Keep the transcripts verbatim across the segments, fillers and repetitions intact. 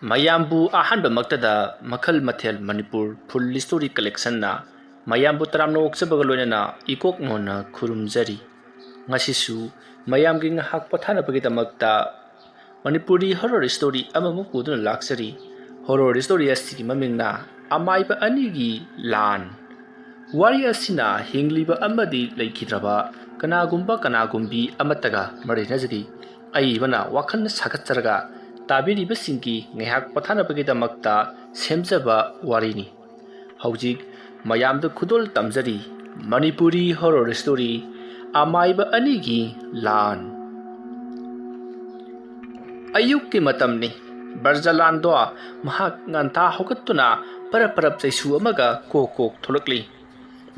ꯃꯌꯥꯝꯕꯨ ꯑꯍꯥꯟꯕꯃꯛꯇꯗ ꯃꯈꯜ ꯃꯊꯦꯜ ꯃꯅꯤꯄꯨꯔ ꯐꯨꯜ ꯁ꯭ꯇꯣꯔꯤ ꯀꯂꯦꯛꯁꯟꯅ ꯃꯌꯥꯝꯕꯨ ꯇꯔꯥꯝꯅ ꯑꯣꯛꯆꯕꯒ ꯂꯣꯏꯅꯅ ꯏꯀꯣꯛ ꯅꯣꯟꯅ ꯈꯨꯔꯨꯝꯖꯔꯤ꯫ ꯉꯁꯤꯁꯨ ꯃꯌꯥꯝꯒꯤ ꯉꯥꯏꯍꯥꯛ ꯄꯣꯊꯥꯅꯕꯒꯤꯗꯃꯛꯇ ꯃꯅꯤꯄꯨꯔꯤ ꯍꯣꯔꯔ ꯁ꯭ꯇꯣꯔꯤ ꯑꯃꯃꯨꯛ ꯄꯨꯗꯨꯅ ꯂꯥꯛꯆꯔꯤ꯫ ꯍꯣꯔꯔ ꯁ꯭ꯇꯣꯔꯤ ꯑꯁꯤꯒꯤ ꯃꯃꯤꯡꯅ ꯑꯃꯥꯏꯕ ꯑꯅꯤꯒꯤ ꯂꯥꯟ꯫ ꯋꯥꯔꯤ ꯑꯁꯤꯅ ꯍꯤꯡꯂꯤꯕ ꯑꯃꯗꯤ ꯂꯩꯈꯤꯗ꯭ꯔꯕ ꯀꯅꯥꯒꯨꯝꯕ ꯀꯅꯥꯒꯨꯝꯕꯤ ꯑꯃꯠꯇꯒ ꯃꯔꯤ ꯂꯩꯅꯖꯗꯦ꯫ ꯑꯏꯕꯅ ꯋꯥꯈꯜ ꯁꯥꯒꯠꯆꯔꯒ ꯇꯥꯕꯤꯔꯤꯕꯁꯤꯡꯒꯤ ꯉꯥꯏꯍꯥꯛ ꯄꯣꯊꯥꯅꯕꯒꯤꯗꯃꯛꯇ ꯁꯦꯝꯖꯕ ꯋꯥꯔꯤꯅꯤ꯫ ꯍꯧꯖꯤꯛ ꯃꯌꯥꯝꯗ ꯈꯨꯗꯣꯜ ꯇꯝꯖꯔꯤ ꯃꯅꯤꯄꯨꯔꯤ ꯍꯣꯔꯔ ꯁ꯭ꯇꯣꯔꯤ ꯑꯃꯥꯏꯕ ꯑꯅꯤꯒꯤ ꯂꯥꯟ꯫ ꯑꯌꯨꯛꯀꯤ ꯃꯇꯝꯅꯤ꯫ ꯕ꯭ꯔꯖꯂꯥꯟꯗꯣ ꯃꯍꯥꯛ ꯉꯟꯇꯥ ꯍꯧꯒꯠꯇꯨꯅ ꯄꯔꯞ ꯄꯔꯞ ꯆꯩꯁꯨ ꯑꯃꯒ ꯀꯣꯛ ꯀꯣꯛ ꯊꯣꯛꯂꯛꯂꯤ꯫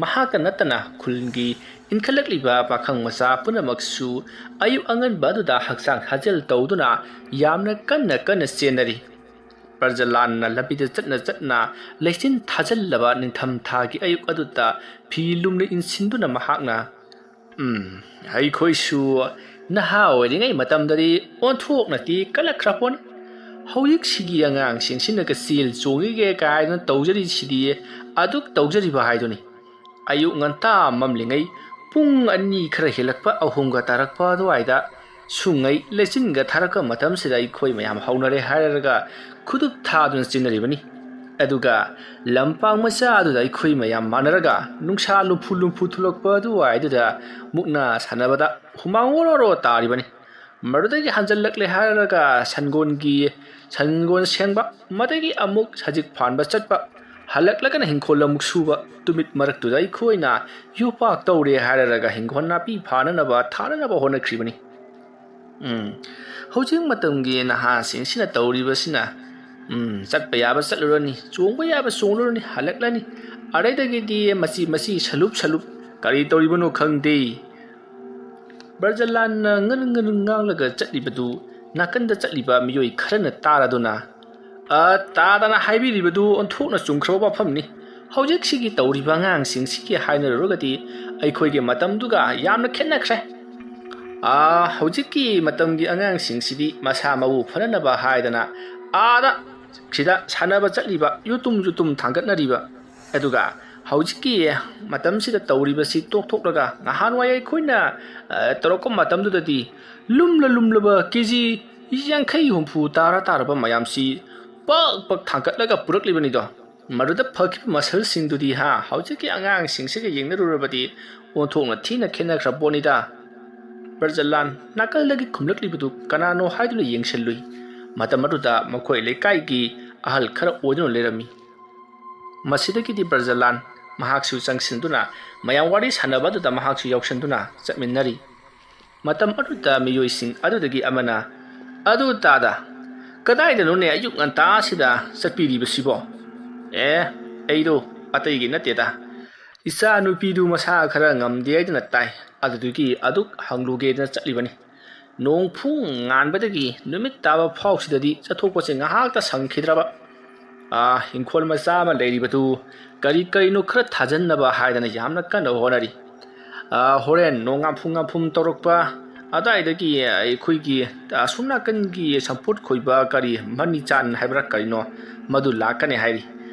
ꯃꯍꯥꯛꯇ ꯅꯠꯇꯅ ꯈꯨꯜꯒꯤ ꯏꯟꯈꯠꯂꯛꯂꯤꯕ ꯄꯥꯈꯪ ꯃꯆꯥ ꯄꯨꯝꯅꯃꯛꯁꯨ ꯑꯌꯨꯛ ꯑꯉꯟꯕ ꯑꯗꯨꯗ ꯍꯛꯆꯥꯡ ꯁꯥꯖꯦꯜ ꯇꯧꯗꯨꯅ ꯌꯥꯝꯅ ꯀꯟꯅ ꯀꯟꯅ ꯆꯦꯟꯅꯔꯤ꯫ ꯕ꯭ꯔꯖꯂꯥꯟꯅ ꯂꯝꯕꯤꯗ ꯆꯠꯅ ꯆꯠꯅ ꯂꯩꯆꯤꯟ ꯊꯥꯖꯜꯂꯕ ꯅꯤꯡꯊꯝ ꯊꯥꯒꯤ ꯑꯌꯨꯛ ꯑꯗꯨꯗ ꯐꯤ ꯂꯨꯝꯅ ꯏꯟꯁꯤꯟꯗꯨꯅ ꯃꯍꯥꯛꯅ, "ꯎꯝ, ꯑꯩꯈꯣꯏꯁꯨ ꯅꯍꯥ ꯑꯣꯏꯔꯤꯉꯩ ꯃꯇꯝꯗꯗꯤ ꯑꯣꯟꯊꯣꯛꯅꯗꯤ ꯀꯜꯂꯛꯈ꯭ꯔ ꯄꯣꯠꯅꯤ꯫ ꯍꯧꯖꯤꯛꯁꯤꯒꯤ ꯑꯉꯥꯡꯁꯤꯡꯁꯤꯅꯒ ꯆꯦꯜ ꯆꯣꯡꯉꯤꯒꯦ ꯀꯥꯏꯅ ꯇꯧꯖꯔꯤꯁꯤꯗꯤ ꯑꯗꯨꯛ ꯇꯧꯖꯔꯤꯕ ꯍꯥꯏꯗꯨꯅꯤ꯫ ꯑꯌꯨꯛ ꯉꯟꯇꯥ ꯃꯝꯂꯤꯉꯩ ꯄꯨꯡ ꯑꯅꯤ ꯈꯔ ꯍꯦꯜꯂꯛꯄ, ꯑꯍꯨꯝꯒ ꯇꯥꯔꯛꯄ ꯑꯗꯨꯋꯥꯏꯗ ꯁꯨꯡꯉꯩ ꯂꯩꯆꯤꯟꯒ ꯊꯥꯔꯛꯄ ꯃꯇꯝꯁꯤꯗ ꯑꯩꯈꯣꯏ ꯃꯌꯥꯝ ꯍꯧꯅꯔꯦ ꯍꯥꯏꯔꯒ ꯈꯨꯗꯨꯞ ꯊꯥꯗꯨꯅ ꯆꯦꯟꯅꯔꯤꯕꯅꯤ꯫ ꯑꯗꯨꯒ ꯂꯝꯄꯥꯛ ꯃꯆꯥ ꯑꯗꯨꯗ ꯑꯩꯈꯣꯏ ꯃꯌꯥꯝ ꯃꯥꯟꯅꯔꯒ ꯅꯨꯡꯁꯥ ꯂꯨꯝꯐꯨ ꯂꯨꯝꯐꯨ ꯊꯣꯛꯂꯛꯄ ꯑꯗꯨꯋꯥꯏꯗꯨꯗ ꯃꯨꯛꯅꯥ ꯁꯥꯟꯅꯕꯗ ꯍꯨꯃꯥꯡ ꯑꯣꯔꯣ ꯑꯣꯔꯣ ꯇꯥꯔꯤꯕꯅꯤ꯫ ꯃꯗꯨꯗꯒꯤ ꯍꯟꯖꯜꯂꯛꯂꯦ ꯍꯥꯏꯔꯒ ꯁꯟꯒꯣꯟꯒꯤ, ꯁꯟꯒꯣꯟ ꯁꯦꯡꯕ, ꯃꯗꯒꯤ ꯑꯃꯨꯛ ꯁꯖꯤꯛ ꯐꯥꯟꯕ ꯆꯠꯄ, ꯍꯜꯂꯛꯂꯒꯅ ꯍꯤꯡꯈꯣꯜ ꯑꯃꯨꯛ ꯁꯨꯕ, ꯇꯨꯃꯤꯠ ꯃꯔꯛꯇꯨꯗ ꯑꯩꯈꯣꯏꯅ ꯌꯣꯄꯥꯛ ꯇꯧꯔꯦ ꯍꯥꯏꯔꯒ ꯍꯤꯡꯈꯣꯜ ꯅꯥꯄꯤ ꯐꯥꯅꯅꯕ, ꯊꯥꯅꯅꯕ ꯍꯣꯠꯅꯈ꯭ꯔꯤꯕꯅꯤ꯫ ꯎꯝ, ꯍꯧꯖꯤꯛ ꯃꯇꯝꯒꯤ ꯅꯍꯥꯁꯤꯡꯁꯤꯅ ꯇꯧꯔꯤꯕꯁꯤꯅ, ꯎꯝ, ꯆꯠꯄ ꯌꯥꯕ ꯆꯠꯂꯨꯔꯅꯤ, ꯆꯣꯡꯕ ꯌꯥꯕ ꯆꯣꯡꯂꯨꯔꯅꯤ, ꯍꯜꯂꯛꯂꯅꯤ꯫ ꯑꯗꯩꯗꯒꯤꯗꯤ ꯃꯆꯤ ꯃꯆꯤ ꯁꯂꯨꯞ ꯁꯂꯨꯞ ꯀꯔꯤ ꯇꯧꯔꯤꯕꯅꯣ ꯈꯪꯗꯦ꯫ ꯕ꯭ꯔꯖꯂꯥꯟꯅ ꯉꯔꯪ ꯉꯔꯪ ꯉꯥꯡꯂꯒ ꯆꯠꯂꯤꯕꯗꯨ ꯅꯥꯀꯟꯗ ꯆꯠꯂꯤꯕ ꯃꯤꯑꯣꯏ ꯈꯔꯅ ꯇꯥꯔꯗꯨꯅ, "ꯑ, ꯇꯥꯗꯅ ꯍꯥꯏꯕꯤꯔꯤꯕꯗꯨ ꯑꯣꯟꯊꯣꯛꯅ ꯆꯨꯝꯈ꯭ꯔꯕ ꯋꯥꯐꯝꯅꯤ꯫ ꯍꯧꯖꯤꯛꯁꯤꯒꯤ ꯇꯧꯔꯤꯕ ꯑꯉꯥꯡꯁꯤꯡꯁꯤꯒꯤ ꯍꯥꯏꯅꯔꯨꯔꯒꯗꯤ ꯑꯩꯈꯣꯏꯒꯤ ꯃꯇꯝꯗꯨꯒ ꯌꯥꯝꯅ ꯈꯦꯠꯅꯈ꯭ꯔꯦ꯫ ꯑ, ꯍꯧꯖꯤꯛꯀꯤ ꯃꯇꯝꯒꯤ ꯑꯉꯥꯡꯁꯤꯡꯁꯤꯗꯤ ꯃꯁꯥ ꯃꯎ ꯐꯅꯅꯕ ꯍꯥꯏꯗꯅ ꯑꯥꯗ ꯁꯤꯗ ꯁꯥꯟꯅꯕ ꯆꯠꯂꯤꯕ, ꯌꯨꯇꯨꯝ ꯌꯨꯇꯨꯝ ꯊꯥꯡꯒꯠꯅꯔꯤꯕ, ꯑꯗꯨꯒ ꯍꯧꯖꯤꯛꯀꯤ ꯃꯇꯝꯁꯤꯗ ꯇꯧꯔꯤꯕꯁꯤ ꯇꯣꯛꯊꯣꯛꯂꯒ, ꯅꯍꯥꯟꯋꯥꯏ ꯑꯩꯈꯣꯏꯅ, ꯑ, ꯇꯧꯔꯛꯄ ꯃꯇꯝꯗꯨꯗꯗꯤ ꯂꯨꯝꯂ ꯂꯨꯝꯂꯕ ꯀꯦ ꯖꯤ ꯌꯥꯡꯈꯩ ꯍꯨꯝꯐꯨ ꯇꯥꯔ ꯇꯥꯔꯕ ꯃꯌꯥꯝꯁꯤ ꯄꯛ ꯄꯛ ꯊꯥꯡꯒꯠꯂꯒ ꯄꯨꯔꯛꯂꯤꯕꯅꯤꯗꯣ꯫ ꯃꯗꯨꯗ ꯐꯈꯤꯕ ꯃꯁꯜꯁꯤꯡꯗꯨꯗꯤ, ꯍꯥ, ꯍꯧꯖꯤꯛꯀꯤ ꯑꯉꯥꯡꯁꯤꯡꯁꯤꯒ ꯌꯦꯡꯅꯔꯨꯔꯕꯗꯤ ꯑꯣꯟꯊꯣꯛꯅ ꯊꯤꯅ ꯈꯦꯠꯅꯈ꯭ꯔ ꯄꯣꯠꯅꯤꯗ꯫ ꯕ꯭ꯔꯖꯂꯥꯟ ꯅꯥꯀꯜꯗꯒꯤ ꯈꯨꯝꯂꯛꯂꯤꯕꯗꯨ ꯀꯅꯥꯅꯣ ꯍꯥꯏꯗꯨꯅ ꯌꯦꯡꯁꯤꯜꯂꯨꯏ꯫ ꯃꯇꯝ ꯑꯗꯨꯗ ꯃꯈꯣꯏ ꯂꯩꯀꯥꯏꯒꯤ ꯑꯍꯜ ꯈꯔ ꯑꯣꯏꯗꯨꯅ ꯂꯩꯔꯝꯃꯤ꯫ ꯃꯁꯤꯗꯒꯤꯗꯤ ꯕ꯭ꯔꯖꯂꯥꯟ ꯃꯍꯥꯛꯁꯨ ꯆꯪꯁꯤꯟꯗꯨꯅ ꯃꯌꯥꯝ ꯋꯥꯔꯤ ꯁꯥꯟꯅꯕ ꯑꯗꯨꯗ ꯃꯍꯥꯛꯁꯨ ꯌꯥꯎꯁꯤꯟꯗꯨꯅ ꯆꯠꯃꯤꯟꯅꯔꯤ꯫ ꯃꯇꯝ ꯑꯗꯨꯗ ꯃꯤꯑꯣꯏꯁꯤꯡ ꯑꯗꯨꯗꯒꯤ ꯑꯃꯅ, "ꯑꯗꯨ ꯇꯥꯗ, ꯀꯗꯥꯏꯗꯅꯣꯅꯦ ꯑꯌꯨꯛ ꯉꯟꯇꯥꯁꯤꯗ ꯆꯠꯄꯤꯔꯤꯕꯁꯤꯕꯣ?" "ꯑꯦ, ꯑꯩꯗꯣ ꯑꯇꯩꯒꯤ ꯅꯠꯇꯦꯗ, ꯏꯆꯥ ꯅꯨꯄꯤꯗꯨ ꯃꯁꯥ ꯈꯔ ꯉꯝꯗꯦ ꯍꯥꯏꯗꯅ ꯇꯥꯏ, ꯑꯗꯨꯗꯨꯒꯤ ꯑꯗꯨꯛ ꯍꯪꯂꯨꯒꯦꯗꯅ ꯆꯠꯂꯤꯕꯅꯤ꯫ ꯅꯣꯡ ꯐꯨꯡ ꯉꯥꯟꯕꯗꯒꯤ ꯅꯨꯃꯤꯠ ꯇꯥꯕ ꯐꯥꯎꯁꯤꯗꯗꯤ ꯆꯠꯊꯣꯛꯄꯁꯦ ꯉꯥꯏꯍꯥꯛꯇ ꯁꯪꯈꯤꯗ꯭ꯔꯕ꯫ ꯑꯥ, ꯏꯪꯈꯣꯜ ꯃꯆꯥ ꯑꯃ ꯂꯩꯔꯤꯕꯗꯨ ꯀꯔꯤ ꯀꯔꯤꯅꯣ ꯈꯔ ꯊꯥꯖꯟꯅꯕ ꯍꯥꯏꯗꯅ ꯌꯥꯝꯅ ꯀꯟꯅ ꯍꯣꯠꯅꯔꯤ꯫ ꯑꯥ, ꯍꯣꯔꯦꯟ ꯅꯣꯡ ꯉꯥꯝꯐꯨ ꯉꯥꯝꯐꯨꯝ ꯇꯧꯔꯛꯄ ꯑꯗꯨꯋꯥꯏꯗꯒꯤ ꯑꯩꯈꯣꯏꯒꯤ ꯑꯁꯣꯝ ꯅꯥꯀꯟꯒꯤ ꯁꯝꯄꯣꯠ ꯈꯣꯏꯕ ꯀꯔꯤ ꯃꯅꯤꯆꯥꯟ ꯍꯥꯏꯕ꯭ꯔꯥ ꯀꯔꯤꯅꯣ, ꯃꯗꯨ ꯂꯥꯛꯀꯅꯤ ꯍꯥꯏꯔꯤ꯫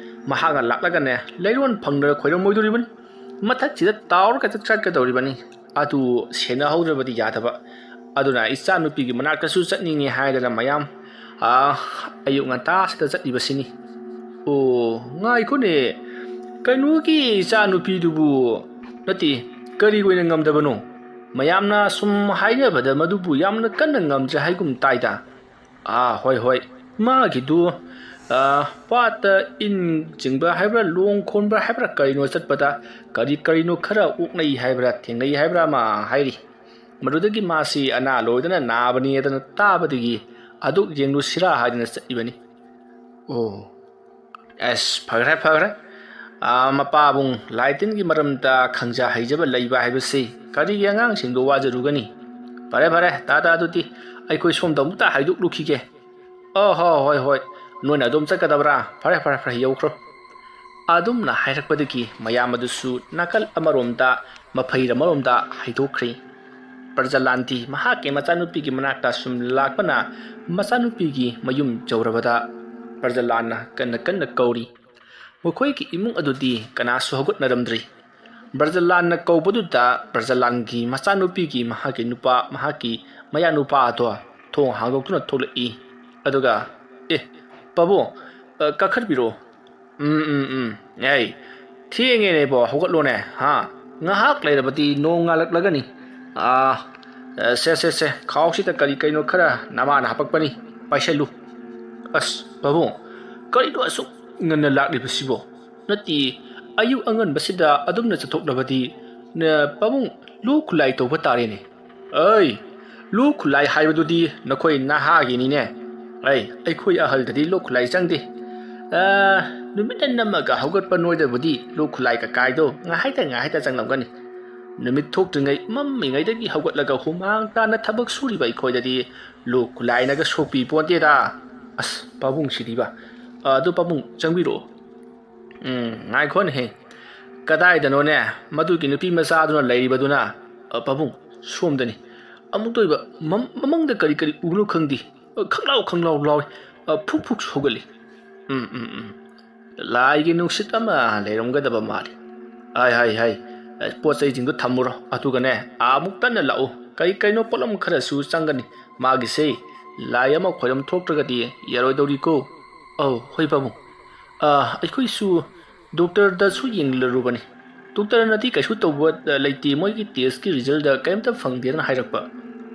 ꯃꯍꯥꯛꯅ ꯂꯥꯛꯂꯒꯅꯦ ꯂꯩꯔꯣꯟ ꯐꯪꯗꯅ ꯈꯣꯏꯔꯝꯃꯣꯏꯗꯣꯔꯤꯕꯅꯤ꯫ ꯃꯊꯛꯁꯤꯗ ꯇꯥꯎꯔꯒ ꯆꯠꯀꯗꯧꯔꯤꯕꯅꯤ꯫ ꯑꯗꯨ ꯁꯦꯟꯅꯍꯧꯗ꯭ꯔꯕꯗꯤ ꯌꯥꯗꯕ꯫ ꯑꯗꯨꯅ ꯏꯆꯥꯅꯨꯄꯤꯒꯤ ꯃꯅꯥꯛꯇꯁꯨ ꯆꯠꯅꯤꯡꯉꯤ ꯍꯥꯏꯗꯅ ꯃꯌꯥꯝ, ꯑꯥ, ꯑꯌꯨꯛ ꯉꯟꯇꯥꯁꯤꯗ ꯆꯠꯂꯤꯕꯁꯤꯅꯤ꯫ ꯑꯣ, ꯉꯥꯏꯈꯣꯅꯦ, ꯀꯩꯅꯣꯒꯤ ꯏꯆꯥꯅꯨꯄꯤꯗꯨꯕꯨ, ꯅꯠꯇꯦ, ꯀꯔꯤ ꯑꯣꯏꯅ ꯉꯝꯗꯕꯅꯣ? ꯃꯌꯥꯝꯅ ꯁꯨꯝ ꯍꯥꯏꯅꯕꯗ ꯃꯗꯨꯕꯨ ꯌꯥꯝꯅ ꯀꯟꯅ ꯉꯝꯗ꯭ꯔꯦ ꯍꯥꯏꯒꯨꯝ ꯇꯥꯏꯗ꯫ ꯑꯥ, ꯍꯣꯏ, ꯍꯣꯏ, ꯃꯥꯒꯤꯗꯨ, ꯑꯥ, ꯄꯥꯠꯇ ꯏꯟ ꯆꯤꯡꯕ ꯍꯥꯏꯕ꯭ꯔꯥ, ꯂꯣꯡ ꯈꯣꯟꯕ ꯍꯥꯏꯕ꯭ꯔꯥ, ꯀꯔꯤꯅꯣ ꯆꯠꯄꯗ ꯀꯔꯤ ꯀꯔꯤꯅꯣ ꯈꯔ ꯑꯣꯛꯅꯩ ꯍꯥꯏꯕ꯭ꯔꯥ, ꯊꯦꯡꯅꯩ ꯍꯥꯏꯕ꯭ꯔꯥ ꯑꯃ ꯍꯥꯏꯔꯤ꯫ ꯃꯗꯨꯗꯒꯤ ꯃꯥꯁꯤ ꯑꯅꯥ ꯂꯣꯏꯗꯅ ꯅꯥꯕꯅꯤ ꯑꯗꯨꯅ ꯇꯥꯕꯗꯒꯤ ꯑꯗꯨꯛ ꯌꯦꯡꯂꯨꯁꯤꯔꯥ ꯍꯥꯏꯗꯅ ꯆꯠꯂꯤꯕꯅꯤ꯫ ꯑꯣ, ꯑꯁ, ꯐꯈ꯭ꯔꯦ, ꯐꯈ꯭ꯔꯦ꯫ ꯑꯥ, ꯃꯄꯥꯕꯨꯡ ꯂꯥꯏ ꯇꯤꯟꯒꯤ ꯃꯔꯝꯗ ꯈꯪꯖ ꯍꯩꯖꯕ ꯂꯩꯕ ꯍꯥꯏꯕꯁꯤ ꯀꯔꯤꯒꯤ ꯑꯉꯥꯡꯁꯤꯡꯗꯣ ꯋꯥꯖꯔꯨꯒꯅꯤ? ꯐꯔꯦ, ꯐꯔꯦ, ꯇꯥꯗ, ꯑꯗꯨꯗꯤ ꯑꯩꯈꯣꯏ ꯁꯣꯝꯗ ꯑꯃꯨꯛꯇ ꯍꯥꯏꯗꯣꯛꯂꯨꯈꯤꯒꯦ꯫ ꯑꯣ, ꯍꯣ, ꯍꯣꯏ, ꯍꯣꯏ, ꯅꯣꯏꯅ ꯑꯗꯨꯝ ꯆꯠꯀꯗꯕ꯭ꯔꯥ? ꯐꯔꯦ, ꯐꯔꯦ, ꯐꯔꯦ, ꯌꯧꯈ꯭ꯔꯣ꯫ ꯑꯗꯨꯝꯅ ꯍꯥꯏꯔꯛꯄꯗꯒꯤ ꯃꯌꯥꯝ ꯑꯗꯨꯁꯨ ꯅꯥꯀꯜ ꯑꯃꯔꯣꯝꯗ, ꯃꯐꯩꯔ ꯑꯃꯔꯣꯝꯗ ꯍꯥꯏꯗꯣꯛꯈ꯭ꯔꯦ꯫ ꯕ꯭ꯔꯖꯂꯥꯟꯗꯤ ꯃꯍꯥꯛꯀꯤ ꯃꯆꯥꯅꯨꯄꯤꯒꯤ ꯃꯅꯥꯛꯇ ꯁꯨꯝ ꯂꯥꯛꯄꯅ ꯃꯆꯥꯅꯨꯄꯤꯒꯤ ꯃꯌꯨꯝ ꯌꯧꯔꯕꯗ ꯕ꯭ꯔꯖꯂꯥꯟꯅ ꯀꯟꯅ ꯀꯟꯅ ꯀꯧꯔꯤ꯫ ꯃꯈꯣꯏꯒꯤ ꯏꯃꯨꯡ ꯑꯗꯨꯗꯤ ꯀꯅꯥꯁꯨ ꯍꯧꯒꯠꯅꯔꯝꯗ꯭ꯔꯤ꯫ ꯕ꯭ꯔꯖꯂꯥꯟꯅ ꯀꯧꯕꯗꯨꯗ ꯕ꯭ꯔꯖꯂꯥꯟꯒꯤ ꯃꯆꯥꯅꯨꯄꯤꯒꯤ ꯃꯍꯥꯛꯀꯤ ꯅꯨꯄꯥ, ꯃꯍꯥꯛꯀꯤ ꯃꯌꯥꯅꯨꯄꯥ ꯑꯗꯣ ꯊꯣꯡ ꯍꯥꯡꯗꯣꯛꯇꯨꯅ ꯊꯣꯛꯂꯛꯏ꯫ ꯑꯗꯨꯒ, "ꯑꯦ, ꯄꯥꯕꯨꯡ, ꯑ, ꯀꯥꯈꯠꯄꯤꯔꯣ꯫ ꯎꯝ, ꯎꯝ, ꯎꯝ꯫ ꯑꯩ, ꯊꯦꯡꯉꯦꯅꯦꯕꯣ, ꯍꯧꯒꯠꯂꯣꯅꯦ, ꯍꯥ? ꯉꯥꯏꯍꯥꯛ ꯂꯩꯔꯕꯗꯤ ꯅꯣꯡ ꯉꯥꯜꯂꯛꯂꯒꯅꯤ꯫ ꯑꯥ, ꯑ, ꯁꯦ, ꯁꯦ, ꯁꯦ, ꯈꯥꯎꯁꯤꯗ ꯀꯔꯤ ꯀꯩꯅꯣ ꯈꯔ ꯅꯃꯥꯅ ꯍꯥꯄꯛꯄꯅꯤ, ꯄꯥꯏꯁꯜꯂꯨ꯫" "ꯑꯁ, ꯄꯥꯕꯨꯡ, ꯀꯔꯤꯅꯣ ꯑꯁꯨꯛ ꯉꯟꯅ ꯂꯥꯛꯂꯤꯕꯁꯤꯕꯣ? ꯅꯠꯇꯦ, ꯑꯌꯨꯛ ꯑꯉꯟꯕꯁꯤꯗ ꯑꯗꯨꯝꯅ ꯆꯠꯊꯣꯛꯂꯕꯗꯤ, ꯅ, ꯄꯥꯕꯨꯡ, ꯂꯨ ꯈꯨꯂꯥꯏ ꯇꯧꯕ ꯇꯥꯔꯦꯅꯦ꯫" "ꯑꯩ, ꯂꯨ ꯈꯨꯂꯥꯏ ꯍꯥꯏꯕꯗꯨꯗꯤ ꯅꯈꯣꯏ ꯅꯍꯥꯒꯤꯅꯤꯅꯦ꯫ ꯑꯩ, ꯑꯩꯈꯣꯏ ꯑꯍꯜꯗꯗꯤ ꯂꯨ ꯈꯨꯂꯥꯏ ꯆꯪꯗꯦ꯫ ꯑ, ꯅꯨꯃꯤꯠꯅ ꯅꯝꯃꯒ ꯍꯧꯒꯠꯄ ꯅꯣꯏꯗꯕꯨꯗꯤ ꯂꯨ ꯈꯨꯂꯥꯏ ꯀꯀꯥꯏꯗꯣ ꯉꯥꯏꯍꯥꯛꯇ ꯉꯥꯏꯍꯥꯛꯇ ꯆꯪꯂꯝꯒꯅꯤ꯫ ꯅꯨꯃꯤꯠ ꯊꯣꯛꯇ꯭ꯔꯤꯉꯩ ꯃꯝꯃꯤꯉꯩꯗꯒꯤ ꯍꯧꯒꯠꯂꯒ ꯍꯨꯃꯥꯡ ꯇꯥꯅ ꯊꯕꯛ ꯁꯨꯔꯤꯕ ꯑꯩꯈꯣꯏꯗꯗꯤ ꯂꯨ ꯈꯨꯂꯥꯏꯅꯒ ꯁꯣꯛꯄꯤ ꯄꯣꯟꯇꯦꯗ꯫ ꯑꯁ, ꯄꯥꯕꯨꯡꯁꯤꯗꯤꯕ꯫ ꯑ, ꯑꯗꯨ ꯄꯥꯕꯨꯡ, ꯆꯪꯕꯤꯔꯛꯑꯣ꯫" "ꯎꯝ, ꯉꯥꯏꯈꯣꯅꯦꯍꯦ꯫ ꯀꯗꯥꯏꯗꯅꯣꯅꯦ ꯃꯗꯨꯒꯤ ꯅꯨꯄꯤ ꯃꯆꯥꯗꯨꯅ ꯂꯩꯔꯤꯕꯗꯨꯅ?" "ꯑ, ꯄꯥꯕꯨꯡ, ꯁꯣꯝꯗꯅꯤ꯫ ꯑꯃꯨꯛꯇ ꯑꯣꯏꯕ ꯃꯝ-, ꯃꯃꯪꯗ ꯀꯔꯤ ꯀꯔꯤ ꯎꯕꯅꯣ ꯈꯪꯗꯦ꯫ ꯑ, ꯈꯪꯂꯥꯎ ꯈꯪꯂꯥꯎ ꯂꯥꯎꯏ꯫ ꯑ, ꯐꯨꯛ ꯐꯨꯛ ꯁꯧꯒꯠꯂꯤ꯫ ꯎꯝ, ꯎꯝ, ꯎꯝ꯫ ꯂꯥꯏꯒꯤ ꯅꯨꯡꯁꯤꯠ ꯑꯃ ꯂꯩꯔꯝꯒꯗꯕ ꯃꯥꯜꯂꯤ꯫ ꯍꯥꯏ, ꯍꯥꯏ, ꯍꯥꯏ꯫ ꯑ, ꯄꯣꯠ ꯆꯩꯁꯤꯡꯗꯣ ꯊꯝꯃꯨꯔꯣ꯫ ꯑꯗꯨꯒꯅꯦ, ꯑꯥ, ꯑꯃꯨꯛ ꯇꯟꯅ ꯂꯥꯛꯎ꯫ ꯀꯩ ꯀꯩꯅꯣ ꯄꯣꯠꯂꯝ ꯈꯔꯁꯨ ꯆꯪꯒꯅꯤ꯫ ꯃꯥꯒꯤꯁꯦ ꯂꯥꯏ ꯑꯃ ꯈꯣꯏꯔꯝ ꯊꯣꯛꯇ꯭ꯔꯒꯗꯤ ꯌꯥꯔꯣꯏꯗꯧꯔꯤꯀꯣ꯫" "ꯑꯧ, ꯍꯣꯏ ꯄꯥꯕꯨꯡ꯫ ꯑ, ꯑꯩꯈꯣꯏꯁꯨ ꯗꯣꯛꯇꯔꯗꯁꯨ ꯌꯦꯡꯂꯔꯨꯕꯅꯤ꯫ ꯗꯣꯛꯇꯔꯅꯗꯤ ꯀꯩꯁꯨ ꯇꯧꯕ, ꯑ, ꯂꯩꯇꯦ, ꯃꯣꯏꯒꯤ ꯇꯦꯁꯀꯤ ꯔꯤꯖꯜꯗ ꯀꯔꯤꯝꯇ ꯐꯪꯗꯦꯅ ꯍꯥꯏꯔꯛꯄ꯫"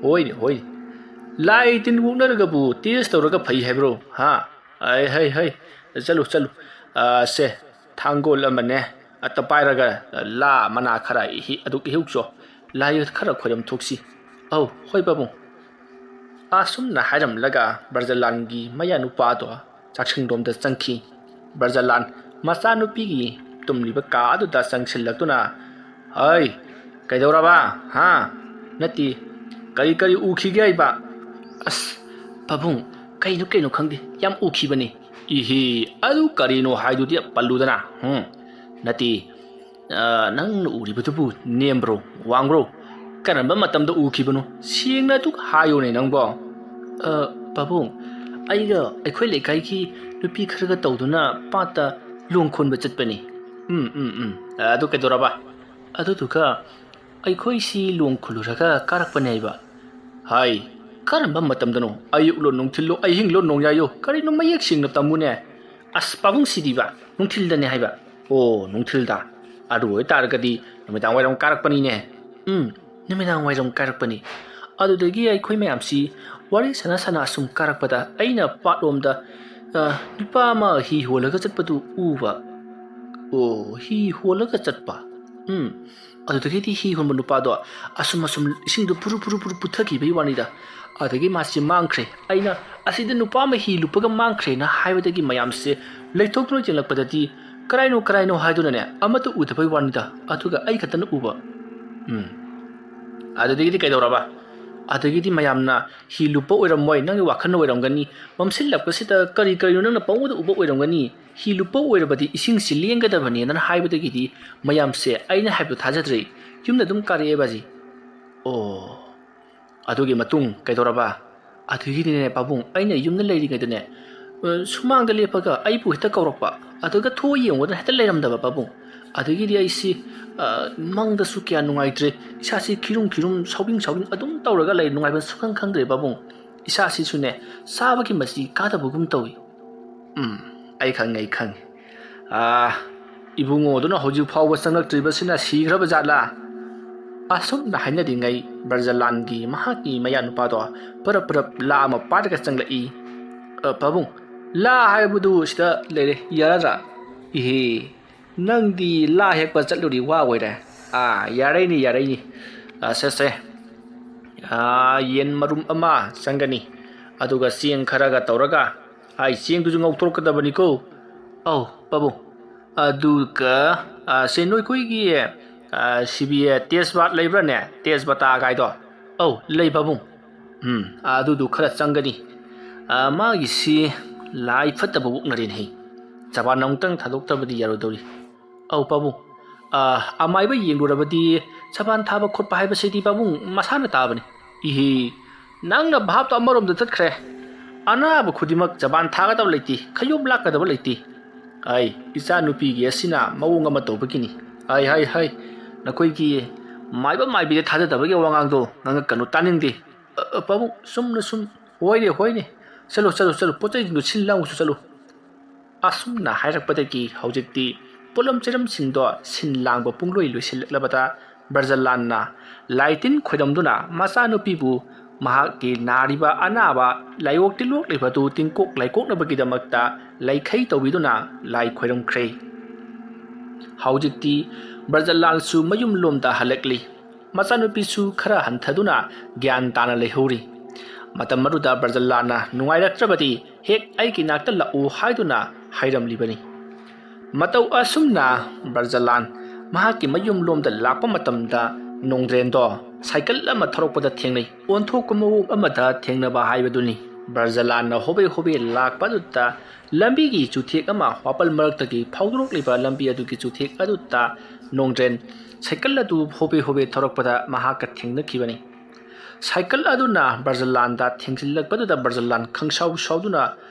"ꯍꯣꯏꯅꯦ, ꯍꯣꯏꯅꯦ꯫ ꯂꯥꯏ ꯇꯤꯟ ꯑꯣꯛꯅꯔꯒꯕꯨ ꯇꯦꯁ ꯇꯧꯔꯒ ꯐꯩ ꯍꯥꯏꯕ꯭ꯔꯣ? ꯍꯥ? ꯑꯩ, ꯍꯩ, ꯍꯩ, ꯆꯠꯂꯨ, ꯆꯠꯂꯨ꯫ ꯑ, ꯁꯦ, ꯊꯥꯡꯒꯣꯜ ꯑꯃꯅꯦ, ꯑꯇ ꯄꯥꯏꯔꯒ ꯂꯥ ꯃꯅꯥ ꯈꯔ ꯏꯍꯤ-, ꯑꯗꯨꯛ ꯏꯍꯧꯆꯣ꯫ ꯂꯥꯏ ꯈꯔ ꯈꯣꯏꯔꯝ ꯊꯣꯛꯁꯤ꯫" "ꯑꯧ, ꯍꯣꯏ ꯄꯥꯕꯨꯡ꯫" ꯑꯁꯨꯝꯅ ꯍꯥꯏꯔꯝꯂꯒ ꯕ꯭ꯔꯖꯂꯥꯟꯒꯤ ꯃꯌꯥ ꯅꯨꯄꯥꯗꯣ ꯆꯥꯛꯁꯪꯂꯣꯝꯗ ꯆꯪꯈꯤ꯫ ꯕ꯭ꯔꯖꯂꯥꯟ ꯃꯆꯥꯅꯨꯄꯤꯒꯤ ꯇꯨꯝꯂꯤꯕ ꯀꯥ ꯑꯗꯨꯗ ꯆꯪꯁꯤꯜꯂꯛꯇꯨꯅ, "ꯍꯩ, ꯀꯩꯗꯧꯔꯕ? ꯍꯥ? ꯅꯠꯇꯦ, ꯀꯔꯤ ꯀꯔꯤ ꯎꯈꯤꯒꯦ ꯍꯥꯏꯕ?" "ꯑꯁ, ꯄꯥꯕꯨꯡ, ꯀꯩꯅꯣ ꯀꯩꯅꯣ ꯈꯪꯗꯦ, ꯌꯥꯝ ꯎꯈꯤꯕꯅꯤ꯫" "ꯏꯍꯤ, ꯑꯗꯨ ꯀꯔꯤꯅꯣ ꯍꯥꯏꯗꯨꯗꯤ ꯄꯜꯂꯨꯗꯅ꯫ ꯍꯨꯝ, ꯅꯠꯇꯦ, ꯑ, ꯅꯪꯅ ꯎꯔꯤꯕꯗꯨꯕꯨ ꯅꯦꯝꯕ꯭ꯔꯣ, ꯋꯥꯡꯕ꯭ꯔꯣ, ꯀꯔꯝꯕ ꯃꯇꯝꯗ ꯎꯈꯤꯕꯅꯣ? ꯁꯦꯡꯅ ꯑꯗꯨꯛ ꯍꯥꯏꯌꯨꯅꯦ ꯅꯪꯕꯣ꯫ "ꯑ, ꯄꯥꯕꯨꯡ, ꯑꯩꯒ ꯑꯩꯈꯣꯏ ꯂꯩꯀꯥꯏꯒꯤ ꯅꯨꯄꯤ ꯈꯔꯒ ꯇꯧꯗꯨꯅ ꯄꯥꯠꯇ ꯂꯣꯡ ꯈꯣꯟꯕ ꯆꯠꯄꯅꯤ꯫" "ꯎꯝ, ꯎꯝ, ꯎꯝ꯫ ꯑꯗꯨ ꯀꯩꯗꯧꯔꯕ?" "ꯑꯗꯨꯗꯨꯒ ꯑꯩꯈꯣꯏꯁꯤ ꯂꯣꯡ ꯈꯨꯜꯂꯨꯔꯒ ꯀꯥꯔꯛꯄꯅꯦ ꯍꯥꯏꯕ꯫" "ꯍꯥꯏ, ꯀꯔꯝꯕ ꯃꯇꯝꯗꯅꯣ? ꯑꯌꯨꯛꯂꯣ, ꯅꯨꯡꯊꯤꯜꯂꯣ, ꯑꯍꯤꯡꯂꯣ, ꯅꯣꯡꯌꯥꯏꯌꯣ? ꯀꯔꯤꯅꯣ, ꯃꯌꯦꯛ ꯁꯦꯡꯅ ꯇꯝꯃꯨꯅꯦ꯫" "ꯑꯁ, ꯄꯥꯕꯨꯡ, ꯁꯤꯗꯤꯕ, ꯅꯨꯡꯊꯤꯜꯗꯅꯦ ꯍꯥꯏꯕ꯫" "ꯑꯣ, ꯅꯨꯡꯊꯤꯜꯗ꯫ ꯑꯗꯨ ꯑꯣꯏꯇꯥꯔꯒꯗꯤ ꯅꯨꯃꯤꯗꯥꯡ ꯋꯥꯏꯔꯝ ꯀꯥꯔꯛꯄꯅꯤꯅꯦ꯫" "ꯎꯝ, ꯅꯨꯃꯤꯗꯥꯡ ꯋꯥꯏꯔꯝ ꯀꯥꯔꯛꯄꯅꯤ꯫" ꯑꯗꯨꯗꯒꯤ ꯑꯩꯈꯣꯏ ꯃꯌꯥꯝꯁꯤ ꯋꯥꯔꯤ ꯁꯥꯟꯅ ꯁꯥꯟꯅ ꯑꯁꯨꯝ ꯀꯥꯔꯛꯄꯗ ꯑꯩꯅ ꯄꯥꯠꯂꯣꯝꯗ, ꯑ, ꯅꯨꯄꯥ ꯑꯃ ꯍꯤ ꯍꯣꯜꯂꯒ ꯆꯠꯄꯗꯨ ꯎꯕ꯫ "ꯑꯣ, ꯍꯤ ꯍꯣꯜꯂꯒ ꯆꯠꯄ?" "ꯎꯝ꯫ ꯑꯗꯨꯗꯒꯤꯗꯤ ꯍꯤ ꯍꯣꯟꯕ ꯅꯨꯄꯥꯗꯣ ꯑꯁꯨꯝ ꯑꯁꯨꯝ ꯏꯁꯤꯡꯗꯣ ꯄꯨꯔꯨ ꯄꯨꯔꯨ ꯄꯨꯔꯨ ꯄꯨꯊꯈꯤꯕꯒꯤ ꯋꯥꯅꯤꯗ꯫ ꯑꯗꯒꯤ ꯃꯥꯁꯤ ꯃꯥꯡꯈ꯭ꯔꯦ꯫ ꯑꯩꯅ, 'ꯑꯁꯤꯗ ꯅꯨꯄꯥ ꯑꯃ ꯍꯤ ꯂꯨꯞꯄꯒ ꯃꯥꯡꯈ꯭ꯔꯦꯅ' ꯍꯥꯏꯕꯗꯒꯤ ꯃꯌꯥꯝꯁꯦ ꯂꯩꯊꯣꯛꯇꯨꯅ ꯌꯦꯡꯂꯛꯄꯗꯗꯤ ꯀꯔꯥꯏꯅꯣ, ꯀꯔꯥꯏꯅꯣ ꯍꯥꯏꯗꯨꯅꯅꯦ ꯑꯃꯠꯇ ꯎꯗꯕꯒꯤ ꯋꯥꯅꯤꯗ꯫ ꯑꯗꯨꯒ ꯑꯩ ꯈꯛꯇꯅ ꯎꯕ꯫" "ꯎꯝ꯫ ꯑꯗꯨꯗꯒꯤꯗꯤ ꯀꯩꯗꯧꯔꯕ?" "ꯑꯗꯒꯤꯗꯤ ꯃꯌꯥꯝꯅ 'ꯍꯤ ꯂꯨꯞꯄ ꯑꯣꯏꯔꯝꯃꯣꯏ, ꯅꯪꯒꯤ ꯋꯥꯈꯜꯅ ꯑꯣꯏꯔꯝꯒꯅꯤ, ꯃꯝꯁꯤꯜꯂꯛꯄꯁꯤꯗ ꯀꯔꯤ ꯀꯔꯤꯅꯣ ꯅꯪꯅ ꯄꯪꯎꯗ ꯎꯕ ꯑꯣꯏꯔꯝꯒꯅꯤ, ꯍꯤ ꯂꯨꯞꯄ ꯑꯣꯏꯔꯕꯗꯤ ꯏꯁꯤꯡꯁꯤ ꯂꯦꯡꯒꯗꯕꯅꯦꯅ' ꯍꯥꯏꯕꯗꯒꯤꯗꯤ ꯃꯌꯥꯝꯁꯦ ꯑꯩꯅ ꯍꯥꯏꯕꯗꯨ ꯊꯥꯖꯗ꯭ꯔꯦ, ꯌꯨꯝꯗ ꯑꯗꯨꯝ ꯀꯥꯔꯛꯑꯦ ꯕꯥꯖꯤ꯫" "ꯑꯣ, ꯑꯗꯨꯒꯤ ꯃꯇꯨꯡ ꯀꯩꯗꯧꯔꯕ?" "ꯑꯗꯨꯒꯤꯗꯤꯅꯦ ꯄꯥꯕꯨꯡ, ꯑꯩꯅ ꯌꯨꯝꯗ ꯂꯩꯔꯤꯉꯩꯗꯅꯦ, ꯑ, ꯁꯨꯃꯥꯡꯗ ꯂꯦꯞꯄꯒ ꯑꯩꯕꯨ ꯍꯦꯛꯇ ꯀꯧꯔꯛꯄ, ꯑꯗꯨꯒ ꯊꯣꯛꯑ ꯌꯦꯡꯉꯨꯗꯅ ꯍꯦꯛꯇ ꯂꯩꯔꯝꯗꯕ ꯄꯥꯕꯨꯡ꯫ ꯑꯗꯒꯤꯗꯤ ꯑꯩꯁꯤ, ꯑ, ꯃꯪꯗꯁꯨ ꯀꯌꯥ ꯅꯨꯡꯉꯥꯏꯇ꯭ꯔꯦ, ꯏꯁꯥꯁꯤ ꯈꯤꯔꯨꯝ ꯈꯤꯔꯨꯝ ꯁꯥꯎꯕꯤꯡ ꯁꯥꯎꯕꯤꯡ ꯑꯗꯨꯝ ꯇꯧꯔꯒ ꯂꯩ, ꯅꯨꯡꯉꯥꯏꯕ ꯁꯨꯈꯪ ꯈꯪꯗ꯭ꯔꯦ ꯄꯥꯕꯨꯡ꯫ ꯏꯁꯥꯁꯤꯁꯨꯅꯦ ꯆꯥꯕꯒꯤ ꯃꯆꯤ ꯀꯥꯗꯕꯒꯨꯝ ꯇꯧꯏ꯫" "ꯎꯝ, ꯑꯩ ꯈꯪꯉꯦ, ꯑꯩ ꯈꯪꯉꯦ꯫ ꯑꯥ, ꯏꯕꯨꯡꯉꯣꯗꯨꯅ ꯍꯧꯖꯤꯛ ꯐꯥꯎꯕ ꯆꯪꯂꯛꯇ꯭ꯔꯤꯕꯁꯤꯅ ꯁꯤꯈ꯭ꯔꯕ ꯖꯥꯠꯂꯥ?" ꯑꯁꯨꯝꯅ ꯍꯥꯏꯅꯔꯤꯉꯩ ꯕ꯭ꯔꯖꯂꯥꯟꯒꯤ ꯃꯍꯥꯛꯀꯤ ꯃꯌꯥꯅꯨꯄꯥꯗꯣ ꯄꯔꯞ ꯄꯔꯞ ꯂꯥ ꯑꯃ ꯄꯥꯏꯔꯒ ꯆꯪꯂꯛꯏ꯫ "ꯑ, ꯄꯥꯕꯨꯡ, ꯂꯥ ꯍꯥꯏꯕꯗꯨ ꯁꯤꯗ ꯂꯩꯔꯦ, ꯌꯥꯔꯗ꯭ꯔꯥ?" "ꯏꯍꯦ, ꯅꯪꯗꯤ ꯂꯥ ꯍꯦꯛꯄ ꯆꯠꯂꯨꯔꯤ ꯋꯥ ꯑꯣꯏꯔꯦ꯫ ꯑꯥ, ꯌꯥꯔꯩꯅꯤ, ꯌꯥꯔꯩꯅꯤ꯫ ꯑꯥ, ꯁꯦ, ꯁꯦ꯫ ꯑꯥ, ꯌꯦꯟ ꯃꯔꯨꯝ ꯑꯃ ꯆꯪꯒꯅꯤ꯫ ꯑꯗꯨꯒ ꯆꯦꯡ ꯈꯔꯒ ꯇꯧꯔꯒ, ꯑꯩ ꯆꯦꯡꯗꯨꯁꯨ ꯉꯧꯊꯣꯛꯀꯗꯕꯅꯤꯀꯣ꯫" "ꯑꯧ, ꯄꯥꯕꯨꯡ꯫ ꯑꯗꯨꯒ, ꯑꯥ, ꯁꯦ, ꯅꯣꯏꯈꯣꯏꯒꯤ, ꯑꯥ, ꯁꯤꯕꯤ, ꯇꯦꯖꯄꯥꯠ ꯂꯩꯕ꯭ꯔꯥꯅꯦ? ꯇꯦꯖꯄꯇꯥ ꯀꯥꯏꯗꯣ?" "ꯑꯧ, ꯂꯩ ꯄꯥꯕꯨꯡ꯫" "ꯎꯝ, ꯑꯗꯨꯗꯨ ꯈꯔ ꯆꯪꯒꯅꯤ꯫ ꯑꯥ, ꯃꯥꯒꯤꯁꯤ ꯂꯥꯏ ꯐꯠꯇꯕ ꯑꯣꯛꯅꯔꯦꯅꯦꯍꯦ꯫ ꯆꯕꯥꯟ ꯑꯃꯨꯛꯇꯪ ꯊꯥꯗꯣꯛꯇꯕꯗꯤ ꯌꯥꯔꯣꯏꯗꯧꯔꯤ꯫ ꯑꯧ, ꯄꯥꯕꯨꯡ꯫ ꯑꯥ, ꯑꯃꯥꯏꯕ ꯌꯦꯡꯂꯨꯔꯕꯗꯤ ꯁꯕꯥꯟ ꯊꯥꯕ ꯈꯣꯠꯄ ꯍꯥꯏꯕꯁꯤꯗꯤ ꯄꯥꯕꯨꯡ ꯃꯁꯥꯅ ꯇꯥꯕꯅꯤ꯫ ꯏꯍꯤ, ꯅꯪꯅ ꯚꯥꯞꯇꯣ ꯑꯃꯔꯣꯝꯗ ꯆꯠꯈ꯭ꯔꯦ꯫ ꯑꯅꯥꯕ ꯈꯨꯗꯤꯡꯃꯛ ꯖꯕꯥꯟ ꯊꯥꯒꯗꯕ ꯂꯩꯇꯦ, ꯈꯌꯣꯝ ꯂꯥꯛꯀꯗꯕ ꯂꯩꯇꯦ꯫ ꯑꯩ ꯏꯆꯥꯅꯨꯄꯤꯒꯤ ꯑꯁꯤꯅ ꯃꯑꯣꯡ ꯑꯃ ꯇꯧꯕꯒꯤꯅꯤ꯫ ꯍꯥꯏ, ꯍꯥꯏ, ꯍꯥꯏ, ꯅꯈꯣꯏꯒꯤ ꯃꯥꯏꯕ ꯃꯥꯏꯕꯤꯗ ꯊꯥꯖꯗꯕꯒꯤ ꯋꯥꯉꯥꯡꯗꯣ ꯉꯥꯡꯉꯛꯀꯅꯨ, ꯇꯥꯅꯤꯡꯗꯦ꯫ ꯑ, ꯑ, ꯄꯥꯕꯨꯡ, ꯆꯨꯝꯅ ꯁꯨꯝ, ꯍꯣꯏꯅꯦ, ꯍꯣꯏꯅꯦ, ꯆꯠꯂꯨ, ꯆꯠꯂꯨ, ꯆꯠꯂꯨ, ꯄꯣꯠ ꯆꯩꯁꯤꯡꯗꯣ ꯁꯤꯜ ꯂꯥꯡꯉꯨꯁꯨ ꯆꯠꯂꯨ꯫ ꯑꯁꯨꯝꯅ ꯍꯥꯏꯔꯛꯄꯗꯒꯤ ꯍꯧꯖꯤꯛꯇꯤ ꯄꯣꯠꯂꯝ ꯆꯩꯔꯝꯁꯤꯡꯗꯣ ꯁꯤꯟ ꯂꯥꯡꯕ ꯄꯨꯡꯂꯣꯏ ꯂꯣꯏꯁꯤꯜꯂꯛꯂꯕꯗ ꯕ꯭ꯔꯖꯂꯥꯟꯅ ꯂꯥꯏ ꯇꯤꯟ ꯈꯣꯏꯔꯝꯗꯨꯅ ꯃꯆꯥꯅꯨꯄꯤꯕꯨ ꯃꯍꯥꯛꯀꯤ ꯅꯥꯔꯤꯕ ꯑꯅꯥꯕ ꯂꯥꯏꯑꯣꯛ ꯇꯤꯜꯂꯣꯛꯂꯤꯕꯗꯨ ꯇꯤꯡꯀꯣꯛ ꯂꯥꯏꯀꯣꯛꯅꯕꯒꯤꯗꯃꯛꯇ ꯂꯩꯈꯩ ꯇꯧꯕꯤꯗꯨꯅ ꯂꯥꯏ ꯈꯣꯏꯔꯝꯈ꯭ꯔꯦ꯫ ꯍꯧꯖꯤꯛꯇꯤ ꯕ꯭ꯔꯖꯂꯥꯜꯁꯨ ꯃꯌꯨꯝꯂꯣꯝꯗ ꯍꯜꯂꯛꯂꯤ꯫ ꯃꯆꯥꯅꯨꯄꯤꯁꯨ ꯈꯔ ꯍꯟꯊꯗꯨꯅ ꯒ꯭ꯌꯥꯟ ꯇꯥꯅ ꯂꯩꯍꯧꯔꯤ꯫ ꯃꯇꯝ ꯑꯗꯨꯗ ꯕ꯭ꯔꯖꯂꯥꯜꯅ ꯅꯨꯡꯉꯥꯏꯔꯛꯇ꯭ꯔꯕꯗꯤ ꯍꯦꯛ ꯑꯩꯒꯤ ꯅꯥꯛꯇ ꯂꯥꯛꯎ ꯍꯥꯏꯗꯨꯅ ꯍꯥꯏꯔꯝꯂꯤꯕꯅꯤ꯫ ꯃꯇꯧ ꯑꯁꯨꯝꯅ ꯕ꯭ꯔꯖꯂꯥꯜ ꯃꯍꯥꯛꯀꯤ ꯃꯌꯨꯝꯂꯣꯝꯗ ꯂꯥꯛꯄ ꯃꯇꯝꯗ ꯅꯣꯡꯗ꯭ꯔꯦꯟꯗꯣ ꯁꯥꯏꯀꯜ ꯑꯃ ꯊꯧꯔꯛꯄꯗ ꯊꯦꯡꯅꯩ꯫ ꯑꯣꯟꯊꯣꯛꯄ ꯃꯑꯣꯡ ꯑꯃꯗ ꯊꯦꯡꯅꯕ ꯍꯥꯏꯕꯗꯨꯅꯤ꯫ ꯕ꯭ꯔꯖꯂꯥꯜꯅ ꯍꯣꯕꯦ ꯍꯣꯕꯦ ꯂꯥꯛꯄ ꯑꯗꯨꯗ ꯂꯝꯕꯤꯒꯤ ꯆꯨꯊꯦꯛ ꯑꯃ ꯋꯥꯄꯜ ꯃꯔꯛꯇꯒꯤ ꯐꯥꯎꯗꯣꯔꯛꯂꯤꯕ ꯂꯝꯕꯤ ꯑꯗꯨꯒꯤ ꯆꯨꯊꯦꯛ ꯑꯗꯨꯗ ꯅꯣꯡꯗ꯭ꯔꯦꯟ ꯁꯥꯏꯀꯜ ꯑꯗꯨ ꯍꯣꯕꯦ ꯍꯣꯕꯦ ꯊꯧꯔꯛꯄꯗ ꯃꯍꯥꯛꯀ ꯊꯦꯡꯅꯈꯤꯕꯅꯤ꯫ ꯁꯥꯏꯀꯜ ꯑꯗꯨꯅ ꯕ꯭ꯔꯖꯂꯥꯟꯗ ꯊꯦꯡꯖꯤꯜꯂꯛꯄꯗꯨꯗ ꯕ꯭ꯔꯖꯂꯥꯟ ꯈꯪꯁꯥꯎ ꯁꯥꯎꯗꯨꯅ,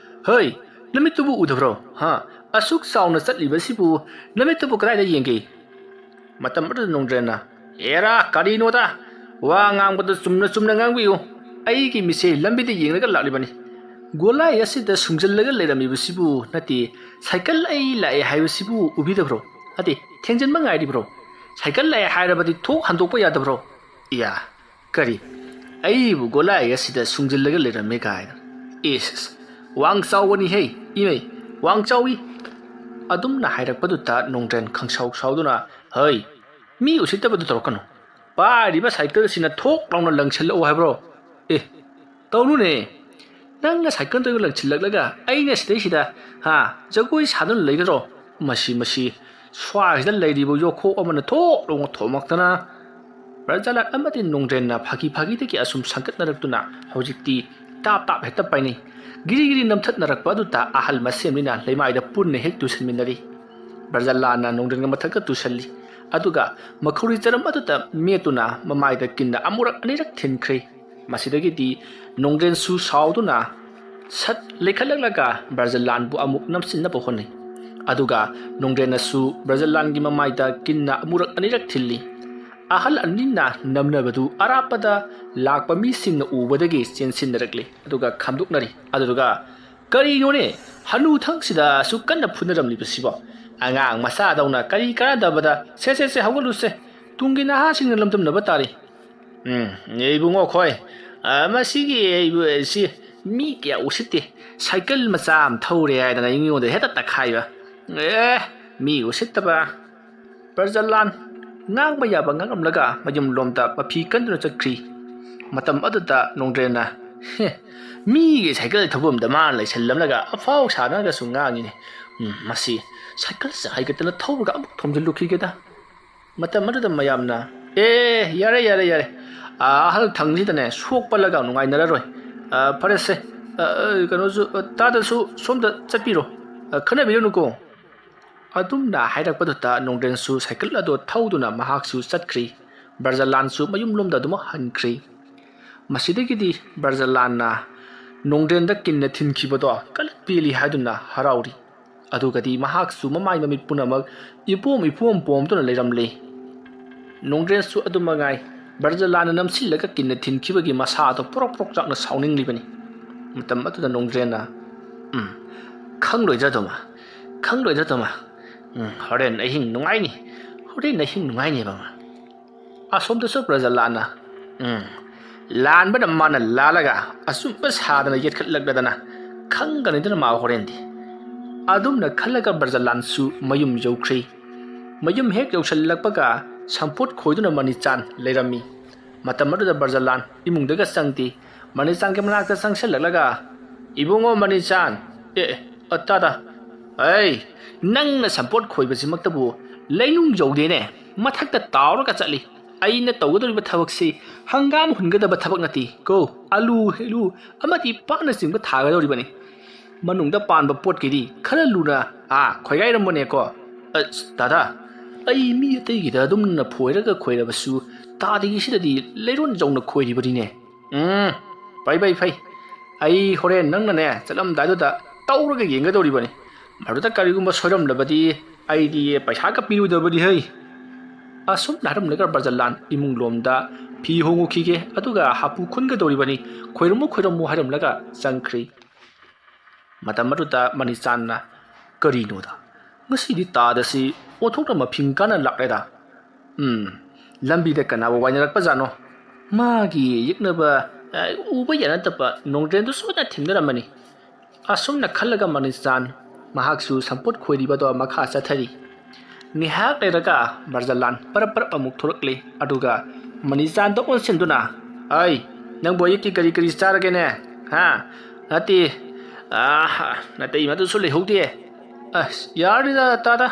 "ꯍꯩ, ꯅꯃꯤꯠꯇꯨꯕꯨ ꯎꯗꯕ꯭ꯔꯣ? ꯍꯥ? ꯑꯁꯨꯛ ꯆꯥꯎꯅ ꯆꯠꯂꯤꯕꯁꯤꯕꯨ ꯅꯃꯤꯠꯇꯨꯕꯨ ꯀꯗꯥꯏꯗ ꯌꯦꯡꯒꯦ?" ꯃꯇꯝ ꯑꯗꯨꯗ ꯅꯣꯡꯗ꯭ꯔꯦꯟꯅ, "ꯑꯦꯔꯥ, ꯀꯔꯤꯅꯣꯗ? ꯋꯥ ꯉꯥꯡꯕꯗ ꯆꯨꯝꯅ ꯆꯨꯝꯅ ꯉꯥꯡꯕꯤꯌꯨ꯫ ꯑꯩꯒꯤ ꯃꯤꯠꯁꯦ ꯂꯝꯕꯤꯗ ꯌꯦꯡꯂꯒ ꯂꯥꯛꯂꯤꯕꯅꯤ꯫ ꯒꯣꯂꯥꯏ ꯑꯁꯤꯗ ꯁꯨꯡꯖꯜꯂꯒ ꯂꯩꯔꯝꯃꯤꯕꯁꯤꯕꯨ ꯅꯠꯇꯦ, ꯁꯥꯏꯀꯜ ꯑꯩ ꯂꯥꯛꯑꯦ ꯍꯥꯏꯕꯁꯤꯕꯨ ꯎꯕꯤꯗꯕ꯭ꯔꯣ? ꯅꯠꯇꯦ, ꯊꯦꯡꯖꯤꯟꯕ ꯉꯥꯏꯔꯤꯕ꯭ꯔꯣ? ꯁꯥꯏꯀꯜ ꯂꯥꯛꯑꯦ ꯍꯥꯏꯔꯕꯗꯤ ꯊꯣꯛ ꯍꯟꯗꯣꯛꯄ ꯌꯥꯗꯕ꯭ꯔꯣ? ꯏꯌꯥ, ꯀꯔꯤ? ꯑꯩꯕꯨ ꯒꯣꯂꯥꯏ ꯑꯁꯤꯗ ꯁꯨꯡꯖꯤꯜꯂꯒ ꯂꯩꯔꯝꯃꯦ ꯀꯥꯏꯅ꯫ ꯏꯁ, ꯋꯥꯡ ꯆꯥꯎꯕꯅꯤꯍꯦ, ꯏꯃꯩ, ꯋꯥꯡ ꯆꯥꯎꯏ!" ꯑꯗꯨꯝꯅ ꯍꯥꯏꯔꯛꯄꯗꯨꯗ ꯅꯣꯡꯗ꯭ꯔꯦꯟ ꯈꯪꯁꯥꯎ ꯁꯥꯎꯗꯨꯅ, "ꯍꯩ, ꯃꯤ ꯎꯁꯤꯠꯇꯕꯗꯨ ꯇꯧꯔꯛꯀꯅꯨ꯫ ꯄꯥꯏꯔꯤꯕ ꯁꯥꯏꯀꯜꯁꯤꯅ ꯊꯣꯛ ꯂꯥꯎꯅ ꯂꯪꯁꯤꯜꯂꯛꯎ ꯍꯥꯏꯕ꯭ꯔꯣ? ꯑꯦ, ꯇꯧꯅꯨꯅꯦ꯫ ꯅꯪꯅ ꯁꯥꯏꯀꯜꯗꯨ ꯂꯪꯁꯤꯜꯂꯛꯂꯒ ꯑꯩꯅ ꯁꯤꯗꯩꯁꯤꯗ, ꯍꯥ, ꯖꯒꯣꯏ ꯁꯥꯗꯨꯅ ꯂꯩꯒꯗ꯭ꯔꯣ? ꯃꯁꯤ, ꯃꯁꯤ, ꯁ꯭ꯋꯥꯏꯁꯤꯗ ꯂꯩꯔꯤꯕ ꯌꯣꯈꯣꯛ ꯑꯃꯅ ꯊꯣꯛ ꯂꯥꯎꯅ ꯊꯣꯝꯃꯛꯇꯅ!" ꯕ꯭ꯔꯖꯂꯥꯜ ꯑꯃꯗꯤ ꯅꯣꯡꯗ꯭ꯔꯦꯟꯅ ꯐꯥꯒꯤ ꯐꯥꯒꯤꯗꯒꯤ ꯑꯁꯨꯝ ꯁꯪꯒꯠꯅꯔꯛꯇꯨꯅ ꯍꯧꯖꯤꯛꯇꯤ ꯇꯥꯞ ꯇꯥꯞ ꯍꯦꯛꯇ ꯄꯥꯏꯅꯩ꯫ ꯒꯤꯔꯤ ꯒꯤꯔꯤ ꯅꯝꯊꯠꯅꯔꯛꯄ ꯑꯗꯨꯗ ꯑꯍꯜ ꯃꯁꯦꯝꯅꯤꯅ ꯂꯩꯃꯥꯏꯗ ꯄꯨꯟꯅ ꯍꯦꯛ ꯇꯨꯁꯟꯃꯤꯟꯅꯔꯤ꯫ ꯕ꯭ꯔꯖꯂꯥꯜꯅ ꯅꯣꯡꯗ꯭ꯔꯦꯟꯒꯤ ꯃꯊꯛꯇ ꯇꯨꯁꯜꯂꯤ꯫ ꯑꯗꯨꯒ ꯃꯈꯧꯔꯤ ꯆꯔꯝ ꯑꯗꯨꯗ ꯃꯦꯠꯇꯨꯅ ꯃꯃꯥꯏꯗ ꯀꯤꯟꯅ ꯑꯃꯨꯔꯛ ꯑꯅꯤꯔꯛ ꯊꯤꯟꯈ꯭ꯔꯦ꯫ ꯃꯁꯤꯗꯒꯤꯗꯤ ꯅꯣꯡꯗ꯭ꯔꯦꯟꯁꯨ ꯁꯥꯎꯗꯨꯅ ꯁꯠ ꯂꯩꯈꯠꯂꯛꯂꯒ ꯕ꯭ꯔꯖꯂꯥꯟꯕꯨ ꯑꯃꯨꯛ ꯅꯝꯁꯤꯟꯅꯕ ꯍꯣꯠꯅꯩ꯫ ꯑꯗꯨꯒ ꯅꯣꯡꯗ꯭ꯔꯦꯟꯅꯁꯨ ꯕ꯭ꯔꯖꯂꯥꯟꯒꯤ ꯃꯃꯥꯏꯗ ꯀꯤꯟꯅ ꯑꯃꯨꯔꯛ ꯑꯅꯤꯔꯛ ꯊꯤꯜꯂꯤ꯫ ꯑꯍꯜ ꯑꯅꯤꯅ ꯅꯝꯅꯕꯗꯨ ꯑꯔꯥꯞꯄꯗ ꯂꯥꯛꯄ ꯃꯤꯁꯤꯡꯅ ꯎꯕꯗꯒꯤ ꯆꯦꯟꯁꯤꯟꯅꯔꯛꯂꯤ꯫ ꯑꯗꯨꯒ ꯈꯥꯝꯗꯣꯛꯅꯔꯤ꯫ ꯑꯗꯨꯗꯨꯒ, "ꯀꯔꯤꯅꯣꯅꯦ, ꯍꯅꯨꯊꯪꯁꯤꯗ ꯑꯁꯨꯛ ꯀꯟꯅ ꯐꯨꯅꯔꯝꯂꯤꯕꯁꯤꯕꯣ? ꯑꯉꯥꯡ ꯃꯆꯥꯗꯧꯅ ꯀꯔꯤ ꯀꯥꯟꯅꯗꯕꯗ? ꯁꯦ, ꯁꯦ, ꯁꯦ, ꯍꯧꯒꯠꯂꯨꯁꯦ꯫ ꯇꯨꯡꯒꯤ ꯅꯍꯥꯁꯤꯡꯅ ꯂꯝꯗꯝꯅꯕ ꯇꯥꯔꯤ꯫" "ꯎꯝ, ꯏꯕꯨꯡꯉꯣ ꯈꯣꯏ, ꯑ, ꯃꯁꯤꯒꯤ ꯑꯩꯕꯨ-, ꯁꯤ ꯃꯤ ꯀꯌꯥ ꯎꯁꯤꯠꯇꯦ꯫ ꯁꯥꯏꯀꯜ ꯃꯆꯥ ꯑꯃ ꯊꯧꯔꯦ ꯍꯥꯏꯗꯅ ꯑꯩꯉꯣꯟꯗ ꯍꯦꯛꯇ ꯇꯛꯈꯥꯏꯕ꯫ ꯑꯦ, ꯃꯤ ꯎꯁꯤꯠꯇꯕ꯫" ꯄ꯭ꯔꯖꯥꯂꯥꯟ ꯉꯥꯡꯕ ꯌꯥꯕ ꯉꯥꯡꯂꯝꯂꯒ ꯃꯌꯨꯝꯂꯣꯝꯗ ꯃꯐꯤ ꯀꯟꯗꯨꯅ ꯆꯠꯈ꯭ꯔꯤ꯫ ꯃꯇꯝ ꯑꯗꯨꯗ ꯅꯣꯡꯗ꯭ꯔꯦꯟꯅ, "ꯍꯦ, ꯃꯤꯒꯤ ꯁꯥꯏꯀꯜ ꯊꯧꯐꯝꯗ ꯃꯥꯅ ꯂꯩꯁꯜꯂꯝꯂꯒ ꯑꯐꯥꯎ ꯁꯥꯟꯅꯔꯒꯁꯨ ꯉꯥꯡꯉꯤꯅꯦ꯫ ꯎꯝ, ꯃꯁꯤ ꯁꯥꯏꯀꯜꯁꯦ ꯍꯥꯏꯒꯠꯇꯅ ꯊꯧꯔꯒ ꯑꯃꯨꯛ ꯊꯣꯝꯖꯤꯜꯂꯨꯈꯤꯒꯦꯗ꯫" ꯃꯇꯝ ꯑꯗꯨꯗ ꯃꯌꯥꯝꯅ, "ꯑꯦ, ꯌꯥꯔꯦ, ꯌꯥꯔꯦ, ꯌꯥꯔꯦ꯫ ꯑꯥ, ꯑꯍꯜ ꯊꯪꯁꯤꯗꯅꯦ ꯁꯣꯛꯄꯂꯒ ꯅꯨꯡꯉꯥꯏꯅꯔꯔꯣꯏ꯫ ꯑꯥ, ꯐꯔꯦꯁꯦ꯫ ꯑꯥ, ꯑꯥ, ꯀꯩꯅꯣꯁꯨ, ꯑꯥ, ꯇꯥꯗꯁꯨ ꯁꯣꯝꯗ ꯆꯠꯄꯤꯔꯣ꯫ ꯑꯥ, ꯈꯟꯅꯕꯤꯔꯨꯅꯨꯀꯣ꯫" ꯑꯗꯨꯝꯅ ꯍꯥꯏꯔꯛꯄꯗꯨꯗ ꯅꯣꯡꯗ꯭ꯔꯦꯟꯁꯨ ꯁꯥꯏꯀꯜ ꯑꯗꯨ ꯊꯧꯗꯨꯅ ꯃꯍꯥꯛꯁꯨ ꯆꯠꯈ꯭ꯔꯤ꯫ ꯕ꯭ꯔꯖꯂꯥꯟꯁꯨ ꯃꯌꯨꯝꯂꯣꯝꯗ ꯑꯗꯨꯃꯛ ꯍꯟꯈ꯭ꯔꯤ꯫ ꯃꯁꯤꯗꯒꯤꯗꯤ ꯕ꯭ꯔꯖꯂꯥꯟꯅ ꯅꯣꯡꯗ꯭ꯔꯦꯟꯗ ꯀꯤꯟꯅ ꯊꯤꯟꯈꯤꯕꯗꯣ ꯀꯜꯂꯛ ꯄꯦꯜꯂꯤ ꯍꯥꯏꯗꯨꯅ ꯍꯔꯥꯎꯔꯤ꯫ ꯑꯗꯨꯒꯗꯤ ꯃꯍꯥꯛꯁꯨ ꯃꯃꯥꯏ ꯃꯃꯤꯠ ꯄꯨꯝꯅꯃꯛ ꯏꯄꯣꯝ ꯏꯄꯣꯝ ꯄꯣꯝꯗꯨꯅ ꯂꯩꯔꯝꯂꯦ꯫ ꯅꯣꯡꯗ꯭ꯔꯦꯟꯁꯨ ꯑꯗꯨ ꯃꯉꯥꯏ, ꯕ꯭ꯔꯖꯂꯥꯟꯅ ꯅꯝꯁꯤꯜꯂꯒ ꯀꯤꯟꯅ ꯊꯤꯟꯈꯤꯕꯒꯤ ꯃꯁꯥꯗꯣ ꯄ꯭ꯔꯣꯛ ꯄ꯭ꯔꯣꯛ ꯆꯥꯛꯅ ꯁꯥꯎꯅꯤꯡꯂꯤꯕꯅꯤ꯫ ꯃꯇꯝ ꯑꯗꯨꯗ ꯅꯣꯡꯗ꯭ꯔꯦꯟꯅ, "ꯎꯝ, ꯈꯪꯂꯣꯏꯗ꯭ꯔꯗꯨꯃ, ꯈꯪꯂꯣꯏꯗ꯭ꯔꯗꯨꯃ꯫ ꯎꯝ, ꯍꯣꯔꯦꯟ ꯑꯍꯤꯡ ꯅꯨꯡꯉꯥꯏꯅꯤ, ꯍꯣꯔꯦꯟ ꯑꯍꯤꯡ ꯅꯨꯡꯉꯥꯏꯅꯤ ꯕꯃ꯫" ꯑꯁꯣꯝꯗꯁꯨ ꯄ꯭ꯔꯖꯥꯂꯥꯟꯅ, "ꯎꯝ, ꯂꯥꯟꯕꯅ ꯃꯥꯅ ꯂꯥꯜꯂꯒ ꯑꯆꯨꯝꯕ ꯁꯥꯗꯅ ꯌꯦꯠꯈꯠꯂꯛꯂꯗꯅ ꯈꯪꯒꯅꯤꯗꯅ ꯃꯥ ꯍꯣꯔꯦꯟꯗꯤ꯫" ꯑꯗꯨꯝꯅ ꯈꯜꯂꯒ ꯕ꯭ꯔꯖꯥꯂꯥꯟꯁꯨ ꯃꯌꯨꯝ ꯌꯧꯈ꯭ꯔꯦ꯫ ꯃꯌꯨꯝ ꯍꯦꯛ ꯌꯧꯁꯜꯂꯛꯄꯒ ꯁꯝꯄꯣꯠ ꯈꯣꯏꯗꯨꯅ ꯃꯅꯤꯆꯥꯟ ꯂꯩꯔꯝꯃꯤ꯫ ꯃꯇꯝ ꯑꯗꯨꯗ ꯕ꯭ꯔꯖꯥꯂꯥꯟ ꯏꯃꯨꯡꯗꯒ ꯆꯪꯗꯦ꯫ ꯃꯅꯤꯆꯥꯟꯒꯤ ꯃꯅꯥꯛꯇ ꯆꯪꯁꯜꯂꯛꯂꯒ, "ꯏꯕꯨꯡꯉꯣ ꯃꯅꯤꯆꯥꯟ, ꯑꯦ, ꯑꯦ, ꯑ, ꯇꯥ, ꯇꯥ, ꯑꯩ, ꯅꯪꯅ ꯁꯝꯄꯣꯠ ꯈꯣꯏꯕꯁꯤꯃꯛꯇꯕꯨ ꯂꯩꯅꯨꯡ ꯌꯧꯗꯦꯅꯦ, ꯃꯊꯛꯇ ꯇꯥꯎꯔꯒ ꯆꯠꯂꯤ꯫ ꯑꯩꯅ ꯇꯧꯒꯗꯧꯔꯤꯕ ꯊꯕꯛꯁꯤ ꯍꯪꯒꯥꯝ ꯍꯨꯟꯒꯗꯕ ꯊꯕꯛ ꯅꯠꯇꯦ ꯀꯣ, ꯑꯂꯨ, ꯍꯩꯂꯨ ꯑꯃꯗꯤ ꯄꯥꯠꯅꯆꯤꯡꯕ ꯊꯥꯒꯗꯧꯔꯤꯕꯅꯤ꯫ ꯃꯅꯨꯡꯗ ꯄꯥꯟꯕ ꯄꯣꯠꯀꯤꯗꯤ ꯈꯔ ꯂꯨꯅ, ꯑꯥ, ꯈꯣꯏꯒꯥꯏꯔꯝꯕꯅꯦꯀꯣ꯫" "ꯑꯁ, ꯗꯥꯗꯥ, ꯑꯩ ꯃꯤ ꯑꯇꯩꯒꯤꯗ ꯑꯗꯨꯝꯅ ꯈꯣꯏꯔꯒ ꯈꯣꯏꯔꯕꯁꯨ ꯇꯥꯗꯒꯤꯁꯤꯗꯗꯤ ꯂꯩꯔꯣꯟ ꯖꯧꯅ ꯈꯣꯏꯔꯤꯕꯅꯤꯅꯦ꯫ ꯎꯝ, ꯐꯩ, ꯐꯩ, ꯐꯩ꯫ ꯑꯩ ꯍꯣꯔꯦꯟ ꯅꯪꯅꯅꯦ ꯆꯠꯂꯝꯗꯥꯏꯗꯨꯗ ꯇꯧꯔꯒ ꯌꯦꯡꯒꯗꯧꯔꯤꯕꯅꯤ꯫ ꯃꯗꯨꯗ ꯀꯔꯤꯒꯨꯝꯕ ꯁꯣꯏꯔꯝꯂꯕꯗꯤ ꯑꯩꯗꯤ ꯄꯩꯁꯥꯒ ꯄꯤꯔꯨꯗꯕꯅꯤ ꯍꯩ꯫ ꯑꯁꯨꯝꯅ ꯍꯥꯏꯔꯝꯂꯒ ꯕ꯭ꯔꯖꯂꯥꯟ ꯏꯃꯨꯡ ꯂꯣꯝꯗ ꯐꯤ ꯍꯣꯡꯉꯨꯈꯤꯒꯦ, ꯑꯗꯨꯒ ꯍꯥꯄꯨ ꯈꯨꯟꯒꯗꯧꯔꯤꯕꯅꯤ꯫ "ꯈꯣꯏꯔꯝꯃꯨ, ꯈꯣꯏꯔꯝꯃꯨ" ꯍꯥꯏꯔꯝꯂꯒ ꯆꯪꯈ꯭ꯔꯤ꯫ ꯃꯇꯝ ꯑꯗꯨꯗ ꯃꯅꯤꯆꯥꯟꯅ, "ꯀꯔꯤꯅꯣꯗ? ꯉꯁꯤꯗꯤ ꯇꯥꯗꯁꯤ ꯑꯣꯟꯊꯣꯛꯅ ꯃꯐꯤꯡ ꯀꯥꯅ ꯂꯥꯛꯂꯦꯗ꯫ ꯎꯝ, ꯂꯝꯕꯤꯗ ꯀꯅꯥꯕꯨ ꯋꯥꯏꯅꯔꯛꯄꯖꯥꯠꯅꯣ? ꯃꯥꯒꯤ ꯌꯦꯛꯅꯕ, ꯑ, ꯎꯕ ꯌꯥꯅꯗꯕ ꯅꯣꯡꯗ꯭ꯔꯦꯟꯗꯨ ꯁꯣꯏꯗꯅ ꯊꯦꯡꯅꯔꯝꯃꯅꯤ"꯫ ꯑꯁꯨꯝꯅ ꯈꯜꯂꯒ ꯃꯅꯤꯆꯥꯟ ꯃꯍꯥꯛꯁꯨ ꯁꯝꯄꯣꯠ ꯈꯣꯏꯔꯤꯕꯗꯣ ꯃꯈꯥ ꯆꯠꯊꯔꯤ꯫ ꯉꯥꯏꯍꯥꯛ ꯂꯩꯔꯒ ꯕ꯭ꯔꯖꯂꯥꯟ ꯄꯔꯞ ꯄꯔꯞ ꯑꯃꯨꯛ ꯊꯣꯛꯂꯛꯂꯦ, ꯑꯗꯨꯒ ꯃꯅꯤꯆꯥꯟꯗ ꯑꯣꯟꯁꯤꯟꯗꯨꯅ, "ꯑꯩ, ꯅꯪꯕꯨ ꯑꯌꯨꯛꯀꯤ ꯀꯔꯤ ꯀꯔꯤ ꯆꯥꯔꯒꯦꯅꯦ? ꯍꯥ? ꯅꯠꯇꯦ, ꯑꯥ, ꯅꯥꯇꯩ ꯃꯗꯨꯁꯨ ꯂꯩꯍꯧꯗꯦ꯫ ꯑꯁ, ꯌꯥꯔꯅꯤꯗ, ꯇꯥꯗ꯫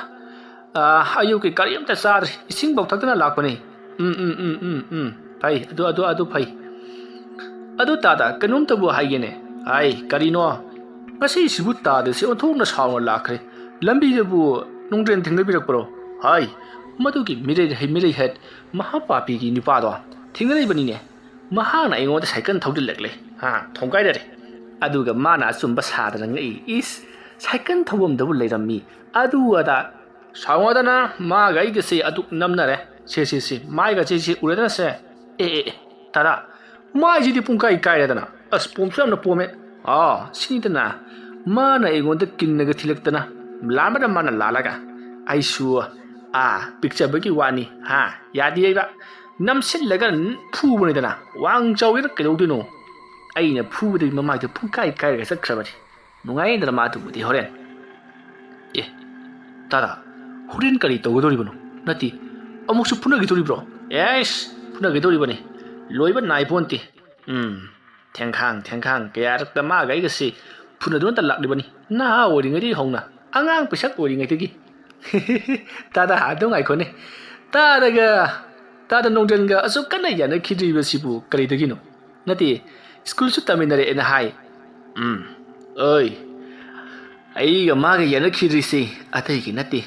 ꯑꯥ, ꯑꯌꯨꯛꯀꯤ ꯀꯔꯤꯝꯇ ꯆꯥꯗ꯭ꯔꯤ, ꯏꯁꯤꯡꯐꯥꯎ ꯊꯛꯇꯅ ꯂꯥꯛꯄꯅꯤ꯫ ꯎꯝ, ꯎꯝ, ꯎꯝ, ꯎꯝ, ꯎꯝ, ꯐꯩ, ꯑꯗꯨ, ꯑꯗꯨ, ꯑꯗꯨ ꯐꯩ꯫ ꯑꯗꯨ ꯇꯥꯗ, ꯀꯩꯅꯣꯝꯇꯕꯨ ꯍꯥꯏꯒꯦꯅꯦ꯫ ꯍꯥꯏ, ꯀꯔꯤꯅꯣ? ꯉꯁꯤꯁꯤꯕꯨ ꯇꯥꯗꯁꯤ ꯑꯣꯟꯊꯣꯛꯅ ꯁꯥꯎꯅ ꯂꯥꯛꯈ꯭ꯔꯦ꯫ ꯂꯝꯕꯤꯗꯕꯨ ꯅꯨꯡꯗ꯭ꯔꯦꯟ ꯊꯦꯡꯅꯕꯤꯔꯛꯄ꯭ꯔꯣ? ꯍꯥꯏ, ꯃꯗꯨꯒꯤ ꯃꯤꯔꯩ-, ꯃꯤꯔꯩꯍꯠ ꯃꯍꯥꯄꯥꯄꯤꯒꯤ ꯅꯨꯄꯥꯗꯣ ꯊꯦꯡꯅꯔꯤꯕꯅꯤꯅꯦ꯫ ꯃꯍꯥꯛꯅ ꯑꯩꯉꯣꯟꯗ ꯁꯥꯏꯀꯜ ꯊꯧꯖꯤꯜꯂꯛꯂꯦ꯫ ꯍꯥ, ꯊꯣꯡꯒꯥꯏꯔꯔꯦ꯫ ꯑꯗꯨꯒ ꯃꯥꯅ ꯑꯆꯨꯝꯕ ꯁꯥꯗꯅ ꯉꯛꯏ꯫ ꯏꯁ, ꯁꯥꯏꯀꯜ ꯊꯧꯐꯝꯗꯕꯨ ꯂꯩꯔꯝꯃꯤ꯫ ꯑꯗꯨ ꯑꯗꯥ꯫ ꯁꯥꯎꯅꯗꯅ ꯃꯥꯒ ꯑꯩꯒꯁꯦ ꯑꯗꯨꯛ ꯅꯝꯅꯔꯦ꯫ ꯁꯦ, ꯁꯦ, ꯁꯦ, ꯃꯥꯏꯒꯁꯦ ꯁꯦ ꯎꯔꯗꯅ ꯁꯦ꯫ ꯑꯦ, ꯑꯦ, ꯑꯦ, ꯇꯥꯗ꯫ ꯃꯥꯏꯁꯤꯗꯤ ꯄꯨꯡꯀꯥꯏ ꯀꯥꯏꯔꯦꯗꯅ꯫ ꯑꯁ, ꯄꯣꯝꯁꯨ ꯌꯥꯝꯅ ꯄꯣꯝꯃꯦ꯫ ꯑꯥ, ꯁꯤꯅꯤꯗꯅ꯫ ꯃꯥꯅ ꯑꯩꯉꯣꯟꯗ ꯀꯤꯟꯅꯒ ꯊꯤꯜꯂꯛꯇꯅ꯫ ꯂꯥꯟꯕꯅ ꯃꯥꯅ ꯂꯥꯜꯂꯒ꯫ ꯑꯩꯁꯨ, ꯑꯥ, ꯄꯤꯛꯆꯕꯒꯤ ꯋꯥꯅꯤ꯫ ꯍꯥ, ꯌꯥꯗꯦ ꯍꯥꯏꯕ꯫ ꯅꯝꯁꯤꯜꯂꯒ ꯐꯨꯕꯅꯤꯗꯅ꯫ ꯋꯥꯡ ꯆꯥꯎꯒꯦꯔꯥ ꯀꯩꯗꯧꯗꯣꯏꯅꯣ? ꯑꯩꯅ ꯐꯨꯕꯗꯒꯤ ꯃꯃꯥꯏꯗꯨ ꯄꯨꯡꯀꯥꯏ ꯀꯥꯏꯔꯒ ꯆꯠꯈ꯭ꯔꯕꯅꯤ꯫ ꯅꯨꯡꯉꯥꯏꯗꯅ ꯃꯥ ꯑꯗꯨꯕꯨꯗꯤ ꯍꯣꯔꯦꯟ꯫ ꯑꯦ, ꯇꯥꯗ, ꯍꯣꯔꯦꯟ ꯀꯔꯤ ꯇꯧꯒꯗꯧꯔꯤꯕꯅꯣ? ꯅꯠꯇꯦ, ꯑꯃꯨꯛꯁꯨ ꯐꯨꯅꯈꯤꯗꯧꯔꯤꯕ꯭ꯔꯣ? ꯑꯦꯁ, ꯐꯨꯅꯈꯤꯗꯧꯔꯤꯕꯅꯤ꯫ ꯂꯣꯏꯕ ꯅꯥꯏ ꯄꯣꯟꯇꯦ꯫ ꯎꯝ, ꯊꯦꯡꯈꯥꯡ, ꯊꯦꯡꯈꯥꯡ, ꯀꯌꯥꯔꯛꯇ ꯃꯥꯒ ꯑꯩꯒꯁꯤ ꯐꯨꯅꯗꯨꯅꯇ ꯂꯥꯛꯂꯤꯕꯅꯤ꯫ ꯅꯍꯥ ꯑꯣꯏꯔꯤꯉꯩꯗꯒꯤ ꯍꯧꯅ, ꯑꯉꯥꯡ ꯄꯤꯁꯛ ꯑꯣꯏꯔꯤꯉꯩꯗꯒꯤ꯫ ꯇꯥꯗ, ꯑꯗꯨ ꯉꯥꯏꯈꯣꯅꯦ꯫ ꯇꯥꯗꯒ, ꯇꯥꯗ ꯅꯣꯡꯗꯦꯟꯒ ꯑꯁꯨꯛ ꯀꯟꯅ ꯌꯥꯅꯈꯤꯗ꯭ꯔꯤꯕꯁꯤꯕꯨ ꯀꯔꯤꯗꯒꯤꯅꯣ? ꯅꯠꯇꯦ, ꯁ꯭ꯀꯨꯜꯁꯨ ꯇꯝꯃꯤꯟꯅꯔꯛꯑꯦꯅ ꯍꯥꯏ꯫ ꯎꯝ, ꯑꯣꯏ, ꯑꯩꯒ ꯃꯥꯒ ꯌꯥꯅꯈꯤꯗ꯭ꯔꯤꯁꯤ ꯑꯇꯩꯒꯤ ꯅꯠꯇꯦ꯫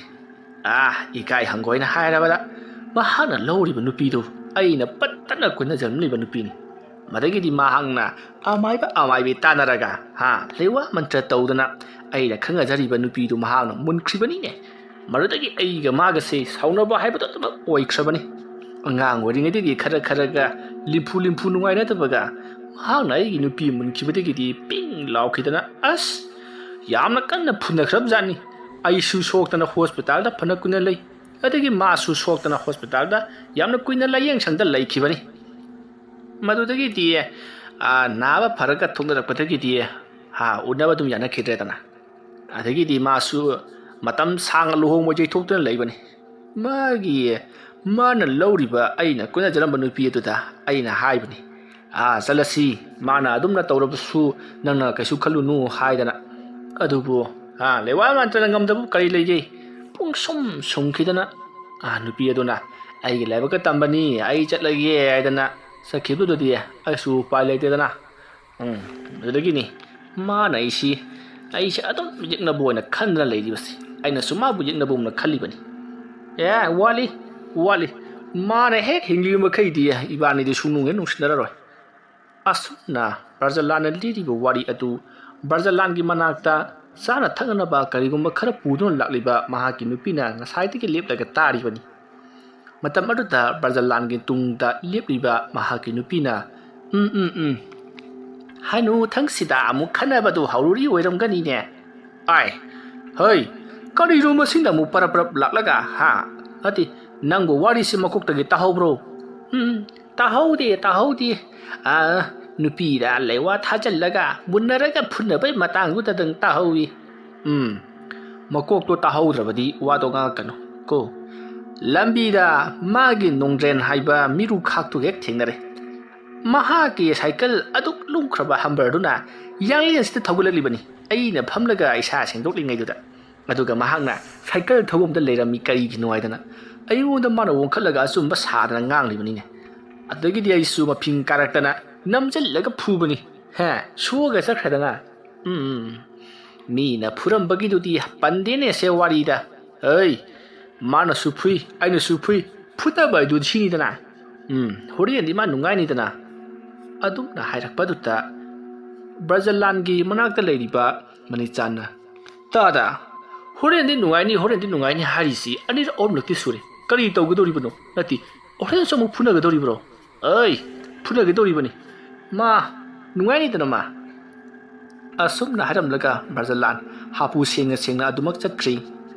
ꯑꯥ, ꯏꯀꯥꯏ ꯍꯪꯒꯣꯏꯅ ꯍꯥꯏꯔꯕꯗ, ꯃꯍꯥꯛꯅ ꯂꯧꯔꯤꯕ ꯅꯨꯄꯤꯗꯨ ꯑꯩꯅ ꯄꯠꯇꯅ ꯀꯣꯏꯅꯖꯔꯝꯂꯤꯕ ꯅꯨꯄꯤꯅꯤ꯫ ꯃꯗꯒꯤꯗꯤ ꯃꯍꯥꯛꯅ ꯑꯃꯥꯏꯕ ꯑꯃꯥꯏꯕꯤ ꯇꯥꯟꯅꯔꯒ, ꯍꯥ, ꯂꯩꯋꯥ ꯃꯟꯇ꯭ꯔ ꯇꯧꯗꯅ ꯑꯩꯅ ꯈꯪꯅꯖꯔꯤꯕ ꯅꯨꯄꯤꯗꯨ ꯃꯍꯥꯛꯅ ꯃꯨꯟꯈ꯭ꯔꯤꯕꯅꯤꯅꯦ꯫ ꯃꯗꯨꯗꯒꯤ ꯑꯩꯒ ꯃꯥꯒꯁꯦ ꯁꯥꯎꯅꯕ ꯍꯥꯏꯕꯗꯨ ꯑꯗꯨꯃꯛ ꯑꯣꯏꯈ꯭ꯔꯕꯅꯤ꯫ ꯑꯉꯥꯡ ꯑꯣꯏꯔꯤꯉꯩꯗꯒꯤ ꯈꯔ ꯈꯔꯒ ꯂꯤꯝꯐꯨ ꯂꯤꯝꯐꯨ ꯅꯨꯡꯉꯥꯏꯅꯗꯕꯒ ꯃꯍꯥꯛꯅ ꯑꯩꯒꯤ ꯅꯨꯄꯤ ꯃꯨꯟꯈꯤꯕꯗꯒꯤꯗꯤ ꯄꯤꯡ ꯂꯥꯎꯈꯤꯗꯅ ꯑꯁ ꯌꯥꯝꯅ ꯀꯟꯅ ꯐꯨꯅꯈ꯭ꯔꯕꯖꯥꯠꯅꯤ꯫ ꯑꯩꯁꯨ ꯁꯣꯛꯇꯅ ꯍꯣꯁꯄꯤꯇꯥꯜꯗ ꯐꯅ ꯀꯨꯏꯅ ꯂꯩ꯫ ꯑꯗꯒꯤ ꯃꯥꯁꯨ ꯁꯣꯛꯇꯅ ꯍꯣꯁꯄꯤꯇꯥꯜꯗ ꯌꯥꯝꯅ ꯀꯨꯏꯅ ꯂꯥꯏꯌꯦꯡ ꯁꯪꯗ ꯂꯩꯈꯤꯕꯅꯤ꯫ ꯃꯗꯨꯗꯒꯤꯗꯤ, ꯑꯥ, ꯅꯥꯕ ꯐꯔꯒ ꯊꯣꯛꯅꯔꯛꯄꯗꯒꯤꯗꯤ, ꯍꯥ, ꯎꯅꯕ ꯑꯗꯨꯝ ꯌꯥꯅꯈꯤꯗ꯭ꯔꯦꯗꯅ꯫ ꯑꯗꯒꯤꯗꯤ ꯃꯥꯁꯨ ꯃꯇꯝ ꯁꯥꯡꯅ ꯂꯨꯍꯣꯡꯕ ꯌꯩꯊꯣꯛꯇꯨꯅ ꯂꯩꯕꯅꯤ꯫ ꯃꯥꯒꯤ, ꯃꯥꯅ ꯂꯧꯔꯤꯕ ꯑꯩꯅ ꯀꯣꯏꯅꯖꯔꯝꯕ ꯅꯨꯄꯤ ꯑꯗꯨꯗ ꯑꯩꯅ ꯍꯥꯏꯕꯅꯤ, "ꯑꯥ, ꯆꯠꯂꯁꯤ, ꯃꯥꯅ ꯑꯗꯨꯝꯅ ꯇꯧꯔꯕꯁꯨ ꯅꯪꯅ ꯀꯩꯁꯨ ꯈꯜꯂꯨꯅꯨ" ꯍꯥꯏꯗꯅ꯫ ꯑꯗꯨꯕꯨ, ꯑꯥ, ꯂꯩꯋꯥ ꯃꯥꯟꯇꯅ ꯉꯝꯗꯕ ꯀꯔꯤ ꯂꯩꯒꯦ? ꯄꯨꯡ ꯁꯨꯝ ꯁꯨꯝꯈꯤꯗꯅ, ꯑꯥ, ꯅꯨꯄꯤ ꯑꯗꯨꯅ "ꯑꯩꯒꯤ ꯂꯥꯏꯕꯛꯀ ꯇꯝꯕꯅꯤ, ꯑꯩ ꯆꯠꯂꯒꯦ" ꯍꯥꯏꯗꯅ ꯆꯠꯈꯤꯕꯗꯨꯗꯗꯤ ꯑꯩꯁꯨ ꯎꯄꯥꯏ ꯂꯩꯇꯦꯗꯅ꯫ ꯎꯝ, ꯑꯗꯨꯗꯒꯤꯅꯤ ꯃꯥꯅ ꯑꯩꯁꯤ, ꯑꯩꯁꯦ ꯑꯗꯨꯝ ꯌꯦꯛꯅꯕ ꯑꯣꯏꯅ ꯈꯟꯗꯅ ꯂꯩꯔꯤꯕꯁꯤ꯫ ꯑꯩꯅꯁꯨ ꯃꯥꯕꯨ ꯌꯦꯛꯅꯕ ꯑꯣꯏꯅ ꯈꯜꯂꯤꯕꯅꯤ꯫ ꯑꯦ, ꯋꯥꯠꯂꯤ, ꯋꯥꯠꯂꯤ꯫ ꯃꯥꯅ ꯍꯦꯛ ꯍꯤꯡꯂꯤꯕ ꯃꯈꯩꯗꯤ ꯏꯕꯥꯅꯤꯗꯤ ꯁꯨꯡꯅꯨꯡ ꯍꯦꯛ ꯅꯨꯡꯁꯤꯅꯔꯔꯣꯏ꯫ ꯑꯁꯨꯝꯅ ꯕ꯭ꯔꯖꯂꯥꯟꯅ ꯂꯤꯔꯤꯕ ꯋꯥꯔꯤ ꯑꯗꯨ ꯕ꯭ꯔꯖꯂꯥꯟꯒꯤ ꯃꯅꯥꯛꯇ ꯆꯥꯅ ꯊꯛꯅꯅꯕ ꯀꯔꯤꯒꯨꯝꯕ ꯈꯔ ꯄꯨꯗꯨꯅ ꯂꯥꯛꯂꯤꯕ ꯃꯍꯥꯛꯀꯤ ꯅꯨꯄꯤꯅ ꯉꯁꯥꯏꯗꯒꯤ ꯂꯦꯞꯂꯒ ꯇꯥꯔꯤꯕꯅꯤ꯫ ꯃꯇꯝ ꯑꯗꯨꯗ ꯕ꯭ꯔꯖꯂꯥꯟꯒꯤ ꯇꯨꯡꯗ ꯂꯦꯞꯂꯤꯕ ꯃꯍꯥꯛꯀꯤ ꯅꯨꯄꯤꯅ, "ꯎꯝ, ꯎꯝ, ꯎꯝ꯫ ꯍꯅꯨꯊꯪꯁꯤꯗ ꯑꯃꯨꯛ ꯈꯟꯅꯕꯗꯨ ꯍꯧꯔꯨꯔꯤ ꯑꯣꯏꯔꯝꯒꯅꯤꯅꯦ꯫ ꯑꯥꯏ, ꯍꯩ, ꯀꯔꯤꯅꯣ ꯃꯁꯤꯅ ꯑꯃꯨꯛ ꯄꯔꯞ ꯄꯔꯞ ꯂꯥꯛꯂꯒ, ꯍꯥ? ꯅꯠꯇꯦ, ꯅꯪꯕꯨ ꯋꯥꯔꯤꯁꯤ ꯃꯀꯣꯛꯇꯒꯤ ꯇꯥꯍꯧꯕ꯭ꯔꯣ?" "ꯎꯝ, ꯇꯥꯍꯧꯗꯦ, ꯇꯥꯍꯧꯗꯦ꯫ ꯑꯥ, ꯅꯨꯄꯤꯗ ꯂꯩꯋꯥ ꯊꯥꯖꯤꯜꯂꯒ ꯃꯨꯟꯅꯔꯒ ꯐꯨꯅꯕꯩ ꯃꯇꯥꯡꯗꯨꯗꯗꯪ ꯇꯥꯍꯧꯏ꯫ ꯎꯝ, ꯃꯀꯣꯛꯇꯣ ꯇꯥꯍꯧꯗ꯭ꯔꯕꯗꯤ ꯋꯥꯗꯣ ꯉꯥꯡꯉꯛꯀꯅꯨ ꯀꯣ꯫" ꯂꯝꯕꯤꯗ ꯃꯥꯒꯤ ꯅꯣꯡꯗ꯭ꯔꯦꯟ ꯍꯥꯏꯕ ꯃꯤꯔꯨ ꯈꯥꯛꯇꯨ ꯍꯦꯛ ꯊꯦꯡꯅꯔꯦ꯫ ꯃꯍꯥꯛꯀꯤ ꯁꯥꯏꯀꯜ ꯑꯗꯨꯛ ꯂꯨꯝꯈ꯭ꯔꯕ ꯍꯝꯕꯔꯗꯨꯅ ꯌꯥꯡꯂꯦꯟꯁꯤꯗ ꯊꯧꯒꯠꯂꯛꯂꯤꯕꯅꯤ꯫ ꯑꯩꯅ ꯐꯝꯂꯒ ꯏꯁꯥ ꯁꯦꯡꯗꯣꯛꯂꯤꯉꯩꯗꯨꯗ꯫ ꯑꯗꯨꯒ ꯃꯍꯥꯛꯅ ꯁꯥꯏꯀꯜ ꯊꯧꯐꯝꯗ ꯂꯩꯔꯝꯃꯤ ꯀꯔꯤꯒꯤꯅꯣ ꯍꯥꯏꯗꯅ ꯑꯩꯉꯣꯟꯗ ꯃꯥꯅ ꯑꯣꯟꯈꯠꯂꯒ ꯑꯆꯨꯝꯕ ꯁꯥꯗꯅ ꯉꯥꯡꯂꯤꯕꯅꯤꯅꯦ꯫ ꯑꯗꯨꯗꯒꯤꯗꯤ ꯑꯩꯁꯨ ꯃꯐꯤꯡ ꯀꯥꯔꯛꯇꯅ ꯅꯝꯁꯤꯜꯂꯒ ꯐꯨꯕꯅꯤ꯫ ꯍꯦ, ꯁꯣꯛꯑꯒ ꯆꯠꯈ꯭ꯔꯗꯅ꯫ ꯎꯝ, ꯃꯤꯅ ꯐꯨꯔꯝꯕꯒꯤꯗꯨꯗꯤ ꯄꯟꯗꯦꯅꯦ ꯁꯦ ꯋꯥꯔꯤꯗ꯫ ꯑꯩ, ꯃꯥꯅꯁꯨ ꯐꯨꯏ, ꯑꯩꯅꯁꯨ ꯐꯨꯏ, ꯐꯨꯅꯕ ꯍꯥꯏꯗꯨ ꯁꯤꯅꯤꯗꯅ꯫ ꯎꯝ, ꯍꯣꯔꯦꯟꯗꯤ ꯃꯥ ꯅꯨꯡꯉꯥꯏꯅꯤꯗꯅ꯫ ꯑꯗꯨꯝꯅ ꯍꯥꯏꯔꯛꯄꯗꯨꯗ ꯕ꯭ꯔꯖꯂꯥꯟꯒꯤ ꯃꯅꯥꯛꯇ ꯂꯩꯔꯤꯕ ꯃꯅꯤꯆꯥꯟꯅ, "ꯇꯥꯗ, ꯍꯣꯔꯦꯟꯗꯤ ꯅꯨꯡꯉꯥꯏꯅꯤ, ꯍꯣꯔꯦꯟꯗꯤ ꯅꯨꯡꯉꯥꯏꯅꯤ ꯍꯥꯏꯔꯤꯁꯤ ꯑꯅꯤꯔꯛ ꯑꯍꯨꯝꯂꯛꯇꯤ ꯁꯨꯔꯦ꯫ ꯀꯔꯤ ꯇꯧꯒꯗꯧꯔꯤꯕꯅꯣ? ꯅꯠꯇꯦ, ꯍꯣꯔꯦꯟꯁꯨ ꯑꯃꯨꯛ ꯐꯨꯅꯒꯗꯧꯔꯤꯕ꯭ꯔꯣ? ꯑꯩ, ꯐꯨꯅꯒꯗꯧꯔꯤꯕꯅꯤ꯫ ꯃꯥ, ꯅꯨꯡꯉꯥꯏꯅꯤꯗꯅ ꯃꯥ?" ꯑꯁꯨꯝꯅ ꯍꯥꯏꯔꯝꯂꯒ ꯕ꯭ꯔꯖꯂꯥꯟ ꯍꯥꯄꯨ ꯁꯦꯡꯅ ꯁꯦꯡꯅ ꯑꯗꯨꯃꯛ ꯆꯠꯈ꯭ꯔꯤ꯫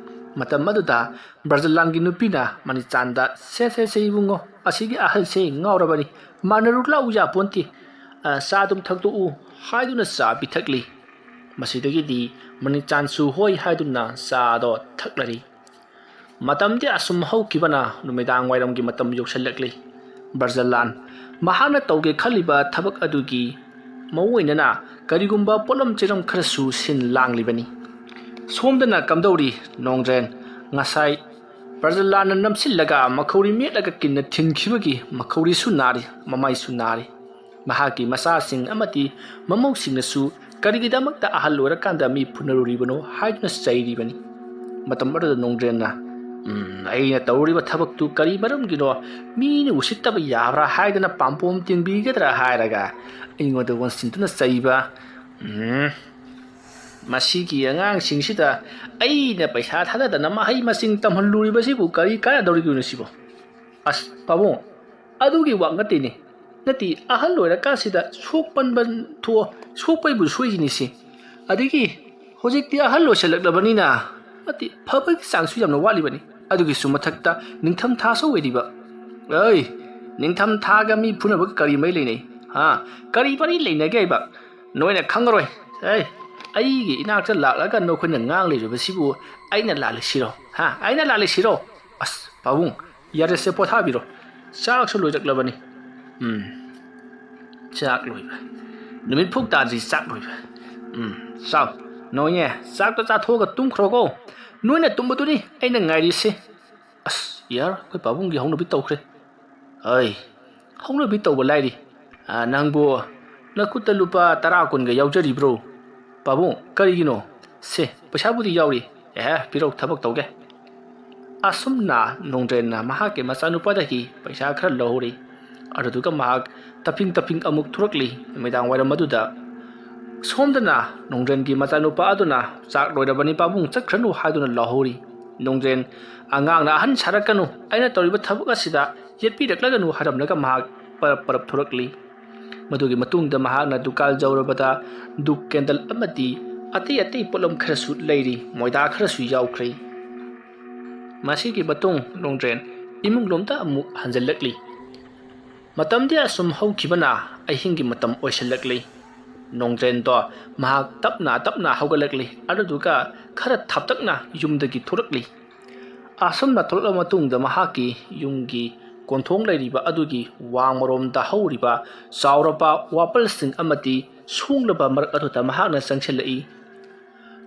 ꯃꯇꯝ ꯑꯗꯨꯗ ꯕ꯭ꯔꯖꯂꯥꯟꯒꯤ ꯅꯨꯄꯤꯅ ꯃꯅꯤꯆꯥꯟꯗ, "ꯁꯦ, ꯁꯦ, ꯁꯦ, ꯏꯕꯨꯡꯉꯣ, ꯑꯁꯤꯒꯤ ꯑꯍꯜꯁꯦ ꯉꯥꯎꯔꯕꯅꯤ꯫ ꯃꯥꯟꯅꯔꯨ ꯂꯥꯛꯎ ꯌꯥꯄꯣꯟꯇꯦ꯫ ꯑ, ꯆꯥ ꯑꯗꯨꯝ ꯊꯛꯇꯣꯛꯎ" ꯍꯥꯏꯗꯨꯅ ꯆꯥ ꯄꯤꯊꯛꯂꯤ꯫ ꯃꯁꯤꯗꯒꯤꯗꯤ ꯃꯅꯤꯆꯥꯟꯁꯨ ꯍꯣꯏ ꯍꯥꯏꯗꯨꯅ ꯆꯥꯗꯣ ꯊꯛꯂꯔꯤ꯫ ꯃꯇꯝꯗꯤ ꯑꯁꯨꯝ ꯍꯧꯈꯤꯕꯅ ꯅꯨꯃꯤꯗꯥꯡ ꯋꯥꯏꯔꯝꯒꯤ ꯃꯇꯝ ꯌꯧꯁꯤꯜꯂꯛꯂꯤ꯫ ꯕ꯭ꯔꯖꯂꯥꯟ ꯃꯍꯥꯛꯅ ꯇꯧꯒꯦ ꯈꯜꯂꯤꯕ ꯊꯕꯛ ꯑꯗꯨꯒꯤ ꯃꯑꯣꯡ ꯑꯣꯏꯅꯅ ꯀꯔꯤꯒꯨꯝꯕ ꯄꯣꯠꯂꯝ ꯆꯩꯔꯝ ꯈꯔꯁꯨ ꯁꯤꯟ ꯂꯥꯡꯂꯤꯕꯅꯤ꯫ ꯁꯣꯝꯗꯅ ꯀꯝꯗꯧꯔꯤ ꯅꯣꯡꯗ꯭ꯔꯦꯟ? ꯉꯁꯥꯏ ꯕ꯭ꯔꯖꯂꯥꯟꯅ ꯅꯝꯁꯤꯜꯂꯒ ꯃꯈꯧꯔꯤ ꯃꯦꯠꯂꯒ ꯀꯤꯟꯅ ꯊꯤꯟꯈꯤꯕꯒꯤ ꯃꯈꯧꯔꯤꯁꯨ ꯅꯥꯔꯤ, ꯃꯃꯥꯏꯁꯨ ꯅꯥꯔꯤ꯫ ꯃꯍꯥꯛꯀꯤ ꯃꯆꯥꯁꯤꯡ ꯑꯃꯗꯤ ꯃꯃꯧꯁꯤꯡꯅꯁꯨ ꯀꯔꯤꯒꯤꯗꯃꯛꯇ ꯑꯍꯜ ꯑꯣꯏꯔꯀꯥꯟꯗ ꯃꯤ ꯐꯨꯅꯔꯨꯔꯤꯕꯅꯣ ꯍꯥꯏꯗꯨꯅ ꯆꯩꯔꯤꯕꯅꯤ꯫ ꯃꯇꯝ ꯑꯗꯨꯗ ꯅꯣꯡꯗ꯭ꯔꯦꯟꯅ, "ꯎꯝ, ꯑꯩꯅ ꯇꯧꯔꯤꯕ ꯊꯕꯛꯇꯨ ꯀꯔꯤ ꯃꯔꯝꯒꯤꯅꯣ? ꯃꯤꯅ ꯎꯁꯤꯠꯇꯕ ꯌꯥꯕ꯭ꯔꯥ?" ꯍꯥꯏꯗꯅ ꯄꯥꯝꯄꯣꯝ ꯇꯤꯡꯕꯤꯒꯗ꯭ꯔꯥ ꯍꯥꯏꯔꯒ ꯑꯩꯉꯣꯟꯗ ꯑꯣꯟꯁꯤꯟꯗꯨꯅ ꯆꯩꯕ꯫ ꯎꯝ, ꯃꯁꯤꯒꯤ ꯑꯉꯥꯡꯁꯤꯡꯁꯤꯗ ꯑꯩꯅ ꯄꯩꯁꯥ ꯊꯥꯗꯗꯅ ꯃꯍꯩ ꯃꯁꯤꯡ ꯇꯝꯍꯜꯂꯨꯔꯤꯕꯁꯤꯕꯨ ꯀꯔꯤ ꯀꯥꯟꯅꯗꯧꯔꯤꯕꯅꯣ ꯁꯤꯕꯣ? ꯑꯁ, ꯄꯥꯕꯨꯡ, ꯑꯗꯨꯒꯤ ꯋꯥ ꯅꯠꯇꯦꯅꯦ꯫ ꯅꯠꯇꯦ, ꯑꯍꯜ ꯑꯣꯏꯔꯀꯥꯟꯁꯤꯗ ꯁꯣꯛꯄꯟꯕ ꯊꯣꯛꯑꯣ, ꯁꯣꯛꯄꯩꯕꯨ ꯁꯣꯏꯔꯤꯅꯤꯁꯦ꯫ ꯑꯗꯒꯤ ꯍꯧꯖꯤꯛꯇꯤ ꯑꯍꯜ ꯑꯣꯏꯁꯜꯂꯛꯂꯕꯅꯤꯅ, ꯅꯠꯇꯦ, ꯐꯕꯒꯤ ꯆꯥꯡꯁꯨ ꯌꯥꯝꯅ ꯋꯥꯠꯂꯤꯕꯅꯤ꯫ ꯑꯗꯨꯒꯤꯁꯨ ꯃꯊꯛꯇ ꯅꯤꯡꯊꯝ ꯊꯥꯁꯨ ꯑꯣꯏꯔꯤꯕ꯫ ꯑꯩ, ꯅꯤꯡꯊꯝ ꯊꯥꯒ ꯃꯤ ꯐꯨꯅꯕꯒ ꯀꯔꯤ ꯃꯔꯤ ꯂꯩꯅꯩ? ꯍꯥ? ꯀꯔꯤ ꯃꯔꯤ ꯂꯩꯅꯒꯦ ꯍꯥꯏꯕ? ꯅꯣꯏꯅ ꯈꯪꯉꯔꯣꯏ꯫ ꯑꯩ, ꯑꯩꯒꯤ ꯏꯅꯥꯛꯇ ꯂꯥꯛꯂꯒ ꯅꯈꯣꯏꯅ ꯉꯥꯡ ꯂꯩꯔꯤꯕꯁꯤꯕꯨ ꯑꯩꯅ ꯂꯥꯜꯂꯤꯁꯤꯔꯣ? ꯍꯥ? ꯑꯩꯅ ꯂꯥꯜꯂꯤꯁꯤꯔꯣ? ꯑꯁ, ꯄꯥꯕꯨꯡ, ꯌꯥꯔꯦꯁꯦ, ꯄꯣꯊꯥꯕꯤꯔꯣ꯫ ꯆꯥꯛꯁꯨ ꯂꯣꯏꯔꯛꯂꯕꯅꯤ꯫ ꯎꯝ, ꯆꯥꯛ ꯂꯣꯏꯕ꯫ ꯅꯨꯃꯤꯠ ꯐꯨꯛ ꯇꯥꯗ꯭ꯔꯤ ꯆꯥꯛ ꯂꯣꯏꯕ꯫ ꯎꯝ, ꯆꯥꯎ꯫ ꯅꯣꯏꯅꯦ, ꯆꯥꯛꯇꯣ ꯆꯥꯊꯣꯛꯑꯒ ꯇꯨꯝꯈ꯭ꯔꯣꯀꯣ꯫ ꯅꯣꯏꯅ ꯇꯨꯝꯕꯗꯨꯅꯤ ꯑꯩꯅ ꯉꯥꯏꯔꯤꯁꯦ꯫ ꯑꯁ, ꯌꯥꯔꯣꯏ, ꯑꯩꯈꯣꯏ ꯄꯥꯕꯨꯡꯒꯤ ꯍꯧꯅꯕꯤ ꯇꯧꯈ꯭ꯔꯦ꯫ ꯑꯩ, ꯍꯧꯅꯕꯤ ꯇꯧꯕ ꯂꯥꯏꯔꯤ꯫ ꯑ, ꯅꯪꯕꯨ ꯅꯈꯨꯠꯇ ꯂꯨꯄꯥ ꯇꯔꯥ ꯀꯨꯟꯒ ꯌꯥꯎꯖꯔꯤꯕ꯭ꯔꯣ? ꯄꯥꯕꯨꯡ, ꯀꯔꯤꯒꯤꯅꯣ? ꯁꯦ, ꯄꯩꯁꯥꯕꯨꯗꯤ ꯌꯥꯎꯔꯤ꯫ ꯑꯦ, ꯄꯤꯔꯛ, ꯊꯕꯛ ꯇꯧꯒꯦ꯫ ꯑꯁꯨꯝꯅ ꯅꯣꯡꯗ꯭ꯔꯦꯟꯅ ꯃꯍꯥꯛꯀꯤ ꯃꯆꯥꯅꯨꯄꯥꯗꯒꯤ ꯄꯩꯁꯥ ꯈꯔ ꯂꯧꯍꯧꯔꯤ꯫ ꯑꯗꯨꯗꯨꯒ ꯃꯍꯥꯛ ꯇꯞꯐꯤꯡ ꯇꯞꯐꯤꯡ ꯑꯃꯨꯛ ꯊꯣꯔꯛꯂꯤ꯫ ꯅꯨꯃꯤꯗꯥꯡ ꯋꯥꯏꯔꯝ ꯑꯗꯨꯗ ꯁꯣꯝꯗꯅ ꯅꯣꯡꯗ꯭ꯔꯦꯟꯒꯤ ꯃꯆꯥꯅꯨꯄꯥ ꯑꯗꯨꯅ ꯆꯥꯛ ꯂꯣꯏꯔꯕꯅꯤ, ꯄꯥꯕꯨꯡ ꯆꯠꯈ꯭ꯔꯅꯨ ꯍꯥꯏꯗꯨꯅ ꯂꯥꯎꯍꯧꯔꯤ꯫ ꯅꯣꯡꯗ꯭ꯔꯦꯟ, "ꯑꯉꯥꯡꯅ ꯑꯍꯟ ꯁꯥꯔꯛꯀꯅꯨ, ꯑꯩꯅ ꯇꯧꯔꯤꯕ ꯊꯕꯛ ꯑꯁꯤꯗ ꯌꯦꯠꯄꯤꯔꯛꯂꯒꯅꯨ" ꯍꯥꯏꯔꯝꯂꯒ ꯃꯍꯥꯛ ꯄꯔꯞ ꯄꯔꯞ ꯊꯣꯔꯛꯂꯤ꯫ ꯃꯗꯨꯒꯤ ꯃꯇꯨꯡꯗ ꯃꯍꯥꯛꯅ ꯗꯨꯀꯥꯟ ꯌꯧꯔꯕꯗ ꯙꯨꯞ ꯀꯦꯟꯗꯜ ꯑꯃꯗꯤ ꯑꯇꯩ ꯑꯇꯩ ꯄꯣꯠꯂꯝ ꯈꯔꯁꯨ ꯂꯩꯔꯤ, ꯃꯣꯏꯗꯥ ꯈꯔꯁꯨ ꯌꯥꯎꯈ꯭ꯔꯦ꯫ ꯃꯁꯤꯒꯤ ꯃꯇꯨꯡ ꯅꯣꯡꯗ꯭ꯔꯦꯟ ꯏꯃꯨꯡꯂꯣꯝꯗ ꯑꯃꯨꯛ ꯍꯟꯖꯤꯜꯂꯛꯂꯤ꯫ ꯃꯇꯝꯗꯤ ꯑꯁꯨꯝ ꯍꯧꯈꯤꯕꯅ ꯑꯍꯤꯡꯒꯤ ꯃꯇꯝ ꯑꯣꯏꯁꯤꯜꯂꯛꯂꯤ꯫ ꯅꯣꯡꯗ꯭ꯔꯦꯟꯗꯣ ꯃꯍꯥꯛ ꯇꯞꯅ ꯇꯞꯅ ꯍꯧꯒꯠꯂꯛꯂꯤ, ꯑꯗꯨꯗꯨꯒ ꯈꯔ ꯊꯥꯞꯇꯛꯅ ꯌꯨꯝꯗꯒꯤ ꯊꯣꯔꯛꯂꯤ꯫ ꯑꯁꯨꯝꯅ ꯊꯣꯛꯂꯛꯂꯕ ꯃꯇꯨꯡꯗ ꯃꯍꯥꯛꯀꯤ ꯌꯨꯝꯒꯤ ꯀꯣꯟꯊꯣꯡ ꯂꯩꯔꯤꯕ ꯑꯗꯨꯒꯤ ꯋꯥꯡꯃꯔꯣꯝꯗ ꯍꯧꯔꯤꯕ ꯆꯥꯎꯔꯕ ꯋꯥꯄꯜꯁꯤꯡ ꯑꯃꯗꯤ ꯁꯣꯡꯂꯕ ꯃꯔꯛ ꯑꯗꯨꯗ ꯃꯍꯥꯛꯅ ꯆꯪꯁꯤꯜꯂꯛꯏ꯫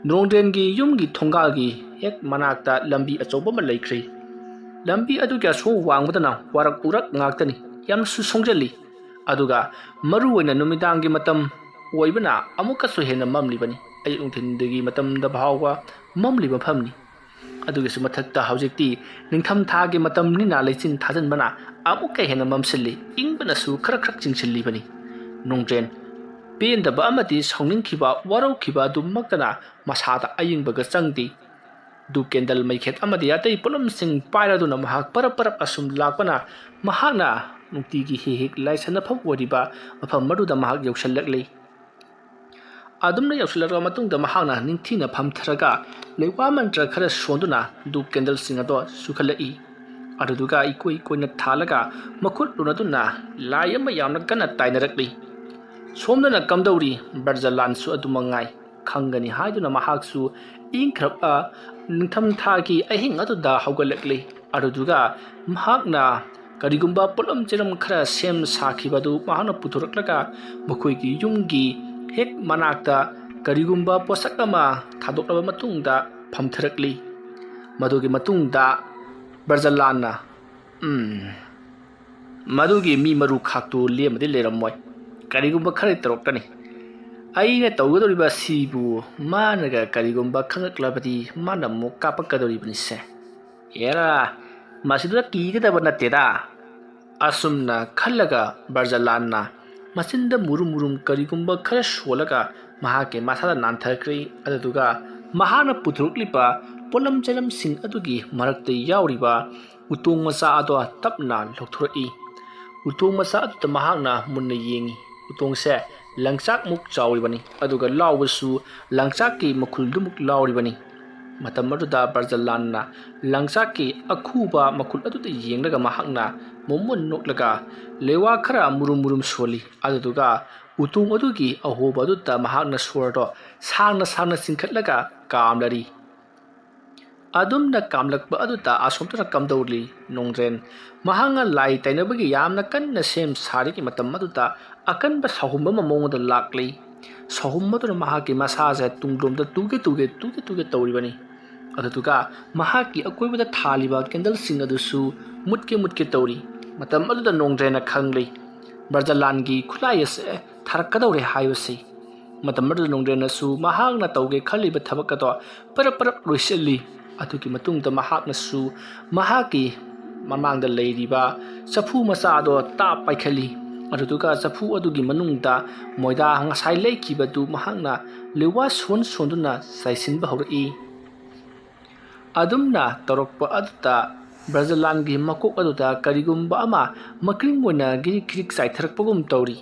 ꯅꯣꯡꯗ꯭ꯔꯦꯟꯒꯤ ꯌꯨꯝꯒꯤ ꯊꯣꯡꯒꯥꯜꯒꯤ ꯍꯦꯛ ꯃꯅꯥꯛꯇ ꯂꯝꯕꯤ ꯑꯆꯧꯕ ꯑꯃ ꯂꯩꯈ꯭ꯔꯦ꯫ ꯂꯝꯕꯤ ꯑꯗꯨꯒꯤ ꯑꯁꯣꯡ ꯋꯥꯡꯃꯗꯅ ꯋꯥꯔꯛ ꯎꯔꯛ ꯉꯥꯛꯇꯅꯤ, ꯌꯥꯝꯅꯁꯨ ꯁꯣꯡꯖꯜꯂꯤ꯫ ꯑꯗꯨꯒ ꯃꯔꯨ ꯑꯣꯏꯅ ꯅꯨꯃꯤꯗꯥꯡꯒꯤ ꯃꯇꯝ ꯑꯣꯏꯕꯅ ꯑꯃꯨꯛꯀꯁꯨ ꯍꯦꯟꯅ ꯃꯝꯂꯤꯕꯅꯤ꯫ ꯑꯌꯨꯛ ꯅꯨꯡꯊꯤꯟꯗꯒꯤ ꯃꯇꯝꯗ ꯐꯥꯎꯕ ꯃꯝꯂꯤꯕ ꯃꯐꯝꯅꯤ꯫ ꯑꯗꯨꯒꯤꯁꯨ ꯃꯊꯛꯇ ꯍꯧꯖꯤꯛꯇꯤ ꯅꯤꯡꯊꯝ ꯊꯥꯒꯤ ꯃꯇꯝꯅꯤꯅ ꯂꯩꯆꯤꯟ ꯊꯥꯖꯤꯟꯕꯅ ꯑꯃꯨꯛꯀ ꯍꯦꯟꯅ ꯃꯝꯁꯤꯜꯂꯤ, ꯏꯪꯕꯅꯁꯨ ꯈꯔ ꯈꯔ ꯆꯤꯡꯁꯤꯜꯂꯤꯕꯅꯤ꯫ ꯅꯣꯡꯗ꯭ꯔꯦꯟ ꯄꯦꯟꯗꯕ ꯑꯃꯗꯤ ꯁꯥꯎꯅꯤꯡꯈꯤꯕ, ꯋꯥꯔꯧꯈꯤꯕ ꯑꯗꯨꯃꯛꯇꯅ ꯃꯁꯥꯗ ꯑꯌꯤꯡꯕꯒ ꯆꯪꯗꯦ꯫ ꯙꯨꯞ ꯀꯦꯟꯗꯜ ꯃꯩꯈꯦꯠ ꯑꯃꯗꯤ ꯑꯇꯩ ꯄꯣꯠꯂꯝꯁꯤꯡ ꯄꯥꯏꯔꯗꯨꯅ ꯃꯍꯥꯛ ꯄꯔꯞ ꯄꯔꯞ ꯑꯁꯨꯝ ꯂꯥꯛꯄꯅ ꯃꯍꯥꯛꯅ ꯅꯨꯡꯇꯤꯒꯤ ꯍꯦꯛ ꯍꯦꯛ ꯂꯥꯏꯁꯟꯅꯐꯝ ꯑꯣꯏꯔꯤꯕ ꯃꯐꯝ ꯑꯗꯨꯗ ꯃꯍꯥꯛ ꯌꯧꯁꯤꯜꯂꯛꯂꯤ꯫ ꯑꯗꯨꯝꯅ ꯌꯧꯁꯤꯜꯂꯛꯂꯕ ꯃꯇꯨꯡꯗ ꯃꯍꯥꯛꯅ ꯅꯤꯡꯊꯤꯅ ꯐꯝꯊꯔꯒ ꯂꯩꯋꯥ ꯃꯟꯇ꯭ꯔ ꯈꯔ ꯁꯣꯟꯗꯨꯅ ꯙꯨꯞ ꯀꯦꯟꯗꯜꯁꯤꯡ ꯑꯗꯣ ꯁꯨꯈꯠꯂꯛꯏ꯫ ꯑꯗꯨꯗꯨꯒ ꯏꯀꯣꯏ ꯀꯣꯏꯅ ꯊꯥꯜꯂꯒ ꯃꯈꯨꯠ ꯂꯨꯅꯗꯨꯅ ꯂꯥꯏ ꯑꯃ ꯌꯥꯝꯅ ꯀꯟꯅ ꯇꯥꯏꯅꯔꯛꯂꯤ꯫ ꯁꯣꯝꯗꯅ ꯀꯝꯗꯧꯔꯤ? ꯕ꯭ꯔꯖꯂꯥꯟꯁꯨ ꯑꯗꯨꯃꯛ ꯉꯥꯏ꯫ ꯈꯪꯒꯅꯤ ꯍꯥꯏꯗꯨꯅ ꯃꯍꯥꯛꯁꯨ ꯏꯪꯈ꯭ꯔꯕ ꯅꯤꯡꯊꯝꯊꯥꯒꯤ ꯑꯍꯤꯡ ꯑꯗꯨꯗ ꯍꯧꯒꯠꯂꯛꯂꯤ꯫ ꯑꯗꯨꯗꯨꯒ ꯃꯍꯥꯛꯅ ꯀꯔꯤꯒꯨꯝꯕ ꯄꯣꯠꯂꯝ ꯆꯩꯂꯝ ꯈꯔ ꯁꯦꯝ ꯁꯥꯈꯤꯕ ꯑꯗꯨ ꯃꯍꯥꯛꯅ ꯄꯨꯊꯣꯔꯛꯂꯒ ꯃꯈꯣꯏꯒꯤ ꯌꯨꯝꯒꯤ ꯍꯦꯛ ꯃꯅꯥꯛꯇ ꯀꯔꯤꯒꯨꯝꯕ ꯄꯣꯠꯁꯛ ꯑꯃ ꯊꯥꯗꯣꯛꯂꯕ ꯃꯇꯨꯡꯗ ꯐꯝꯊꯔꯛꯂꯤ꯫ ꯃꯗꯨꯒꯤ ꯃꯇꯨꯡꯗ ꯕ꯭ꯔꯖꯂꯥꯟꯅ, "ꯎꯝ, ꯃꯗꯨꯒꯤ ꯃꯤ ꯃꯔꯨ ꯈꯥꯛꯇꯨ ꯂꯦꯝꯃꯗꯤ ꯂꯩꯔꯝꯃꯣꯏ꯫ ꯀꯔꯤꯒꯨꯝꯕ ꯈꯔ ꯇꯧꯔꯛꯀꯅꯤ꯫ ꯑꯩꯅ ꯇꯧꯒꯗꯧꯔꯤꯕ ꯑꯁꯤꯕꯨ ꯃꯥꯅꯒ ꯀꯔꯤꯒꯨꯝꯕ ꯈꯪꯉꯛꯂꯕꯗꯤ ꯃꯥꯅ ꯑꯃꯨꯛ ꯀꯥꯞꯄꯛꯀꯗꯧꯔꯤꯕꯅꯤꯁꯦ"꯫ "ꯑꯦꯔꯥ, ꯃꯁꯤꯗ ꯀꯤꯒꯗꯕ ꯅꯠꯇꯦꯗ"꯫ ꯑꯁꯨꯝꯅ ꯈꯜꯂꯒ ꯕ꯭ꯔꯖꯂꯥꯟꯅ ꯃꯆꯤꯟꯗ ꯃꯨꯔꯨꯝ ꯃꯨꯔꯨꯝ ꯀꯔꯤꯒꯨꯝꯕ ꯈꯔ ꯁꯣꯜꯂꯒ ꯃꯍꯥꯛꯀꯤ ꯃꯁꯥꯗ ꯅꯥꯟꯊꯈ꯭ꯔꯦ꯫ ꯑꯗꯨꯗꯨꯒ ꯃꯍꯥꯛꯅ ꯄꯨꯊꯣꯔꯛꯂꯤꯕ ꯄꯣꯠꯂꯝ ꯆꯩꯂꯝꯁꯤꯡ ꯑꯗꯨꯒꯤ ꯃꯔꯛꯇ ꯌꯥꯎꯔꯤꯕ ꯎꯇꯣꯡ ꯃꯆꯥ ꯑꯗꯣ ꯇꯞꯅ ꯂꯧꯊꯣꯔꯛꯏ꯫ ꯎꯇꯣꯡ ꯃꯆꯥ ꯑꯗꯨꯗ ꯃꯍꯥꯛꯅ ꯃꯨꯟꯅ ꯌꯦꯡꯏ꯫ ꯎꯇꯣꯡꯁꯦ ꯂꯪꯆꯥꯛꯃꯨꯛ ꯆꯥꯎꯔꯤꯕꯅꯤ, ꯑꯗꯨꯒ ꯂꯥꯎꯕꯁꯨ ꯂꯪꯆꯥꯛꯀꯤ ꯃꯈꯨꯜꯗꯨꯃꯨꯛ ꯂꯥꯎꯔꯤꯕꯅꯤ꯫ ꯃꯇꯝ ꯑꯗꯨꯗ ꯕ꯭ꯔꯖꯂꯥꯟꯅ ꯂꯪꯆꯥꯛꯀꯤ ꯑꯈꯨꯕ ꯃꯈꯨꯜ ꯑꯗꯨꯗ ꯌꯦꯡꯂꯒ ꯃꯍꯥꯛꯅ ꯃꯣꯃꯣꯟ ꯅꯣꯛꯂꯒ ꯂꯩꯋꯥ ꯈꯔ ꯃꯨꯔꯨꯝ ꯃꯨꯔꯨꯝ ꯁꯣꯜꯂꯤ꯫ ꯑꯗꯨꯗꯨꯒ ꯎꯇꯣꯡ ꯑꯗꯨꯒꯤ ꯑꯍꯣꯕ ꯑꯗꯨꯗ ꯃꯍꯥꯛꯅ ꯁꯣꯔꯗꯣ ꯁꯥꯡꯅ ꯁꯥꯡꯅ ꯆꯤꯡꯈꯠꯂꯒ ꯀꯥꯝꯂꯔꯤ꯫ ꯑꯗꯨꯝꯅ ꯀꯥꯝꯂꯛꯄ ꯑꯗꯨꯗ ꯑꯁꯣꯝꯗꯅ ꯀꯝꯗꯧꯔꯤ? ꯅꯣꯡꯗ꯭ꯔꯦꯟ ꯃꯍꯥꯛꯅ ꯂꯥꯏ ꯇꯩꯅꯕꯒꯤ ꯌꯥꯝꯅ ꯀꯟꯅ ꯁꯦꯝ ꯁꯥꯔꯤꯉꯩ ꯃꯇꯝ ꯑꯗꯨꯗ ꯑꯀꯟꯕ ꯁꯥꯍꯨꯝ ꯑꯃ ꯃꯉꯣꯟꯗ ꯂꯥꯛꯂꯤ꯫ ꯁꯥꯍꯨꯝ ꯑꯗꯨꯅ ꯃꯍꯥꯛꯀꯤ ꯃꯁꯥꯁꯦ ꯇꯨꯡꯂꯣꯝꯗ ꯇꯨꯒꯦ ꯇꯨꯒꯦ ꯇꯨꯒꯦ ꯇꯨꯒꯦ ꯇꯧꯔꯤꯕꯅꯤ꯫ ꯑꯗꯨꯗꯨꯒ ꯃꯍꯥꯛꯀꯤ ꯑꯀꯣꯏꯕꯗ ꯊꯥꯜꯂꯤꯕ ꯀꯦꯟꯗꯜꯁꯤꯡ ꯑꯗꯨꯁꯨ ꯃꯨꯠꯀꯦ ꯃꯨꯠꯀꯦ ꯇꯧꯔꯤ꯫ ꯃꯇꯝ ꯑꯗꯨꯗ ꯅꯣꯡꯗ꯭ꯔꯦꯟꯅ ꯈꯪꯂꯤ, ꯕ꯭ꯔꯖꯂꯥꯟꯒꯤ ꯈꯨꯠꯂꯥꯏ ꯑꯁꯦ ꯊꯥꯔꯛꯀꯗꯧꯔꯦ ꯍꯥꯏꯕꯁꯤ꯫ ꯃꯇꯝ ꯑꯗꯨꯗ ꯅꯣꯡꯗ꯭ꯔꯦꯟꯅꯁꯨ ꯃꯍꯥꯛꯅ ꯇꯧꯒꯦ ꯈꯜꯂꯤꯕ ꯊꯕꯛ ꯑꯗꯣ ꯄꯔꯞ ꯄꯔꯞ ꯂꯣꯏꯁꯤꯜꯂꯤ꯫ ꯑꯗꯨꯒꯤ ꯃꯇꯨꯡꯗ ꯃꯍꯥꯛꯅꯁꯨ ꯃꯍꯥꯛꯀꯤ ꯃꯃꯥꯡꯗ ꯂꯩꯔꯤꯕ ꯆꯐꯨ ꯃꯆꯥ ꯑꯗꯣ ꯇꯥꯞ ꯄꯥꯏꯈꯠꯂꯤ꯫ ꯑꯗꯨꯗꯨꯒ ꯆꯐꯨ ꯑꯗꯨꯒꯤ ꯃꯅꯨꯡꯗ ꯃꯣꯏꯗꯥ ꯉꯁꯥꯏ ꯂꯩꯈꯤꯕꯗꯨ ꯃꯍꯥꯛꯅ ꯂꯩꯋꯥ ꯁꯣꯟ ꯁꯣꯟꯗꯨꯅ ꯆꯥꯏꯁꯤꯟꯕ ꯍꯧꯔꯛꯏ꯫ ꯑꯗꯨꯝꯅ ꯇꯧꯔꯛꯄ ꯑꯗꯨꯗ ꯕ꯭ꯔꯖꯂꯥꯟꯒꯤ ꯃꯀꯣꯛ ꯑꯗꯨꯗ ꯀꯔꯤꯒꯨꯝꯕ ꯑꯃ ꯃꯀ꯭ꯔꯤꯡ ꯑꯣꯏꯅ ꯒꯤꯔꯤꯛ ꯒꯤꯔꯤꯛ ꯆꯥꯏꯊꯔꯛꯄꯒꯨꯝ ꯇꯧꯔꯤ꯫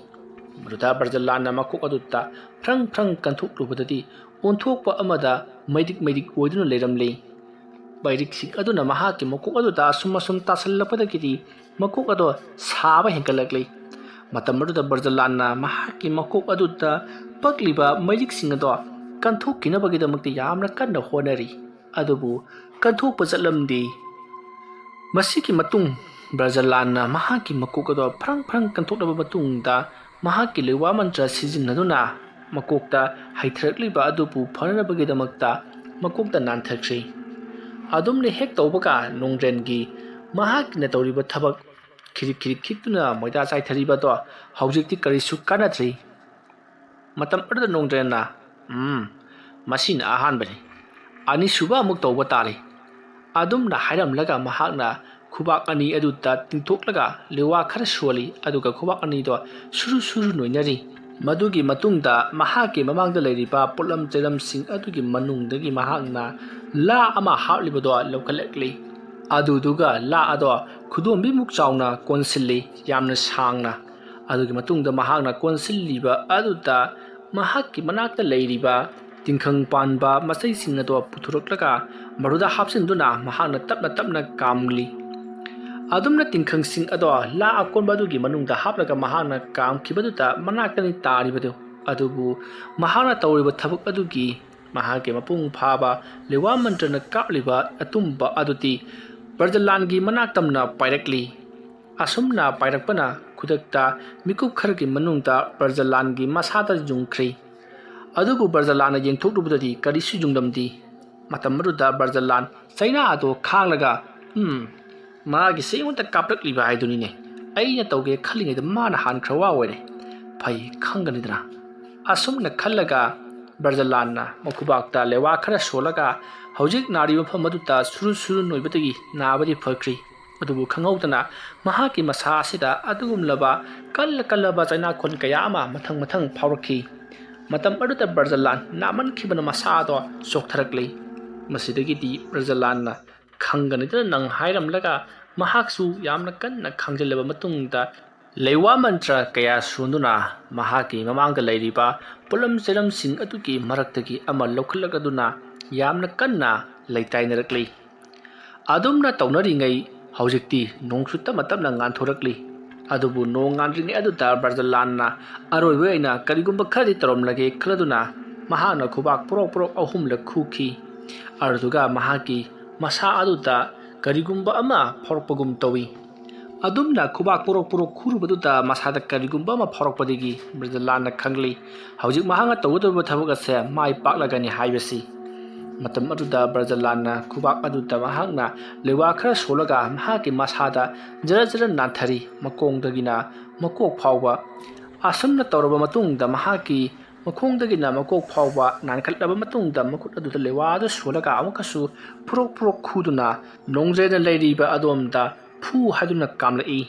ꯃꯗꯨꯗ ꯕ꯭ꯔꯖꯂꯥꯟꯅ ꯃꯀꯣꯛ ꯑꯗꯨꯗ ꯐ꯭ꯔꯪ ꯐ꯭ꯔꯪ ꯀꯟꯊꯣꯛꯂꯨꯕꯗꯗꯤ ꯑꯣꯟꯊꯣꯛꯄ ꯑꯃꯗ ꯃꯩꯔꯤꯛ ꯃꯩꯔꯤꯛ ꯑꯣꯏꯗꯨꯅ ꯂꯩꯔꯝꯂꯤ꯫ ꯃꯩꯔꯤꯛꯁꯤꯡ ꯑꯗꯨꯅ ꯃꯍꯥꯛꯀꯤ ꯃꯀꯣꯛ ꯑꯗꯨꯗ ꯑꯁꯨꯝ ꯑꯁꯨꯝ ꯇꯥꯁꯤꯜꯂꯛꯄꯗꯒꯤꯗꯤ ꯃꯀꯣꯛ ꯑꯗꯣ ꯁꯥꯕ ꯍꯦꯟꯒꯠꯂꯛꯂꯤ꯫ ꯃꯇꯝ ꯑꯗꯨꯗ ꯕ꯭ꯔꯖꯂꯥꯟꯅ ꯃꯍꯥꯛꯀꯤ ꯃꯀꯣꯛ ꯑꯗꯨꯗ ꯄꯛꯂꯤꯕ ꯃꯩꯔꯤꯛꯁꯤꯡ ꯑꯗꯣ ꯀꯟꯊꯣꯛꯈꯤꯅꯕꯒꯤꯗꯃꯛꯇ ꯌꯥꯝꯅ ꯀꯟꯅ ꯍꯣꯠꯅꯔꯤ꯫ ꯑꯗꯨꯕꯨ ꯀꯟꯊꯣꯛꯄ ꯆꯠꯂꯝꯗꯦ꯫ ꯃꯁꯤꯒꯤ ꯃꯇꯨꯡ ꯕ꯭ꯔꯖꯂꯥꯟꯅ ꯃꯍꯥꯛꯀꯤ ꯃꯀꯣꯛ ꯑꯗꯣ ꯐ꯭ꯔꯪ ꯐ꯭ꯔꯪ ꯀꯟꯊꯣꯛꯂꯕ ꯃꯇꯨꯡꯗ ꯃꯍꯥꯛꯀꯤ ꯂꯩꯋꯥ ꯃꯟꯇ꯭ꯔ ꯁꯤꯖꯤꯟꯅꯗꯨꯅ ꯃꯀꯣꯛꯇ ꯍꯩꯊꯔꯛꯂꯤꯕ ꯑꯗꯨꯕꯨ ꯐꯅꯅꯕꯒꯤꯗꯃꯛꯇ ꯃꯀꯣꯛꯇ ꯅꯥꯟꯊꯈ꯭ꯔꯦ꯫ ꯑꯗꯨꯝꯅ ꯍꯦꯛ ꯇꯧꯕꯒ ꯅꯣꯡꯗ꯭ꯔꯦꯟꯒꯤ ꯃꯍꯥꯛꯀꯤꯅ ꯇꯧꯔꯤꯕ ꯊꯕꯛ ꯈꯤꯔꯤꯛ ꯈꯤꯔꯤꯛ ꯈꯤꯛꯇꯨꯅ ꯃꯣꯏꯗꯥ ꯆꯥꯏꯊꯔꯤꯕꯗꯣ ꯍꯧꯖꯤꯛꯇꯤ ꯀꯔꯤꯁꯨ ꯀꯥꯟꯅꯗ꯭ꯔꯦ꯫ ꯃꯇꯝ ꯑꯗꯨꯗ ꯅꯣꯡꯗ꯭ꯔꯦꯟꯅ, "ꯎꯝ, ꯃꯁꯤꯅ ꯑꯍꯥꯟꯕꯅꯤ꯫ ꯑꯅꯤꯁꯨꯕ ꯑꯃꯨꯛ ꯇꯧꯕ ꯇꯥꯔꯦ꯫ ꯑꯗꯨꯝꯅ ꯍꯥꯏꯔꯝꯂꯒ ꯃꯍꯥꯛꯅ ꯈꯨꯕꯥꯛ ꯑꯅꯤ ꯑꯗꯨꯗ ꯇꯤꯡꯊꯣꯛꯂꯒ ꯂꯦꯋꯥ ꯈꯔ ꯁꯣꯜꯂꯤ, ꯑꯗꯨꯒ ꯈꯨꯕꯥꯛ ꯑꯅꯤꯗꯣ ꯁꯨꯔꯨ ꯁꯨꯔꯨ ꯅꯣꯏꯅꯔꯤ꯫ ꯃꯗꯨꯒꯤ ꯃꯇꯨꯡꯗ ꯃꯍꯥꯛꯀꯤ ꯃꯃꯥꯡꯗ ꯂꯩꯔꯤꯕ ꯄꯣꯠꯂꯝ ꯆꯩꯂꯝꯁꯤꯡ ꯑꯗꯨꯒꯤ ꯃꯅꯨꯡꯗꯒꯤ ꯃꯍꯥꯛꯅ ꯂꯥ ꯑꯃ ꯍꯥꯞꯂꯤꯕꯗꯣ ꯂꯧꯈꯠꯂꯛꯂꯤ꯫ ꯑꯗꯨꯗꯨꯒ ꯂꯥ ꯑꯗꯣ ꯈꯨꯗꯣꯝꯕꯤꯃꯨꯛ ꯆꯥꯎꯅ ꯀꯣꯟꯁꯤꯜꯂꯤ, ꯌꯥꯝꯅ ꯁꯥꯡꯅ꯫ ꯑꯗꯨꯒꯤ ꯃꯇꯨꯡꯗ ꯃꯍꯥꯛꯅ ꯀꯣꯟꯁꯤꯜꯂꯤꯕ ꯑꯗꯨꯗ ꯃꯍꯥꯛꯀꯤ ꯃꯅꯥꯛꯇ ꯂꯩꯔꯤꯕ ꯇꯤꯡꯈꯪ ꯄꯥꯟꯕ ꯃꯆꯩꯁꯤꯡ ꯑꯗꯣ ꯄꯨꯊꯣꯔꯛꯂꯒ ꯃꯗꯨꯗ ꯍꯥꯞꯆꯤꯟꯗꯨꯅ ꯃꯍꯥꯛꯅ ꯇꯞꯅ ꯇꯞꯅ ꯀꯥꯝꯂꯤ꯫ ꯑꯗꯨꯝꯅ ꯇꯤꯡꯈꯪꯁꯤꯡ ꯑꯗꯣ ꯂꯥ ꯑꯀꯣꯟꯕ ꯑꯗꯨꯒꯤ ꯃꯅꯨꯡꯗ ꯍꯥꯞꯂꯒ ꯃꯍꯥꯛꯅ ꯀꯥꯝꯈꯤꯕꯗꯨꯗ ꯃꯅꯥꯛꯇꯅꯤ ꯇꯥꯔꯤꯕꯗꯨ꯫ ꯑꯗꯨꯕꯨ ꯃꯍꯥꯛꯅ ꯇꯧꯔꯤꯕ ꯊꯕꯛ ꯑꯗꯨꯒꯤ ꯃꯍꯥꯛꯀꯤ ꯃꯄꯨꯡ ꯐꯥꯕ ꯂꯦꯋꯥ ꯃꯟꯇ꯭ꯔꯅ ꯀꯥꯞꯂꯤꯕ ꯑꯇꯨꯝꯕ ꯑꯗꯨꯗꯤ ꯕ꯭ꯔꯖꯂꯥꯟꯒꯤ ꯃꯅꯥꯛ ꯇꯝꯅ ꯄꯥꯏꯔꯛꯂꯤ꯫ ꯑꯁꯨꯝꯅ ꯄꯥꯏꯔꯛꯄꯅ ꯈꯨꯗꯛꯇ ꯃꯤꯀꯨꯞ ꯈꯔꯒꯤ ꯃꯅꯨꯡꯗ ꯕ꯭ꯔꯖꯂꯥꯟꯒꯤ ꯃꯁꯥꯗ ꯌꯨꯡꯈ꯭ꯔꯤ꯫ ꯑꯗꯨꯕꯨ ꯕ꯭ꯔꯖꯂꯥꯟꯅ ꯌꯦꯡꯊꯣꯛꯂꯨꯕꯗꯗꯤ ꯀꯔꯤꯁꯨ ꯌꯨꯡꯂꯝꯗꯤ꯫ ꯃꯇꯝ ꯑꯗꯨꯗ ꯕ꯭ꯔꯖꯂꯥꯟ ꯆꯩꯅꯥ ꯑꯗꯨ ꯈꯥꯡꯂꯒ, "ꯎꯝ, ꯃꯥꯒꯤꯁꯦ ꯑꯩꯉꯣꯟꯗ ꯀꯥꯞꯂꯛꯂꯤꯕ ꯍꯥꯏꯗꯨꯅꯤꯅꯦ꯫ ꯑꯩꯅ ꯇꯧꯒꯦ ꯈꯜꯂꯤꯉꯩꯗ ꯃꯥꯅ ꯍꯥꯟꯈ꯭ꯔ ꯋꯥ ꯑꯣꯏꯔꯦ꯫ ꯐꯩ, ꯈꯪꯒꯅꯤꯗꯅ"꯫ ꯑꯁꯨꯝꯅ ꯈꯜꯂꯒ ꯕ꯭ꯔꯖꯂꯥꯟꯅ ꯃꯈꯨꯕꯥꯛꯇ ꯂꯦꯋꯥ ꯈꯔ ꯁꯣꯜꯂꯒ ꯍꯧꯖꯤꯛ ꯅꯥꯔꯤꯕ ꯃꯐꯝ ꯑꯗꯨꯗ ꯁꯨꯔꯨ ꯁꯨꯔꯨ ꯅꯣꯏꯕꯗꯒꯤ ꯅꯥꯕꯗꯤ ꯐꯈ꯭ꯔꯤ꯫ ꯑꯗꯨꯕꯨ ꯈꯪꯍꯧꯗꯅ ꯃꯍꯥꯛꯀꯤ ꯃꯁꯥ ꯑꯁꯤꯗ ꯑꯗꯨꯒꯨꯝꯂꯕ ꯀꯜꯂ ꯀꯜꯂꯕ ꯆꯩꯅꯥꯈꯣꯟ ꯀꯌꯥ ꯑꯃ ꯃꯊꯪ ꯃꯊꯪ ꯐꯥꯎꯔꯛꯈꯤ꯫ ꯃꯇꯝ ꯑꯗꯨꯗ ꯕ꯭ꯔꯖꯂꯥꯟ ꯅꯥꯃꯟꯈꯤꯕꯅ ꯃꯁꯥꯗꯣ ꯆꯣꯛꯊꯔꯛꯂꯤ꯫ ꯃꯁꯤꯗꯒꯤꯗꯤ ꯕ꯭ꯔꯖꯂꯥꯟꯅ ꯈꯪꯒꯅꯤꯗꯅ ꯅꯪ ꯍꯥꯏꯔꯝꯂꯒ ꯃꯍꯥꯛꯁꯨ ꯌꯥꯝꯅ ꯀꯟꯅ ꯈꯥꯡꯖꯤꯜꯂꯕ ꯃꯇꯨꯡꯗ ꯂꯩꯋꯥ ꯃꯟꯇ꯭ꯔ ꯀꯌꯥ ꯁꯣꯟꯗꯨꯅ ꯃꯍꯥꯛꯀꯤ ꯃꯃꯥꯡꯗ ꯂꯩꯔꯤꯕ ꯄꯣꯠꯂꯝ ꯆꯩꯂꯝꯁꯤꯡ ꯑꯗꯨꯒꯤ ꯃꯔꯛꯇꯒꯤ ꯑꯃ ꯂꯧꯈꯠꯂꯛꯂꯗꯨꯅ ꯌꯥꯝꯅ ꯀꯟꯅ ꯂꯩꯇꯥꯏꯅꯔꯛꯂꯤ꯫ ꯑꯗꯨꯝꯅ ꯇꯧꯅꯔꯤꯉꯩ ꯍꯧꯖꯤꯛꯇꯤ ꯅꯣꯡꯁꯨ ꯇꯞꯅ ꯇꯞꯅ ꯉꯥꯟꯊꯣꯔꯛꯂꯤ꯫ ꯑꯗꯨꯕꯨ ꯅꯣꯡ ꯉꯥꯟꯗ꯭ꯔꯤꯉꯩ ꯑꯗꯨꯗ ꯕ꯭ꯔꯖꯂꯥꯟꯅ ꯑꯔꯣꯏꯕ ꯑꯣꯏꯅ ꯀꯔꯤꯒꯨꯝꯕ ꯈꯔꯗꯤ ꯇꯧꯔꯝꯂꯒꯦ ꯈꯜꯂꯗꯨꯅ ꯃꯍꯥꯛꯅ ꯈꯨꯕꯥꯛ ꯄꯣꯔꯣꯛ ꯄꯣꯔꯣꯛ ꯑꯍꯨꯝꯂꯛ ꯈꯨꯈꯤ꯫ ꯑꯗꯨꯗꯨꯒ ꯃꯍꯥꯛꯀꯤ ꯃꯁꯥ ꯑꯗꯨꯗ ꯀꯔꯤꯒꯨꯝꯕ ꯑꯃ ꯐꯥꯎꯔꯛꯄꯒꯨꯝ ꯇꯧꯏ꯫ ꯑꯗꯨꯝꯅ ꯈꯨꯕꯥꯛ ꯄꯣꯔꯣꯛ ꯄꯣꯔꯣꯛ ꯈꯨꯔꯨꯕꯗꯨꯗ ꯃꯁꯥꯗ ꯀꯔꯤꯒꯨꯝꯕ ꯑꯃ ꯐꯥꯎꯔꯛꯄꯗꯒꯤ ꯕ꯭ꯔꯖꯂꯥꯟꯅ ꯈꯪꯂꯤ, ꯍꯧꯖꯤꯛ ꯃꯍꯥꯛꯅ ꯇꯧꯒꯗꯧꯔꯤꯕ ꯊꯕꯛ ꯑꯁꯦ ꯃꯥꯏ ꯄꯥꯛꯂꯒꯅꯤ ꯍꯥꯏꯕꯁꯤ꯫ ꯃꯇꯝ ꯑꯗꯨꯗ ꯕ꯭ꯔꯖꯂꯥꯟꯅ ꯈꯨꯕꯥꯛ ꯑꯗꯨꯗ ꯃꯍꯥꯛꯅ ꯂꯩꯋꯥ ꯈꯔ ꯁꯣꯜꯂꯒ ꯃꯍꯥꯛꯀꯤ ꯃꯁꯥꯗ ꯖꯔ ꯖꯔ ꯅꯥꯟꯊꯔꯤ, ꯃꯈꯣꯡꯗꯒꯤꯅ ꯃꯀꯣꯛ ꯐꯥꯎꯕ꯫ ꯑꯁꯨꯝꯅ ꯇꯧꯔꯕ ꯃꯇꯨꯡꯗ ꯃꯍꯥꯛꯀꯤ ꯃꯈꯣꯡꯗꯒꯤꯅ ꯃꯀꯣꯛ ꯐꯥꯎꯕ ꯅꯥꯟꯈꯠꯂꯕ ꯃꯇꯨꯡꯗ ꯃꯈꯨꯠ ꯑꯗꯨꯗ ꯂꯩꯋꯥꯗꯨ ꯁꯣꯜꯂꯒ ꯑꯃꯨꯛꯀꯁꯨ ꯐꯨꯔꯣꯛ ꯐꯨꯔꯣꯛ ꯈꯨꯗꯨꯅ ꯅꯣꯡꯗ꯭ꯔꯦꯟꯅ ꯂꯩꯔꯤꯕ ꯑꯗꯣꯝꯗ ꯐꯨ ꯍꯥꯏꯗꯨꯅ ꯀꯥꯝꯂꯛꯏ꯫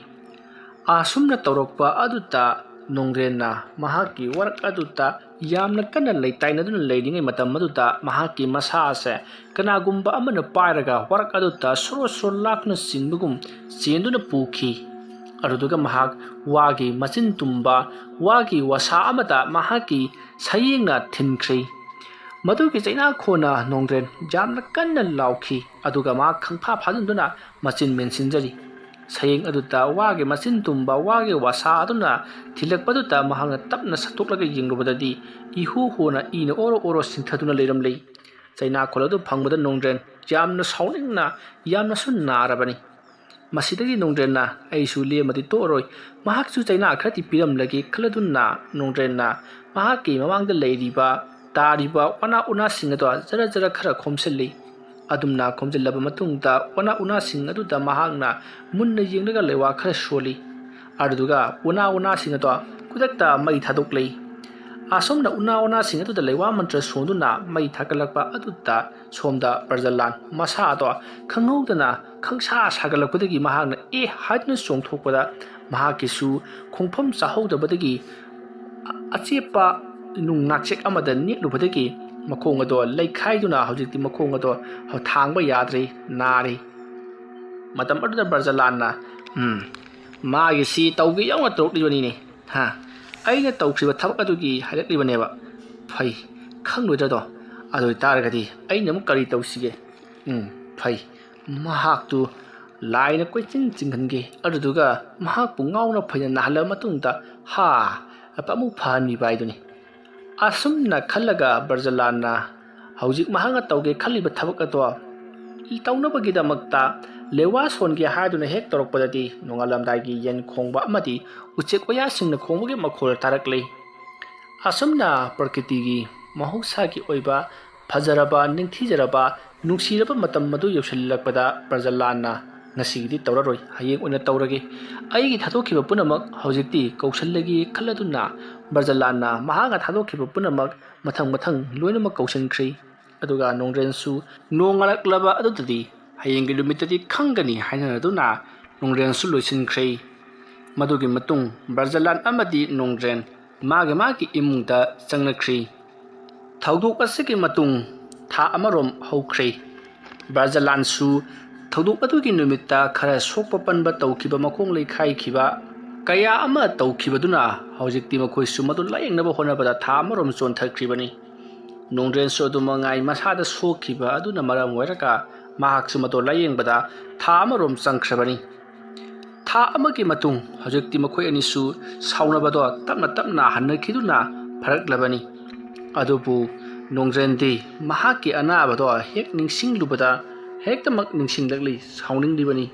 ꯑꯁꯨꯝꯅ ꯇꯧꯔꯛꯄ ꯑꯗꯨꯗ ꯅꯣꯡꯗ꯭ꯔꯦꯟꯅ ꯃꯍꯥꯛꯀꯤ ꯋꯥꯔꯛ ꯑꯗꯨꯗ ꯌꯥꯝꯅ ꯀꯟꯅ ꯂꯩꯇꯥꯏꯅꯗꯨꯅ ꯂꯩꯔꯤꯉꯩ ꯃꯇꯝ ꯑꯗꯨꯗ ꯃꯍꯥꯛꯀꯤ ꯃꯁꯥ ꯑꯁꯦ ꯀꯅꯥꯒꯨꯝꯕ ꯑꯃꯅ ꯄꯥꯏꯔꯒ ꯋꯥꯔꯛ ꯑꯗꯨꯗ ꯁꯣꯔꯣ ꯁꯣꯔꯣ ꯂꯥꯛꯇꯨꯅ ꯆꯤꯡꯕꯒꯨꯝ ꯆꯦꯟꯗꯨꯅ ꯄꯨꯈꯤ꯫ ꯑꯗꯨꯗꯨꯒ ꯃꯍꯥꯛ ꯋꯥꯒꯤ ꯃꯆꯤꯟ ꯇꯨꯝꯕ ꯋꯥꯒꯤ ꯋꯥꯁꯥ ꯑꯃꯗ ꯃꯍꯥꯛꯀꯤ ꯁꯌꯦꯡꯅ ꯊꯤꯟꯈ꯭ꯔꯤ꯫ ꯃꯗꯨꯒꯤ ꯆꯩꯅꯥꯈꯣꯟꯅ ꯅꯣꯡꯗ꯭ꯔꯦꯟ ꯌꯥꯝꯅ ꯀꯟꯅ ꯂꯥꯎꯈꯤ꯫ ꯑꯗꯨꯒ ꯃꯍꯥꯛ ꯈꯪꯐꯥ ꯐꯥꯖꯤꯟꯗꯨꯅ ꯃꯆꯤꯟ ꯃꯦꯟꯁꯤꯟꯖꯔꯤ꯫ ꯁꯌꯦꯡ ꯑꯗꯨꯗ ꯋꯥꯒꯤ ꯃꯆꯤꯟ ꯇꯨꯝꯕ ꯋꯥꯒꯤ ꯋꯥꯁꯥ ꯑꯗꯨꯅ ꯊꯤꯜꯂꯛꯄꯗꯨꯗ ꯃꯍꯥꯛꯅ ꯇꯞꯅ ꯁꯠꯇꯣꯛꯂꯒ ꯌꯦꯡꯂꯨꯕꯗꯗꯤ ꯏꯍꯨ ꯍꯨꯅ ꯏꯅ ꯑꯣꯔꯣ ꯑꯣꯔꯣ ꯁꯤꯡꯊꯗꯨꯅ ꯂꯩꯔꯝꯂꯤ꯫ ꯆꯩꯅꯥꯈꯣꯜ ꯑꯗꯨ ꯐꯪꯕꯗ ꯅꯣꯡꯗ꯭ꯔꯦꯟ ꯌꯥꯝꯅ ꯁꯥꯎꯅꯤꯡꯅ ꯌꯥꯝꯅꯁꯨ ꯅꯥꯔꯕꯅꯤ꯫ ꯃꯁꯤꯗꯒꯤ ꯅꯣꯡꯗ꯭ꯔꯦꯟꯅ "ꯑꯩꯁꯨ ꯂꯦꯝꯃꯗꯤ ꯇꯣꯛꯑꯔꯣꯏ, ꯃꯍꯥꯛꯁꯨ ꯆꯩꯅꯥ ꯈꯔꯗꯤ ꯄꯤꯔꯝꯂꯒꯦ" ꯈꯜꯂꯗꯨꯅ ꯅꯣꯡꯗ꯭ꯔꯦꯟꯅ ꯃꯍꯥꯛꯀꯤ ꯃꯃꯥꯡꯗ ꯂꯩꯔꯤꯕ ꯇꯥꯔꯤꯕ ꯋꯥꯅꯥ ꯎꯅꯥꯁꯤꯡ ꯑꯗꯣ ꯖꯔ ꯖꯔ ꯈꯔ ꯈꯣꯝꯖꯤꯜꯂꯤ꯫ ꯑꯗꯨꯝꯅ ꯈꯣꯝꯖꯤꯜꯂꯕ ꯃꯇꯨꯡꯗ ꯋꯥꯅꯥ ꯎꯅꯥꯁꯤꯡ ꯑꯗꯨꯗ ꯃꯍꯥꯛꯅ ꯃꯨꯟꯅ ꯌꯦꯡꯂꯒ ꯂꯩꯋꯥ ꯈꯔ ꯁꯣꯜꯂꯤ꯫ ꯑꯗꯨꯗꯨꯒ ꯎꯅꯥ ꯎꯅꯥꯁꯤꯡ ꯑꯗꯣ ꯈꯨꯗꯛꯇ ꯃꯩ ꯊꯥꯗꯣꯛꯂꯤ꯫ ꯑꯁꯨꯝꯅ ꯎꯅꯥ ꯎꯅꯥꯁꯤꯡ ꯑꯗꯨꯗ ꯂꯩꯋꯥ ꯃꯟꯇ꯭ꯔ ꯁꯣꯟꯗꯨꯅ ꯃꯩ ꯊꯥꯒꯠꯂꯛꯄ ꯑꯗꯨꯗ ꯁꯣꯝꯗ ꯕ꯭ꯔꯖꯂꯥꯟ ꯃꯁꯥꯗꯣ ꯈꯪꯍꯧꯗꯅ ꯈꯪꯁꯥ ꯁꯥꯒꯠꯂꯛꯄꯗꯒꯤ ꯃꯍꯥꯛꯅ "ꯑꯦ" ꯍꯥꯏꯗꯨꯅ ꯆꯣꯡꯊꯣꯛꯄꯗ ꯃꯍꯥꯛꯀꯤꯁꯨ ꯈꯣꯡꯐꯝ ꯆꯥꯍꯧꯗꯕꯗꯒꯤ ꯑꯆꯦꯠꯄ ꯅꯨꯡ ꯅꯥꯛꯆꯦꯛ ꯑꯃꯗ ꯅꯦꯠꯂꯨꯕꯗꯒꯤ ꯃꯈꯣꯡ ꯑꯗꯣ ꯂꯩꯈꯥꯏꯗꯨꯅ ꯍꯧꯖꯤꯛꯇꯤ ꯃꯈꯣꯡ ꯑꯗꯣ ꯊꯥꯡꯕ ꯌꯥꯗ꯭ꯔꯦ, ꯅꯥꯔꯦ꯫ ꯃꯇꯝ ꯑꯗꯨꯗ ꯕ꯭ꯔꯖꯂꯥꯟꯅ, "ꯎꯝ, ꯃꯥꯒꯤꯁꯤ ꯇꯧꯒꯦ ꯌꯥꯎꯅ ꯇꯧꯔꯛꯂꯤꯕꯅꯤꯅꯦ꯫ ꯍꯥ, ꯑꯩꯅ ꯇꯧꯈ꯭ꯔꯤꯕ ꯊꯕꯛ ꯑꯗꯨꯒꯤ ꯍꯥꯏꯔꯛꯂꯤꯕꯅꯦꯕ꯫ ꯐꯩ, ꯈꯪꯂꯣꯏꯗ꯭ꯔꯗꯣ? ꯑꯗꯨ ꯑꯣꯏꯇꯥꯔꯒꯗꯤ ꯑꯩꯅ ꯑꯃꯨꯛ ꯀꯔꯤ ꯇꯧꯁꯤꯒꯦ? ꯎꯝ, ꯐꯩ, ꯃꯍꯥꯛꯇꯨ ꯂꯥꯏꯅ ꯀꯣꯏꯆꯤꯟ ꯆꯤꯡꯍꯟꯒꯦ, ꯑꯗꯨꯗꯨꯒ ꯃꯍꯥꯛꯄꯨ ꯉꯥꯎꯅ ꯐꯩꯅ ꯅꯥꯍꯜꯂꯕ ꯃꯇꯨꯡꯗ, ꯍꯥ, ꯑꯃꯨꯛ ꯐꯍꯟꯕꯤꯕ ꯍꯥꯏꯗꯨꯅꯤ"꯫ ꯑꯁꯨꯝꯅ ꯈꯜꯂꯒ ꯕ꯭ꯔꯖꯂꯥꯟꯅ ꯍꯧꯖꯤꯛ ꯃꯍꯥꯛꯅ ꯇꯧꯒꯦ ꯈꯜꯂꯤꯕ ꯊꯕꯛ ꯑꯗꯣ ꯇꯧꯅꯕꯒꯤꯗꯃꯛꯇ ꯂꯦꯋꯥ ꯁꯣꯟꯒꯦ ꯍꯥꯏꯗꯨꯅ ꯍꯦꯛ ꯇꯧꯔꯛꯄꯗꯗꯤ ꯅꯣꯡꯉꯥꯜꯂꯝꯗꯥꯏꯒꯤ ꯌꯦꯟ ꯈꯣꯡꯕ ꯑꯃꯗꯤ ꯎꯆꯦꯛ ꯋꯥꯌꯥꯁꯤꯡꯅ ꯈꯣꯡꯕꯒꯤ ꯃꯈꯣꯜ ꯇꯥꯔꯛꯂꯤ꯫ ꯑꯁꯨꯝꯅ ꯄ꯭ꯔꯀꯤꯇꯤꯒꯤ ꯃꯍꯧꯁꯥꯒꯤ ꯑꯣꯏꯕ ꯐꯖꯔꯕ, ꯅꯤꯡꯊꯤꯖꯔꯕ, ꯅꯨꯡꯁꯤꯔꯕ ꯃꯇꯝ ꯑꯗꯨ ꯌꯧꯁꯤꯜꯂꯛꯄꯗ ꯕ꯭ꯔꯖꯂꯥꯟꯅ "ꯉꯁꯤꯒꯤꯗꯤ ꯇꯧꯔꯔꯣꯏ, ꯍꯌꯦꯡ ꯑꯣꯏꯅ ꯇꯧꯔꯒꯦ꯫ ꯑꯩꯒꯤ ꯊꯥꯗꯣꯛꯈꯤꯕ ꯄꯨꯝꯅꯃꯛ ꯍꯧꯖꯤꯛꯇꯤ ꯀꯧꯁꯜꯂꯒꯦ" ꯈꯜꯂꯗꯨꯅ ꯕ꯭ꯔꯖꯂꯥꯟꯅ ꯃꯍꯥꯛꯅ ꯊꯥꯗꯣꯛꯈꯤꯕ ꯄꯨꯝꯅꯃꯛ ꯃꯊꯪ ꯃꯊꯪ ꯂꯣꯏꯅꯃꯛ ꯀꯧꯁꯤꯟꯈ꯭ꯔꯦ꯫ ꯑꯗꯨꯒ ꯅꯣꯡꯗ꯭ꯔꯦꯟꯁꯨ ꯅꯣꯡꯉꯥꯜꯂꯛꯂꯕ ꯑꯗꯨꯗꯗꯤ ꯍꯌꯦꯡꯒꯤ ꯅꯨꯃꯤꯠꯇꯗꯤ ꯈꯪꯒꯅꯤ ꯍꯥꯏꯅꯔꯗꯨꯅ ꯅꯣꯡꯗ꯭ꯔꯦꯟꯁꯨ ꯂꯣꯏꯁꯤꯟꯈ꯭ꯔꯦ꯫ ꯃꯗꯨꯒꯤ ꯃꯇꯨꯡ ꯕ꯭ꯔꯖꯂꯥꯟ ꯑꯃꯗꯤ ꯅꯣꯡꯗ꯭ꯔꯦꯟ ꯃꯥꯒꯤ ꯃꯥꯒꯤ ꯏꯃꯨꯡꯗ ꯆꯪꯅꯈ꯭ꯔꯤ꯫ ꯊꯧꯗꯣꯛ ꯑꯁꯤꯒꯤ ꯃꯇꯨꯡ ꯊꯥ ꯑꯃꯔꯣꯝ ꯍꯧꯈ꯭ꯔꯦ꯫ ꯕ꯭ꯔꯖꯂꯥꯟꯁꯨ ꯊꯧꯗꯣꯛ ꯑꯗꯨꯒꯤ ꯅꯨꯃꯤꯠꯇ ꯈꯔ ꯁꯣꯛꯄ ꯄꯟꯕ ꯇꯧꯈꯤꯕ, ꯃꯈꯣꯡ ꯂꯩꯈꯥꯏꯈꯤꯕ ꯀꯌꯥ ꯑꯃ ꯇꯧꯈꯤꯕꯗꯨꯅ ꯍꯧꯖꯤꯛꯇꯤ ꯃꯈꯣꯏꯁꯨ ꯃꯗꯨ ꯂꯥꯌꯦꯡꯅꯕ ꯍꯣꯠꯅꯕꯗ ꯊꯥ ꯑꯃꯔꯣꯝ ꯆꯣꯟꯊꯈ꯭ꯔꯤꯕꯅꯤ꯫ ꯅꯣꯡꯗ꯭ꯔꯦꯟꯁꯨ ꯑꯗꯨ ꯃꯉꯥꯏ, ꯃꯁꯥꯗ ꯁꯣꯛꯈꯤꯕ ꯑꯗꯨꯅ ꯃꯔꯝ ꯑꯣꯏꯔꯒ ꯃꯍꯥꯛꯁꯨ ꯃꯗꯨ ꯂꯥꯌꯦꯡꯕꯗ ꯊꯥ ꯑꯃꯔꯣꯝ ꯆꯪꯈ꯭ꯔꯕꯅꯤ꯫ ꯊꯥ ꯑꯃꯒꯤ ꯃꯇꯨꯡ ꯍꯧꯖꯤꯛꯇꯤ ꯃꯈꯣꯏ ꯑꯅꯤꯁꯨ ꯁꯥꯎꯅꯕꯗꯣ ꯇꯞꯅ ꯇꯞꯅ ꯍꯟꯅꯈꯤꯗꯨꯅ ꯐꯔꯛꯂꯕꯅꯤ꯫ ꯑꯗꯨꯕꯨ ꯅꯣꯡꯗ꯭ꯔꯦꯟꯗꯤ ꯃꯍꯥꯛꯀꯤ ꯑꯅꯥꯕꯗꯣ ꯍꯦꯛ ꯅꯤꯡꯁꯤꯡꯂꯨꯕꯗ ꯍꯦꯛꯇꯃꯛ ꯅꯤꯡꯁꯤꯡꯂꯛꯂꯤ, ꯁꯥꯎꯅꯤꯡꯂꯤꯕꯅꯤ꯫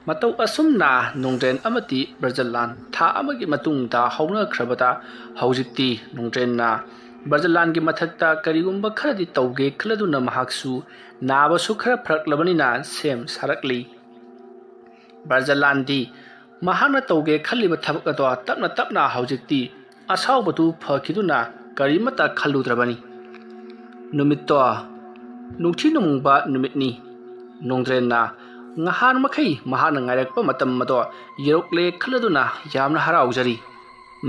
ꯃꯇꯧ ꯑꯁꯨꯝꯅ ꯅꯣꯡꯗ꯭ꯔꯦꯟ ꯑꯃꯗꯤ ꯕ꯭ꯔꯖꯂꯥꯟ ꯊꯥ ꯑꯃꯒꯤ ꯃꯇꯨꯡꯗ ꯍꯧꯅꯈ꯭ꯔꯕꯗ ꯍꯧꯖꯤꯛꯇꯤ ꯅꯣꯡꯗ꯭ꯔꯦꯟꯅ ꯕ꯭ꯔꯖꯂꯥꯟꯒꯤ ꯃꯊꯛꯇ ꯀꯔꯤꯒꯨꯝꯕ ꯈꯔꯗꯤ ꯇꯧꯒꯦ ꯈꯜꯂꯗꯨꯅ ꯃꯍꯥꯛꯁꯨ ꯅꯥꯕꯁꯨ ꯈꯔ ꯐꯔꯛꯂꯕꯅꯤꯅ ꯁꯦꯝ ꯁꯥꯔꯛꯂꯤ꯫ ꯕ꯭ꯔꯖꯂꯥꯟꯗꯤ ꯃꯍꯥꯛꯅ ꯇꯧꯒꯦ ꯈꯜꯂꯤꯕ ꯊꯕꯛ ꯑꯗꯣ ꯇꯞꯅ ꯇꯞꯅ ꯍꯧꯖꯤꯛꯇꯤ ꯑꯁꯥꯎꯕꯗꯨ ꯐꯈꯤꯗꯨꯅ ꯀꯔꯤꯃꯠꯇ ꯈꯜꯂꯨꯗ꯭ꯔꯕꯅꯤ꯫ ꯅꯨꯃꯤꯠꯇꯣ ꯅꯨꯡꯊꯤ ꯅꯣꯡꯃꯪꯕ ꯅꯨꯃꯤꯠꯅꯤ꯫ ꯅꯣꯡꯗ꯭ꯔꯦꯟꯅ ꯉꯍꯥꯟ ꯃꯈꯩ ꯃꯍꯥꯛꯅ ꯉꯥꯏꯔꯛꯄ ꯃꯇꯝ ꯑꯗꯣ ꯌꯧꯔꯛꯂꯦ ꯈꯜꯂꯗꯨꯅ ꯌꯥꯝꯅ ꯍꯔꯥꯎꯖꯔꯤ꯫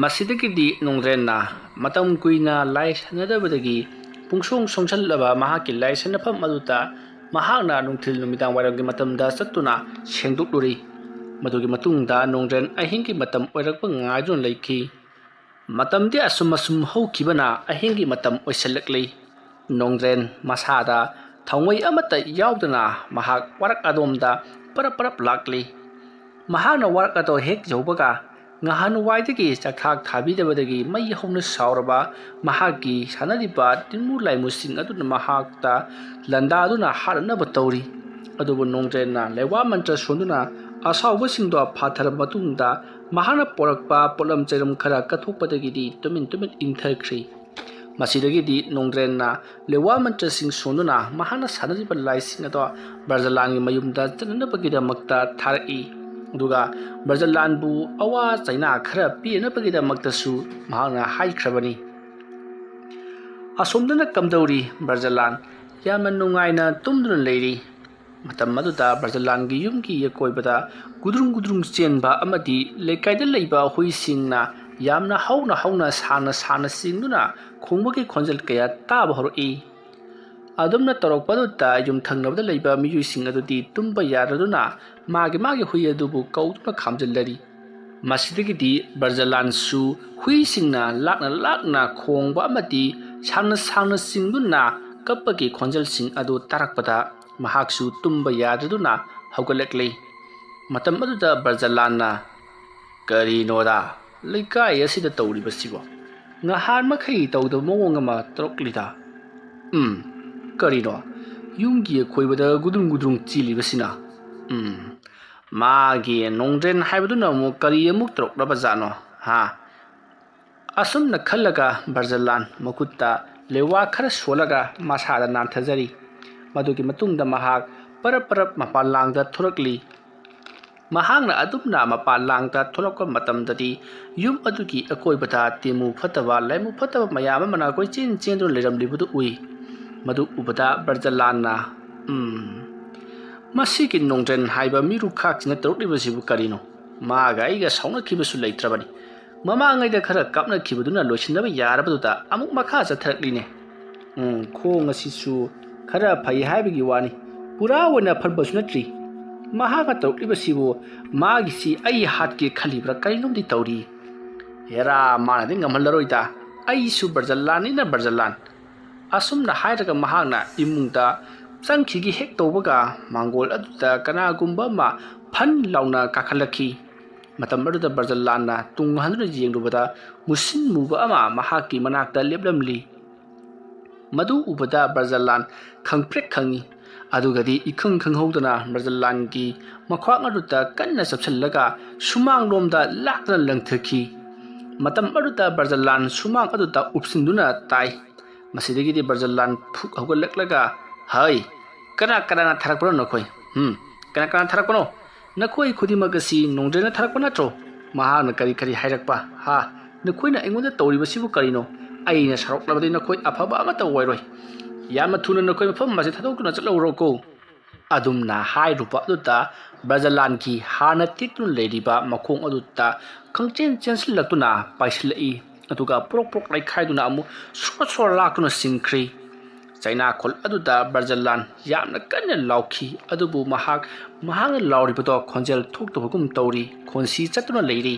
ꯃꯁꯤꯗꯒꯤꯗꯤ ꯅꯣꯡꯗ꯭ꯔꯦꯟꯅ ꯃꯇꯝ ꯀꯨꯏꯅ ꯂꯥꯏ ꯁꯥꯟꯅꯗꯕꯗꯒꯤ ꯄꯨꯡꯁꯣꯡ ꯁꯣꯡꯁꯜꯂꯕ ꯃꯍꯥꯛꯀꯤ ꯂꯥꯏ ꯁꯥꯟꯅꯐꯝ ꯑꯗꯨꯗ ꯃꯍꯥꯛꯅ ꯅꯨꯡꯊꯤꯜ ꯅꯨꯃꯤꯗꯥꯡ ꯋꯥꯏꯔꯝꯒꯤ ꯃꯇꯝꯗ ꯆꯠꯇꯨꯅ ꯁꯦꯡꯗꯣꯛꯂꯨꯔꯤ꯫ ꯃꯗꯨꯒꯤ ꯃꯇꯨꯡꯗ ꯅꯣꯡꯗ꯭ꯔꯦꯟ ꯑꯍꯤꯡꯒꯤ ꯃꯇꯝ ꯑꯣꯏꯔꯛꯄ ꯉꯥꯏꯗꯨꯅ ꯂꯩꯈꯤ꯫ ꯃꯇꯝꯗꯤ ꯑꯁꯨꯝ ꯑꯁꯨꯝ ꯍꯧꯈꯤꯕꯅ ꯑꯍꯤꯡꯒꯤ ꯃꯇꯝ ꯑꯣꯏꯁꯤꯜꯂꯛꯂꯤ꯫ ꯅꯣꯡꯗ꯭ꯔꯦꯟ ꯃꯁꯥꯗ ꯊꯧꯉꯩ ꯑꯃꯠꯇ ꯌꯥꯎꯗꯅ ꯃꯍꯥꯛ ꯋꯥꯔꯛ ꯑꯗꯣꯝꯗ ꯄꯔꯞ ꯄꯔꯞ ꯂꯥꯛꯂꯤ꯫ ꯃꯍꯥꯛꯅ ꯋꯥꯔꯛ ꯑꯗꯣ ꯍꯦꯛ ꯌꯧꯕꯒ ꯉꯍꯥꯟꯋꯥꯏꯗꯒꯤ ꯆꯥꯛꯊꯥꯛ ꯊꯥꯕꯤꯗꯕꯗꯒꯤ ꯃꯩ ꯍꯧꯅ ꯁꯥꯎꯔꯕ ꯃꯍꯥꯛꯀꯤ ꯁꯥꯟꯅꯔꯤꯕ ꯇꯤꯟꯃꯨ ꯂꯥꯏꯃꯨꯁꯤꯡ ꯑꯗꯨꯅ ꯃꯍꯥꯛꯇ ꯂꯥꯟꯗꯥꯗꯨꯅ ꯍꯥꯠꯅꯅꯕ ꯇꯧꯔꯤ꯫ ꯑꯗꯨꯕꯨ ꯅꯣꯡꯗ꯭ꯔꯦꯟꯅ ꯂꯩꯋꯥ ꯃꯟꯇ꯭ꯔ ꯁꯣꯟꯗꯨꯅ ꯑꯁꯥꯎꯕꯁꯤꯡꯗꯣ ꯐꯥꯊꯔꯕ ꯃꯇꯨꯡꯗ ꯃꯍꯥꯛꯅ ꯄꯣꯔꯛꯄ ꯄꯣꯠꯂꯝ ꯆꯩꯔꯝ ꯈꯔ ꯀꯠꯊꯣꯛꯄꯗꯒꯤꯗꯤ ꯇꯨꯃꯤꯟ ꯇꯨꯃꯤꯟ ꯏꯪꯊꯈ꯭ꯔꯤ꯫ ꯃꯁꯤꯗꯒꯤꯗꯤ ꯅꯣꯡꯗ꯭ꯔꯦꯟꯅ ꯂꯦꯋꯥ ꯃꯟꯇ꯭ꯔꯁꯤꯡ ꯁꯣꯟꯗꯨꯅ ꯃꯍꯥꯛꯅ ꯁꯥꯟꯅꯔꯤꯕ ꯂꯥꯏꯁꯤꯡ ꯑꯗꯣ ꯕ꯭ꯔꯖꯂꯥꯟꯒꯤ ꯃꯌꯨꯝꯗ ꯆꯠꯅꯅꯕꯒꯤꯗꯃꯛꯇ ꯊꯥꯔꯛꯏ꯫ ꯑꯗꯨꯒ ꯕ꯭ꯔꯖꯂꯥꯟꯕꯨ ꯑꯋꯥ ꯆꯩꯅꯥ ꯈꯔ ꯄꯤꯅꯕꯒꯤꯗꯃꯛꯇꯁꯨ ꯃꯍꯥꯛꯅ ꯍꯥꯏꯈ꯭ꯔꯕꯅꯤ꯫ ꯑꯁꯣꯝꯗꯅ ꯀꯝꯗꯧꯔꯤ? ꯕ꯭ꯔꯖꯂꯥꯟ ꯌꯥꯝꯅ ꯅꯨꯡꯉꯥꯏꯅ ꯇꯨꯝꯗꯨꯅ ꯂꯩꯔꯤ꯫ ꯃꯇꯝ ꯑꯗꯨꯗ ꯕ꯭ꯔꯖꯂꯥꯟꯒꯤ ꯌꯨꯝꯒꯤ ꯑꯀꯣꯏꯕꯗ ꯒꯨꯗ꯭ꯔꯨꯡ ꯒꯨꯗ꯭ꯔꯨꯡ ꯆꯦꯟꯕ ꯑꯃꯗꯤ ꯂꯩꯀꯥꯏꯗ ꯂꯩꯕ ꯍꯨꯏꯁꯤꯡꯅ ꯌꯥꯝꯅ ꯍꯧꯅ ꯍꯧꯅ ꯁꯥꯡꯅ ꯁꯥꯡꯅ ꯆꯤꯡꯗꯨꯅ ꯈꯣꯡꯕꯒꯤ ꯈꯣꯟꯖꯦꯜ ꯀꯌꯥ ꯇꯥꯕ ꯍꯧꯔꯛꯏ꯫ ꯑꯗꯨꯝꯅ ꯇꯧꯔꯛꯄ ꯑꯗꯨꯗ ꯌꯨꯝꯊꯪꯅꯕꯗ ꯂꯩꯕ ꯃꯤꯑꯣꯏꯁꯤꯡ ꯑꯗꯨꯗꯤ ꯇꯨꯝꯕ ꯌꯥꯗꯗꯨꯅ ꯃꯥꯒꯤ ꯃꯥꯒꯤ ꯍꯨꯏ ꯑꯗꯨꯕꯨ ꯀꯧꯗꯨꯅ ꯈꯥꯝꯖꯤꯜꯂꯔꯤ꯫ ꯃꯁꯤꯗꯒꯤꯗꯤ ꯕ꯭ꯔꯖꯂꯥꯟꯁꯨ ꯍꯨꯏꯁꯤꯡꯅ ꯂꯥꯛꯅ ꯂꯥꯛꯅ ꯈꯣꯡꯕ ꯑꯃꯗꯤ ꯁꯥꯡꯅ ꯁꯥꯡꯅ ꯆꯤꯡꯗꯨꯅ ꯀꯞꯄꯒꯤ ꯈꯣꯟꯖꯦꯜꯁꯤꯡ ꯑꯗꯨ ꯇꯥꯔꯛꯄꯗ ꯃꯍꯥꯛꯁꯨ ꯇꯨꯝꯕ ꯌꯥꯗꯗꯨꯅ ꯍꯧꯒꯠꯂꯛꯂꯤ꯫ ꯃꯇꯝ ꯑꯗꯨꯗ ꯕ꯭ꯔꯖꯂꯥꯟꯅ, "ꯀꯔꯤꯅꯣꯗ ꯂꯩꯀꯥꯏ ꯑꯁꯤꯗ ꯇꯧꯔꯤꯕꯁꯤꯕꯣ? ꯉꯍꯥꯟ ꯃꯈꯩ ꯇꯧꯗꯕ ꯃꯑꯣꯡ ꯑꯃ ꯇꯧꯔꯛꯂꯤꯗ꯫ ꯎꯝ, ꯀꯔꯤꯅꯣ? ꯌꯨꯝꯒꯤ ꯑꯀꯣꯏꯕꯗ ꯒꯨꯗ꯭ꯔꯨꯡ ꯒꯨꯗ꯭ꯔꯨꯡ ꯆꯦꯜꯂꯤꯕꯁꯤꯅ? ꯎꯝ, ꯃꯥꯒꯤ ꯅꯣꯡꯗ꯭ꯔꯦꯟ ꯍꯥꯏꯕꯗꯨꯅ ꯑꯃꯨꯛ ꯀꯔꯤ ꯑꯃꯨꯛ ꯇꯧꯔꯛꯂꯕ ꯖꯥꯠꯅꯣ, ꯍꯥ?" ꯑꯁꯨꯝꯅ ꯈꯜꯂꯒ ꯕ꯭ꯔꯖꯂꯥꯟ ꯃꯈꯨꯠꯇ ꯂꯦꯋꯥ ꯈꯔ ꯁꯣꯜꯂꯒ ꯃꯁꯥꯗ ꯅꯥꯟꯊꯖꯔꯤ꯫ ꯃꯗꯨꯒꯤ ꯃꯇꯨꯡꯗ ꯃꯍꯥꯛ ꯄꯔꯞ ꯄꯔꯞ ꯃꯄꯥꯟ ꯂꯥꯡꯗ ꯊꯣꯔꯛꯂꯤ꯫ ꯃꯍꯥꯛꯅ ꯑꯗꯨꯝꯅ ꯃꯄꯥꯟ ꯂꯥꯡꯗ ꯊꯣꯛꯂꯛꯄ ꯃꯇꯝꯗꯗꯤ ꯌꯨꯝ ꯑꯗꯨꯒꯤ ꯑꯀꯣꯏꯕꯗ ꯇꯤꯃꯨ ꯐꯠꯇꯕ, ꯂꯥꯏꯃꯨ ꯐꯠꯇꯕ ꯃꯌꯥꯝ ꯑꯃꯅ ꯀꯣꯏꯆꯦꯟ ꯆꯦꯟꯗꯨꯅ ꯂꯩꯔꯝꯂꯤꯕꯗꯨ ꯎꯏ꯫ ꯃꯗꯨ ꯎꯕꯗ ꯕ꯭ꯔꯖꯂꯥꯟꯅ, "ꯎꯝ, ꯃꯁꯤꯒꯤ ꯅꯣꯡꯗ꯭ꯔꯦꯟ ꯍꯥꯏꯕ ꯃꯤꯔꯨꯈꯥꯛꯁꯤꯅ ꯇꯧꯔꯛꯂꯤꯕꯁꯤꯕꯨ ꯀꯔꯤꯅꯣ? ꯃꯥꯒ ꯑꯩꯒ ꯁꯥꯎꯅꯈꯤꯕꯁꯨ ꯂꯩꯇ꯭ꯔꯕꯅꯤ꯫ ꯃꯃꯥꯡꯉꯩꯗ ꯈꯔ ꯀꯥꯞꯅꯈꯤꯕꯗꯨꯅ ꯂꯣꯏꯁꯤꯟꯅꯕ ꯌꯥꯔꯕꯗꯨꯗ ꯑꯃꯨꯛ ꯃꯈꯥ ꯆꯠꯊꯔꯛꯂꯤꯅꯦ꯫ ꯎꯝ, ꯈꯣꯡ ꯑꯁꯤꯁꯨ ꯈꯔ ꯐꯩ ꯍꯥꯏꯕꯒꯤ ꯋꯥꯅꯤ, ꯄꯨꯔꯥ ꯑꯣꯏꯅ ꯐꯔꯕꯁꯨ ꯅꯠꯇ꯭ꯔꯤ꯫ ꯃꯍꯥꯛꯅ ꯇꯧꯔꯛꯂꯤꯕꯁꯤꯕꯨ ꯃꯥꯒꯤꯁꯤ ꯑꯩ ꯍꯥꯠꯀꯦ ꯈꯜꯂꯤꯕ꯭ꯔꯥ ꯀꯔꯤꯅꯣꯝꯗꯤ ꯇꯧꯔꯤ꯫ ꯍꯦꯔꯥ, ꯃꯥꯅꯗꯤ ꯉꯝꯍꯜꯂꯔꯣꯏꯗ, ꯑꯩꯁꯨ ꯕ꯭ꯔꯖꯂꯥꯟꯅꯤꯅ ꯕ꯭ꯔꯖꯂꯥꯟ꯫" ꯑꯁꯨꯝꯅ ꯍꯥꯏꯔꯒ ꯃꯍꯥꯛꯅ ꯏꯃꯨꯡꯗ ꯆꯪꯈꯤꯒꯦ ꯍꯦꯛ ꯇꯧꯕꯒ ꯃꯥꯡꯒꯣꯜ ꯑꯗꯨꯗ ꯀꯅꯥꯒꯨꯝꯕ ꯑꯃ ꯐꯟ ꯂꯥꯎꯅ ꯀꯥꯈꯠꯂꯛꯈꯤ꯫ ꯃꯇꯝ ꯑꯗꯨꯗ ꯕ꯭ꯔꯖꯂꯥꯟꯅ ꯇꯨꯡ ꯍꯟꯗꯨꯅ ꯌꯦꯡꯂꯨꯕꯗ ꯃꯨꯁꯤꯟ ꯃꯨꯕ ꯑꯃ ꯃꯍꯥꯛꯀꯤ ꯃꯅꯥꯛꯇ ꯂꯦꯞꯂꯝꯂꯤ꯫ ꯃꯗꯨ ꯎꯕꯗ ꯕ꯭ꯔꯖꯂꯥꯟ ꯈꯪꯄ꯭ꯔꯦꯛ ꯈꯪꯉꯤ꯫ ꯑꯗꯨꯒꯗꯤ ꯏꯈꯪ ꯈꯪꯍꯧꯗꯅ ꯕ꯭ꯔꯖꯂꯥꯟꯒꯤ ꯃꯈ꯭ꯋꯥꯡ ꯑꯗꯨꯗ ꯀꯟꯅ ꯆꯞꯁꯤꯜꯂꯒ ꯁꯨꯃꯥꯡꯂꯣꯝꯗ ꯂꯥꯛꯇꯅ ꯂꯪꯊꯈꯤ꯫ ꯃꯇꯝ ꯑꯗꯨꯗ ꯕ꯭ꯔꯖꯂꯥꯟ ꯁꯨꯃꯥꯡ ꯑꯗꯨꯗ ꯎꯞꯁꯤꯟꯗꯨꯅ ꯇꯥꯏ꯫ ꯃꯁꯤꯗꯒꯤꯗꯤ ꯕ꯭ꯔꯖꯂꯥꯟ ꯐꯨꯛ ꯍꯧꯒꯠꯂꯛꯂꯒ, "ꯍꯩ, ꯀꯅꯥ ꯀꯅꯥꯅ ꯊꯥꯔꯛꯄꯅꯣ ꯅꯈꯣꯏ? ꯎꯝ, ꯀꯅꯥ ꯀꯅꯥ ꯊꯥꯔꯛꯄꯅꯣ? ꯅꯈꯣꯏ ꯈꯨꯗꯤꯡꯃꯛ ꯑꯁꯤ ꯅꯣꯡꯗ꯭ꯔꯦꯅ ꯊꯥꯔꯛꯄ ꯅꯠꯇ꯭ꯔꯣ? ꯃꯍꯥꯛꯅ ꯀꯔꯤ ꯀꯔꯤ ꯍꯥꯏꯔꯛꯄ? ꯍꯥ? ꯅꯈꯣꯏꯅ ꯑꯩꯉꯣꯟꯗ ꯇꯧꯔꯤꯕꯁꯤꯕꯨ ꯀꯔꯤꯅꯣ? ꯑꯩꯅ ꯁꯥꯎꯔꯛꯂꯕꯗꯤ ꯅꯈꯣꯏ ꯑꯐꯕ ꯑꯃꯠꯇ ꯑꯣꯏꯔꯣꯏ꯫ ꯌꯥꯝꯅ ꯊꯨꯅ ꯅꯈꯣꯏ ꯃꯐꯝ ꯑꯁꯤ ꯊꯥꯗꯣꯛꯇꯨꯅ ꯆꯠꯍꯧꯔꯣꯀꯣ꯫" ꯑꯗꯨꯝꯅ ꯍꯥꯏꯔꯨꯕ ꯑꯗꯨꯗ ꯕ꯭ꯔꯖꯂꯥꯟꯒꯤ ꯍꯥꯟꯅ ꯇꯦꯛꯇꯨꯅ ꯂꯩꯔꯤꯕ ꯃꯈꯣꯡ ꯑꯗꯨꯗ ꯈꯪꯆꯦꯟ ꯆꯦꯟꯁꯤꯜꯂꯛꯇꯨꯅ ꯄꯥꯏꯁꯤꯜꯂꯛꯏ꯫ ꯑꯗꯨꯒ ꯄ꯭ꯔꯣꯛ ꯄ꯭ꯔꯣꯛ ꯂꯩꯈꯥꯏꯗꯨꯅ ꯑꯃꯨꯛ ꯁꯣꯔ ꯁꯣꯔ ꯂꯥꯛꯇꯨꯅ ꯁꯤꯡꯈ꯭ꯔꯤ꯫ ꯆꯩꯅꯥꯈꯣꯜ ꯑꯗꯨꯗ ꯕ꯭ꯔꯖꯂꯥꯟ ꯌꯥꯝꯅ ꯀꯟꯅ ꯂꯥꯎꯈꯤ, ꯑꯗꯨꯕꯨ ꯃꯍꯥꯛ, ꯃꯍꯥꯛꯅ ꯂꯥꯎꯔꯤꯕꯗꯣ ꯈꯣꯟꯖꯦꯜ ꯊꯣꯛꯇꯕꯒꯨꯝ ꯇꯧꯔꯤ, ꯈꯣꯟꯁꯤ ꯆꯠꯇꯨꯅ ꯂꯩꯔꯤ꯫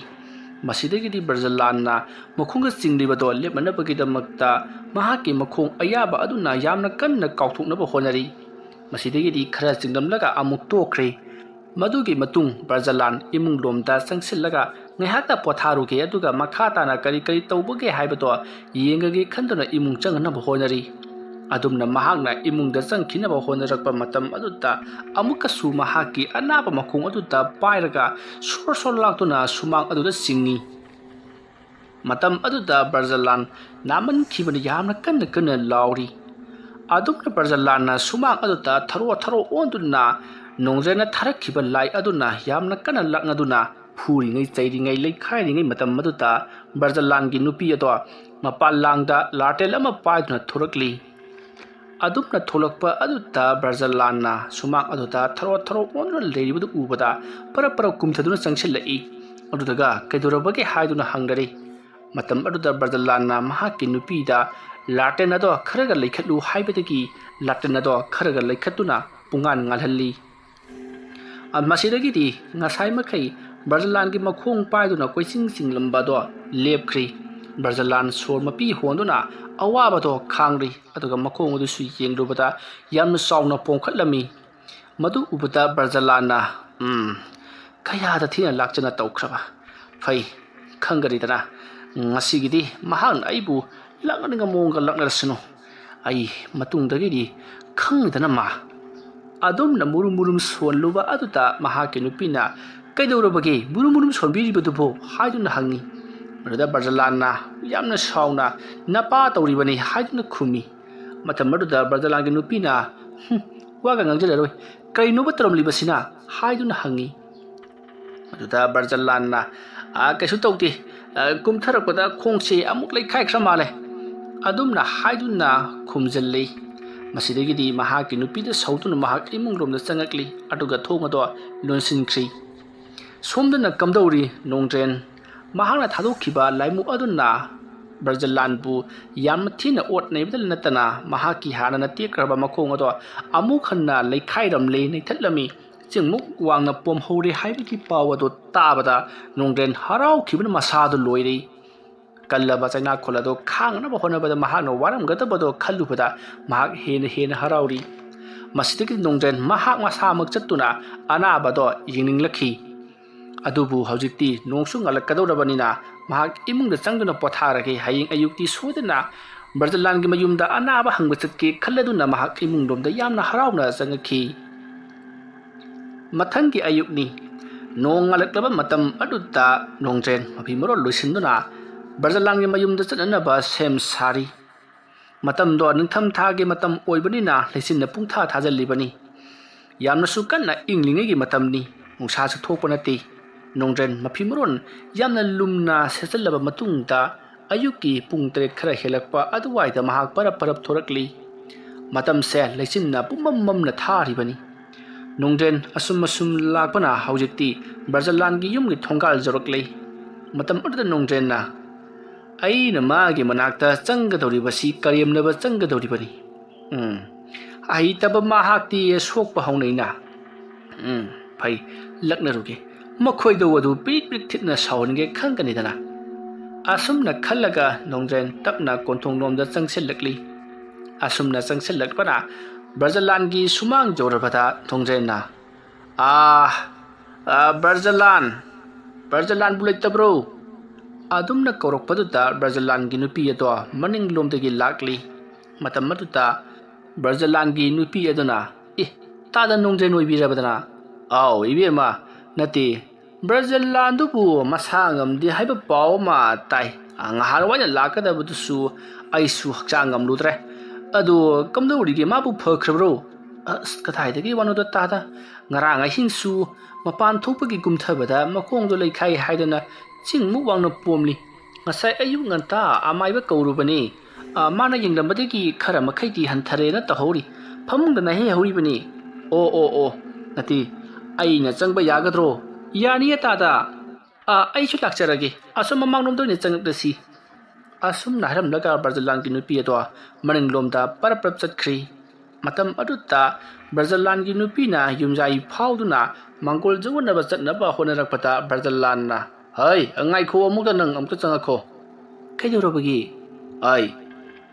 ꯃꯁꯤꯗꯒꯤꯗꯤ ꯕ꯭ꯔꯖꯂꯥꯟꯅ ꯃꯈꯣꯡꯗ ꯆꯤꯡꯂꯤꯕꯗꯣ ꯂꯦꯞꯅꯅꯕꯒꯤꯗꯃꯛꯇ ꯃꯍꯥꯛꯀꯤ ꯃꯈꯣꯡ ꯑꯌꯥꯕ ꯑꯗꯨꯅ ꯌꯥꯝꯅ ꯀꯟꯅ ꯀꯥꯎꯊꯣꯛꯅꯕ ꯍꯣꯠꯅꯔꯤ꯫ ꯃꯁꯤꯗꯒꯤꯗꯤ ꯈꯔ ꯆꯤꯡꯂꯝꯂꯒ ꯑꯃꯨꯛ ꯇꯣꯛꯈ꯭ꯔꯦ꯫ ꯃꯗꯨꯒꯤ ꯃꯇꯨꯡ ꯕ꯭ꯔꯖꯂꯥꯟ ꯏꯃꯨꯡ ꯂꯣꯝꯗ ꯆꯪꯁꯤꯜꯂꯒ ꯉꯥꯏꯍꯥꯛꯇ ꯄꯣꯊꯥꯔꯨꯒꯦ, ꯑꯗꯨꯒ ꯃꯈꯥ ꯇꯥꯅ ꯀꯔꯤ ꯀꯔꯤ ꯇꯧꯕꯒꯦ ꯍꯥꯏꯕꯗꯣ ꯌꯦꯡꯉꯒꯦ ꯈꯟꯗꯨꯅ ꯏꯃꯨꯡ ꯆꯪꯅꯅꯕ ꯍꯣꯠꯅꯔꯤ꯫ ꯑꯗꯨꯝꯅ ꯃꯍꯥꯛꯅ ꯏꯃꯨꯡꯗ ꯆꯪꯈꯤꯅꯕ ꯍꯣꯠꯅꯔꯛꯄ ꯃꯇꯝ ꯑꯗꯨꯗ ꯑꯃꯨꯛꯀꯁꯨ ꯃꯍꯥꯛꯀꯤ ꯑꯅꯥꯕ ꯃꯈꯣꯡ ꯑꯗꯨꯗ ꯄꯥꯏꯔꯒ ꯁꯣꯔ ꯁꯣꯔ ꯂꯥꯛꯇꯨꯅ ꯁꯨꯃꯥꯡ ꯑꯗꯨꯗ ꯆꯤꯡꯏ꯫ ꯃꯇꯝ ꯑꯗꯨꯗ ꯕ꯭ꯔꯖꯂꯥꯟ ꯅꯥꯃꯟꯈꯤꯕꯅ ꯌꯥꯝꯅ ꯀꯟꯅ ꯀꯟꯅ ꯂꯥꯎꯔꯤ꯫ ꯑꯗꯨꯝꯅ ꯕ꯭ꯔꯖꯂꯥꯟꯅ ꯁꯨꯃꯥꯡ ꯑꯗꯨꯗ ꯊꯔꯣ ꯊꯔꯣ ꯑꯣꯟꯗꯨꯅ ꯅꯣꯡꯖꯩꯅ ꯊꯥꯔꯛꯈꯤꯕ ꯂꯥꯏ ꯑꯗꯨꯅ ꯌꯥꯝꯅ ꯀꯟꯅ ꯂꯥꯛꯅꯗꯨꯅ ꯐꯨꯔꯤꯉꯩ, ꯆꯩꯔꯤꯉꯩ, ꯂꯩꯈꯥꯏꯔꯤꯉꯩ ꯃꯇꯝ ꯑꯗꯨꯗ ꯕ꯭ꯔꯖꯂꯥꯟꯒꯤ ꯅꯨꯄꯤ ꯑꯗꯣ ꯃꯄꯥꯟ ꯂꯥꯡꯗ ꯂꯥꯇꯦꯟ ꯑꯃ ꯄꯥꯏꯗꯨꯅ ꯊꯣꯔꯛꯂꯤ꯫ ꯑꯗꯨꯝꯅ ꯊꯣꯛꯂꯛꯄ ꯑꯗꯨꯗ ꯕ꯭ꯔꯖꯂꯥꯟꯅ ꯁꯨꯃꯥꯡ ꯑꯗꯨꯗ ꯊꯔꯣ ꯊꯔꯣ ꯑꯣꯟꯗꯨꯅ ꯂꯩꯔꯤꯕꯗꯨ ꯎꯕꯗ ꯄꯔꯞ ꯄꯔꯞ ꯀꯨꯝꯊꯗꯨꯅ ꯆꯪꯁꯤꯜꯂꯛꯏ꯫ ꯑꯗꯨꯗꯒ ꯀꯩꯗꯧꯔꯕꯒꯦ ꯍꯥꯏꯗꯨꯅ ꯍꯪꯅꯔꯤ꯫ ꯃꯇꯝ ꯑꯗꯨꯗ ꯕ꯭ꯔꯖꯂꯥꯟꯅ ꯃꯍꯥꯛꯀꯤ ꯅꯨꯄꯤꯗ ꯂꯥꯇꯦꯟ ꯑꯗꯣ ꯈꯔꯒ ꯂꯩꯈꯠꯂꯨ ꯍꯥꯏꯕꯗꯒꯤ ꯂꯥꯇꯦꯟ ꯑꯗꯣ ꯈꯔꯒ ꯂꯩꯈꯠꯇꯨꯅ ꯄꯨꯡꯉꯥꯟ ꯉꯥꯜꯍꯜꯂꯤ꯫ ꯑ, ꯃꯁꯤꯗꯒꯤꯗꯤ ꯉꯁꯥꯏ ꯃꯈꯩ ꯕ꯭ꯔꯖꯂꯥꯟꯒꯤ ꯃꯈꯣꯡ ꯄꯥꯏꯗꯨꯅ ꯀꯣꯏꯆꯤꯡ ꯆꯤꯡꯂꯝꯕꯗꯣ ꯂꯦꯞꯈ꯭ꯔꯤ꯫ ꯕ꯭ꯔꯖꯂꯥꯟ ꯁꯣꯔ ꯃꯄꯤ ꯍꯣꯟꯗꯨꯅ ꯑꯋꯥꯕꯗꯣ ꯈꯥꯡꯂꯤ, ꯑꯗꯨꯒ ꯃꯈꯣꯡ ꯑꯗꯨꯁꯨ ꯌꯦꯡꯂꯨꯕꯗ ꯌꯥꯝꯅ ꯆꯥꯎꯅ ꯄꯣꯝꯈꯠꯂꯝꯃꯤ꯫ ꯃꯗꯨ ꯎꯕꯗ ꯕ꯭ꯔꯖꯂꯥꯟꯅ, "ꯎꯝ, ꯀꯌꯥꯗ ꯊꯤꯅ ꯂꯥꯛꯆꯅ ꯇꯧꯈ꯭ꯔꯕ꯫ ꯐꯩ, ꯈꯪꯒꯅꯤꯗꯅ, ꯉꯁꯤꯒꯤꯗꯤ ꯃꯍꯥꯛꯅ ꯑꯩꯕꯨ ꯂꯥꯛꯅꯅꯤꯡꯕ ꯃꯑꯣꯡꯒ ꯂꯥꯛꯅꯔꯁꯅꯨ꯫ ꯑꯩ ꯃꯇꯨꯡꯗꯒꯤꯗꯤ ꯈꯪꯅꯤꯗꯅ ꯃꯥ꯫" ꯑꯗꯨꯝꯅ ꯃꯨꯔꯨꯝ ꯃꯨꯔꯨꯝ ꯁꯣꯜꯂꯨꯕ ꯑꯗꯨꯗ ꯃꯍꯥꯛꯀꯤ ꯅꯨꯄꯤꯅ, "ꯀꯩꯗꯧꯔꯕꯒꯦ ꯃꯨꯔꯨꯝ ꯃꯨꯔꯨꯝ ꯁꯣꯟꯕꯤꯔꯤꯕꯗꯨꯕꯨ?" ꯍꯥꯏꯗꯨꯅ ꯍꯪꯉꯤ꯫ ꯃꯗꯨꯗ ꯕ꯭ꯔꯖꯂꯥꯟꯅ ꯌꯥꯝꯅ ꯁꯥꯎꯅ, "ꯅꯄꯥ ꯇꯧꯔꯤꯕꯅꯤ" ꯍꯥꯏꯗꯨꯅ ꯈꯨꯝꯃꯤ꯫ ꯃꯇꯝ ꯑꯗꯨꯗ ꯕ꯭ꯔꯖꯂꯥꯟꯒꯤ ꯅꯨꯄꯤꯅ, "ꯍꯨꯝ, ꯋꯥꯒ ꯉꯥꯡꯖꯔꯔꯣꯏ, ꯀꯔꯤꯅꯣꯕ ꯇꯧꯔꯝꯂꯤꯕꯁꯤꯅ?" ꯍꯥꯏꯗꯨꯅ ꯍꯪꯉꯤ꯫ ꯑꯗꯨꯗ ꯕ꯭ꯔꯖꯂꯥꯟꯅ, "ꯑ, ꯀꯩꯁꯨ ꯇꯧꯗꯦ, ꯑ, ꯀꯨꯝꯊꯔꯛꯄꯗ ꯈꯣꯡꯁꯦ ꯑꯃꯨꯛ ꯂꯩꯈꯥꯏꯈ꯭ꯔ ꯃꯥꯜꯂꯦ" ꯑꯗꯨꯝꯅ ꯍꯥꯏꯗꯨꯅ ꯈꯨꯝꯖꯤꯜꯂꯤ꯫ ꯃꯁꯤꯗꯒꯤꯗꯤ ꯃꯍꯥꯛꯀꯤ ꯅꯨꯄꯤꯗ ꯁꯧꯗꯨꯅ ꯃꯍꯥꯛ ꯏꯃꯨꯡ ꯂꯣꯝꯗ ꯆꯪꯉꯛꯂꯤ, ꯑꯗꯨꯒ ꯊꯣꯡ ꯑꯗꯣ ꯂꯣꯟꯁꯤꯟꯈ꯭ꯔꯤ꯫ ꯁꯣꯝꯗꯅ ꯀꯝꯗꯧꯔꯤ ꯅꯣꯡꯗ꯭ꯔꯦꯟ? ꯃꯍꯥꯛꯅ ꯊꯥꯗꯣꯛꯈꯤꯕ ꯂꯥꯏꯃꯨꯛ ꯑꯗꯨꯅ ꯕ꯭ꯔꯖꯂꯥꯟꯕꯨ ꯌꯥꯝꯅ ꯊꯤꯅ ꯑꯣꯠ ꯅꯩꯕꯗ ꯅꯠꯇꯅ ꯃꯍꯥꯛꯀꯤ ꯍꯥꯟꯅꯅ ꯇꯦꯛꯈ꯭ꯔꯕ ꯃꯈꯣꯡ ꯑꯗꯣ ꯑꯃꯨꯛ ꯍꯟꯅ ꯂꯩꯈꯥꯏꯔꯝꯂꯦ, ꯅꯩꯊꯠꯂꯝꯃꯤ꯫ ꯆꯤꯡꯃꯨꯛ ꯋꯥꯡꯅ ꯄꯣꯝꯍꯧꯔꯦ ꯍꯥꯏꯕꯒꯤ ꯄꯥꯎ ꯑꯗꯨ ꯇꯥꯕꯗ ꯅꯣꯡꯗ꯭ꯔꯦꯟ ꯍꯔꯥꯎꯈꯤꯕꯅ ꯃꯁꯥꯗꯨ ꯂꯣꯏꯔꯦ꯫ ꯀꯜꯂꯕ ꯆꯩꯅꯥꯈꯣꯜ ꯑꯗꯨ ꯈꯥꯡꯅꯕ ꯍꯣꯠꯅꯕꯗ ꯃꯍꯥꯛꯅ ꯋꯥꯔꯝꯒꯗꯕꯗꯣ ꯈꯜꯂꯨꯕꯗ ꯃꯍꯥꯛ ꯍꯦꯟꯅ ꯍꯦꯟꯅ ꯍꯔꯥꯎꯔꯤ꯫ ꯃꯁꯤꯗꯒꯤ ꯅꯣꯡꯗ꯭ꯔꯦꯟ ꯃꯍꯥꯛ ꯃꯁꯥꯃꯛ ꯆꯠꯇꯨꯅ ꯑꯅꯥꯕꯗꯣ ꯌꯦꯡꯅꯤꯡꯂꯛꯈꯤ꯫ ꯑꯗꯨꯕꯨ ꯍꯧꯖꯤꯛꯇꯤ ꯅꯣꯡꯁꯨ ꯉꯥꯜꯂꯛꯀꯗꯧꯔꯕꯅꯤꯅ ꯃꯍꯥꯛ ꯏꯃꯨꯡꯗ ꯆꯪꯗꯨꯅ ꯄꯣꯊꯥꯔꯒꯦ꯫ ꯍꯌꯦꯡ ꯑꯌꯨꯛꯇꯤ ꯁꯣꯏꯗꯅ ꯕ꯭ꯔꯖꯂꯥꯟꯒꯤ ꯃꯌꯨꯝꯗ ꯑꯅꯥꯕ ꯍꯪꯕ ꯆꯠꯀꯦ ꯈꯜꯂꯗꯨꯅ ꯃꯍꯥꯛ ꯏꯃꯨꯡꯂꯣꯝꯗ ꯌꯥꯝꯅ ꯍꯔꯥꯎꯅ ꯆꯪꯉꯛꯈꯤ꯫ ꯃꯊꯪꯒꯤ ꯑꯌꯨꯛꯅꯤ꯫ ꯅꯣꯡ ꯉꯥꯜꯂꯛꯂꯕ ꯃꯇꯝ ꯑꯗꯨꯗ ꯅꯣꯡꯗ꯭ꯔꯦꯟ ꯃꯐꯤ ꯃꯔꯣꯜ ꯂꯣꯏꯁꯤꯟꯗꯨꯅ ꯕ꯭ꯔꯖꯂꯥꯟꯒꯤ ꯃꯌꯨꯝꯗ ꯆꯠꯅꯅꯕ ꯁꯦꯝ ꯁꯥꯔꯤ꯫ ꯃꯇꯝꯗꯣ ꯅꯤꯡꯊꯝ ꯊꯥꯒꯤ ꯃꯇꯝ ꯑꯣꯏꯕꯅꯤꯅ ꯂꯩꯆꯤꯟꯅ ꯄꯨꯡꯊꯥ ꯊꯥꯖꯤꯜꯂꯤꯕꯅꯤ꯫ ꯌꯥꯝꯅꯁꯨ ꯀꯟꯅ ꯏꯪꯂꯤꯉꯩꯒꯤ ꯃꯇꯝꯅꯤ꯫ ꯅꯨꯡꯁꯥꯁꯨ ꯊꯣꯛꯄ ꯅꯠꯇꯦ꯫ ꯅꯣꯡꯗ꯭ꯔꯦꯟ ꯃꯐꯤ ꯃꯔꯣꯜ ꯌꯥꯝꯅ ꯂꯨꯝꯅ ꯁꯦꯠꯆꯜꯂꯕ ꯃꯇꯨꯡꯗ ꯑꯌꯨꯛꯀꯤ ꯄꯨꯡ ꯇꯔꯦꯠ ꯈꯔ ꯍꯦꯜꯂꯛꯄ ꯑꯗꯨꯋꯥꯏꯗ ꯃꯍꯥꯛ ꯄꯔꯞ ꯄꯔꯞ ꯊꯣꯔꯛꯂꯤ꯫ ꯃꯇꯝꯁꯦ ꯂꯩꯆꯤꯟꯅ ꯄꯨꯝꯃꯝ ꯃꯝꯅ ꯊꯥꯔꯤꯕꯅꯤ꯫ ꯅꯣꯡꯗ꯭ꯔꯦꯟ ꯑꯁꯨꯝ ꯑꯁꯨꯝ ꯂꯥꯛꯄꯅ ꯍꯧꯖꯤꯛꯇꯤ ꯕ꯭ꯔꯖꯂꯥꯟꯒꯤ ꯌꯨꯝꯒꯤ ꯊꯣꯡꯒꯥꯜ ꯌꯧꯔꯛꯂꯦ꯫ ꯃꯇꯝ ꯑꯗꯨꯗ ꯅꯣꯡꯗ꯭ꯔꯦꯟꯅ, "ꯑꯩꯅ ꯃꯥꯒꯤ ꯃꯅꯥꯛꯇ ꯆꯪꯒꯗꯧꯔꯤꯕꯁꯤ ꯀꯔꯦꯝꯅꯕ ꯆꯪꯒꯗꯧꯔꯤꯕꯅꯤ꯫ ꯎꯝ, ꯑꯍꯩꯇꯕ ꯃꯍꯥꯛꯇꯤ ꯁꯣꯛꯄ ꯍꯧꯅꯩꯅ꯫ ꯎꯝ, ꯐꯩ, ꯂꯛꯅꯔꯨꯒꯦ꯫ ꯃꯈꯣꯏꯗꯣ ꯑꯗꯨ ꯄꯤꯔꯤꯛ ꯄꯤꯔꯤꯛ ꯊꯤꯠꯅ ꯁꯥꯎꯍꯟꯒꯦ ꯈꯪꯒꯅꯤꯗꯅ꯫" ꯑꯁꯨꯝꯅ ꯈꯜꯂꯒ ꯅꯣꯡꯗ꯭ꯔꯦꯟ ꯇꯞꯅ ꯀꯣꯟꯊꯣꯡꯂꯣꯝꯗ ꯆꯪꯁꯤꯜꯂꯛꯂꯤ꯫ ꯑꯁꯨꯝꯅ ꯆꯪꯁꯤꯜꯂꯛꯄꯅ ꯕ꯭ꯔꯖꯂꯥꯟꯒꯤ ꯁꯨꯃꯥꯡ ꯌꯧꯔꯕꯗ ꯅꯣꯡꯗ꯭ꯔꯦꯟꯅ, "ꯑꯥ, ꯑꯥ, ꯕ꯭ꯔꯖꯂꯥꯟ, ꯕ꯭ꯔꯖꯂꯥꯟꯕꯨ ꯂꯩꯇꯕ꯭ꯔꯣ?" ꯑꯗꯨꯝꯅ ꯀꯧꯔꯛꯄꯗꯨꯗ ꯕ꯭ꯔꯖꯂꯥꯟꯒꯤ ꯅꯨꯄꯤ ꯑꯗꯣ ꯃꯅꯤꯡꯂꯣꯝꯗꯒꯤ ꯂꯥꯛꯂꯤ꯫ ꯃꯇꯝ ꯑꯗꯨꯗ ꯕ꯭ꯔꯖꯂꯥꯟꯒꯤ ꯅꯨꯄꯤ ꯑꯗꯨꯅ, "ꯑꯦ, ꯇꯥꯗ ꯅꯣꯡꯗ꯭ꯔꯦꯟ ꯑꯣꯏꯕꯤꯔꯕꯗꯅ?" "ꯑꯥꯎ, ꯏꯕꯦꯝꯃ, ꯅꯠꯇꯦ, ꯕ꯭ꯔꯖꯂꯥꯟꯗꯨꯕꯨ ꯃꯁꯥ ꯉꯝꯗꯦ ꯍꯥꯏꯕ ꯄꯥꯎ ꯑꯃ ꯇꯥꯏ꯫ ꯉꯍꯥꯟꯋꯥꯏꯅ ꯂꯥꯛꯀꯗꯕꯗꯨꯁꯨ ꯑꯩꯁꯨ ꯍꯛꯆꯥꯡ ꯉꯝꯂꯨꯗ꯭ꯔꯦ꯫ ꯑꯗꯨ ꯀꯝꯗꯧꯔꯤꯒꯦ? ꯃꯥꯕꯨ ꯐꯈ꯭ꯔꯕ꯭ꯔꯣ? ꯑꯁ, ꯀꯗꯥꯏꯗꯒꯤ ꯋꯥꯅꯣꯗ ꯇꯥꯗ꯫ ꯉꯔꯥꯡ ꯑꯍꯤꯡꯁꯨ ꯃꯄꯥꯟ ꯊꯣꯛꯄꯒꯤ ꯀꯨꯝꯊꯕꯗ ꯃꯈꯣꯡꯗꯣ ꯂꯩꯈꯥꯏ ꯍꯥꯏꯗꯅ ꯆꯤꯡꯃꯨꯛ ꯋꯥꯡꯅ ꯄꯣꯝꯂꯤ꯫ ꯉꯁꯥꯏ ꯑꯌꯨꯛ ꯉꯟꯇꯥ ꯑꯃꯥꯏꯕ ꯀꯧꯔꯨꯕꯅꯤ꯫ ꯑ, ꯃꯥꯅ ꯌꯦꯡꯂꯝꯕꯗꯒꯤ ꯈꯔ ꯃꯈꯩꯗꯤ ꯍꯟꯊꯔꯦꯅ ꯇꯧꯍꯧꯔꯤ꯫ ꯐꯃꯨꯡꯗ ꯅꯥꯍꯩ ꯍꯧꯔꯤꯕꯅꯤ꯫ ꯑꯣ, ꯑꯣ, ꯑꯣ, ꯅꯠꯇꯦ, ꯑꯩꯅ ꯆꯪꯕ ꯌꯥꯒꯗ꯭ꯔꯣ? ꯌꯥꯅꯤꯌꯦ ꯇꯥꯗ꯫ ꯑ, ꯑꯩꯁꯨ ꯂꯥꯛꯆꯔꯒꯦ꯫ ꯑꯁꯣꯝ ꯃꯃꯥꯡꯂꯣꯝꯗ ꯑꯣꯏꯅ ꯆꯪꯂꯛꯂꯁꯤ꯫ ꯑꯁꯨꯝꯅ ꯍꯥꯏꯔꯝꯂꯒ ꯕ꯭ꯔꯖꯂꯥꯟꯒꯤ ꯅꯨꯄꯤ ꯑꯗꯣ ꯃꯅꯤꯡꯂꯣꯝꯗ ꯄꯔꯞ ꯄꯔꯞ ꯆꯠꯈ꯭ꯔꯤ꯫ ꯃꯇꯝ ꯑꯗꯨꯗ ꯕ꯭ꯔꯖꯂꯥꯟꯒꯤ ꯅꯨꯄꯤꯅ ꯌꯨꯝꯖꯥꯏ ꯐꯥꯎꯗꯨꯅ ꯃꯪꯒꯣꯜ ꯌꯧꯅꯕ ꯆꯠꯅꯕ ꯍꯣꯠꯅꯔꯛꯄꯗ ꯕ꯭ꯔꯖꯂꯥꯟꯅ, "ꯍꯩ, ꯉꯥꯏꯈꯣ, ꯑꯃꯨꯛꯇ ꯅꯪ ꯑꯃꯨꯛꯇ ꯆꯪꯉꯛꯈꯣ꯫" "ꯀꯩꯗꯧꯔꯕꯒꯦ?" "ꯑꯩ,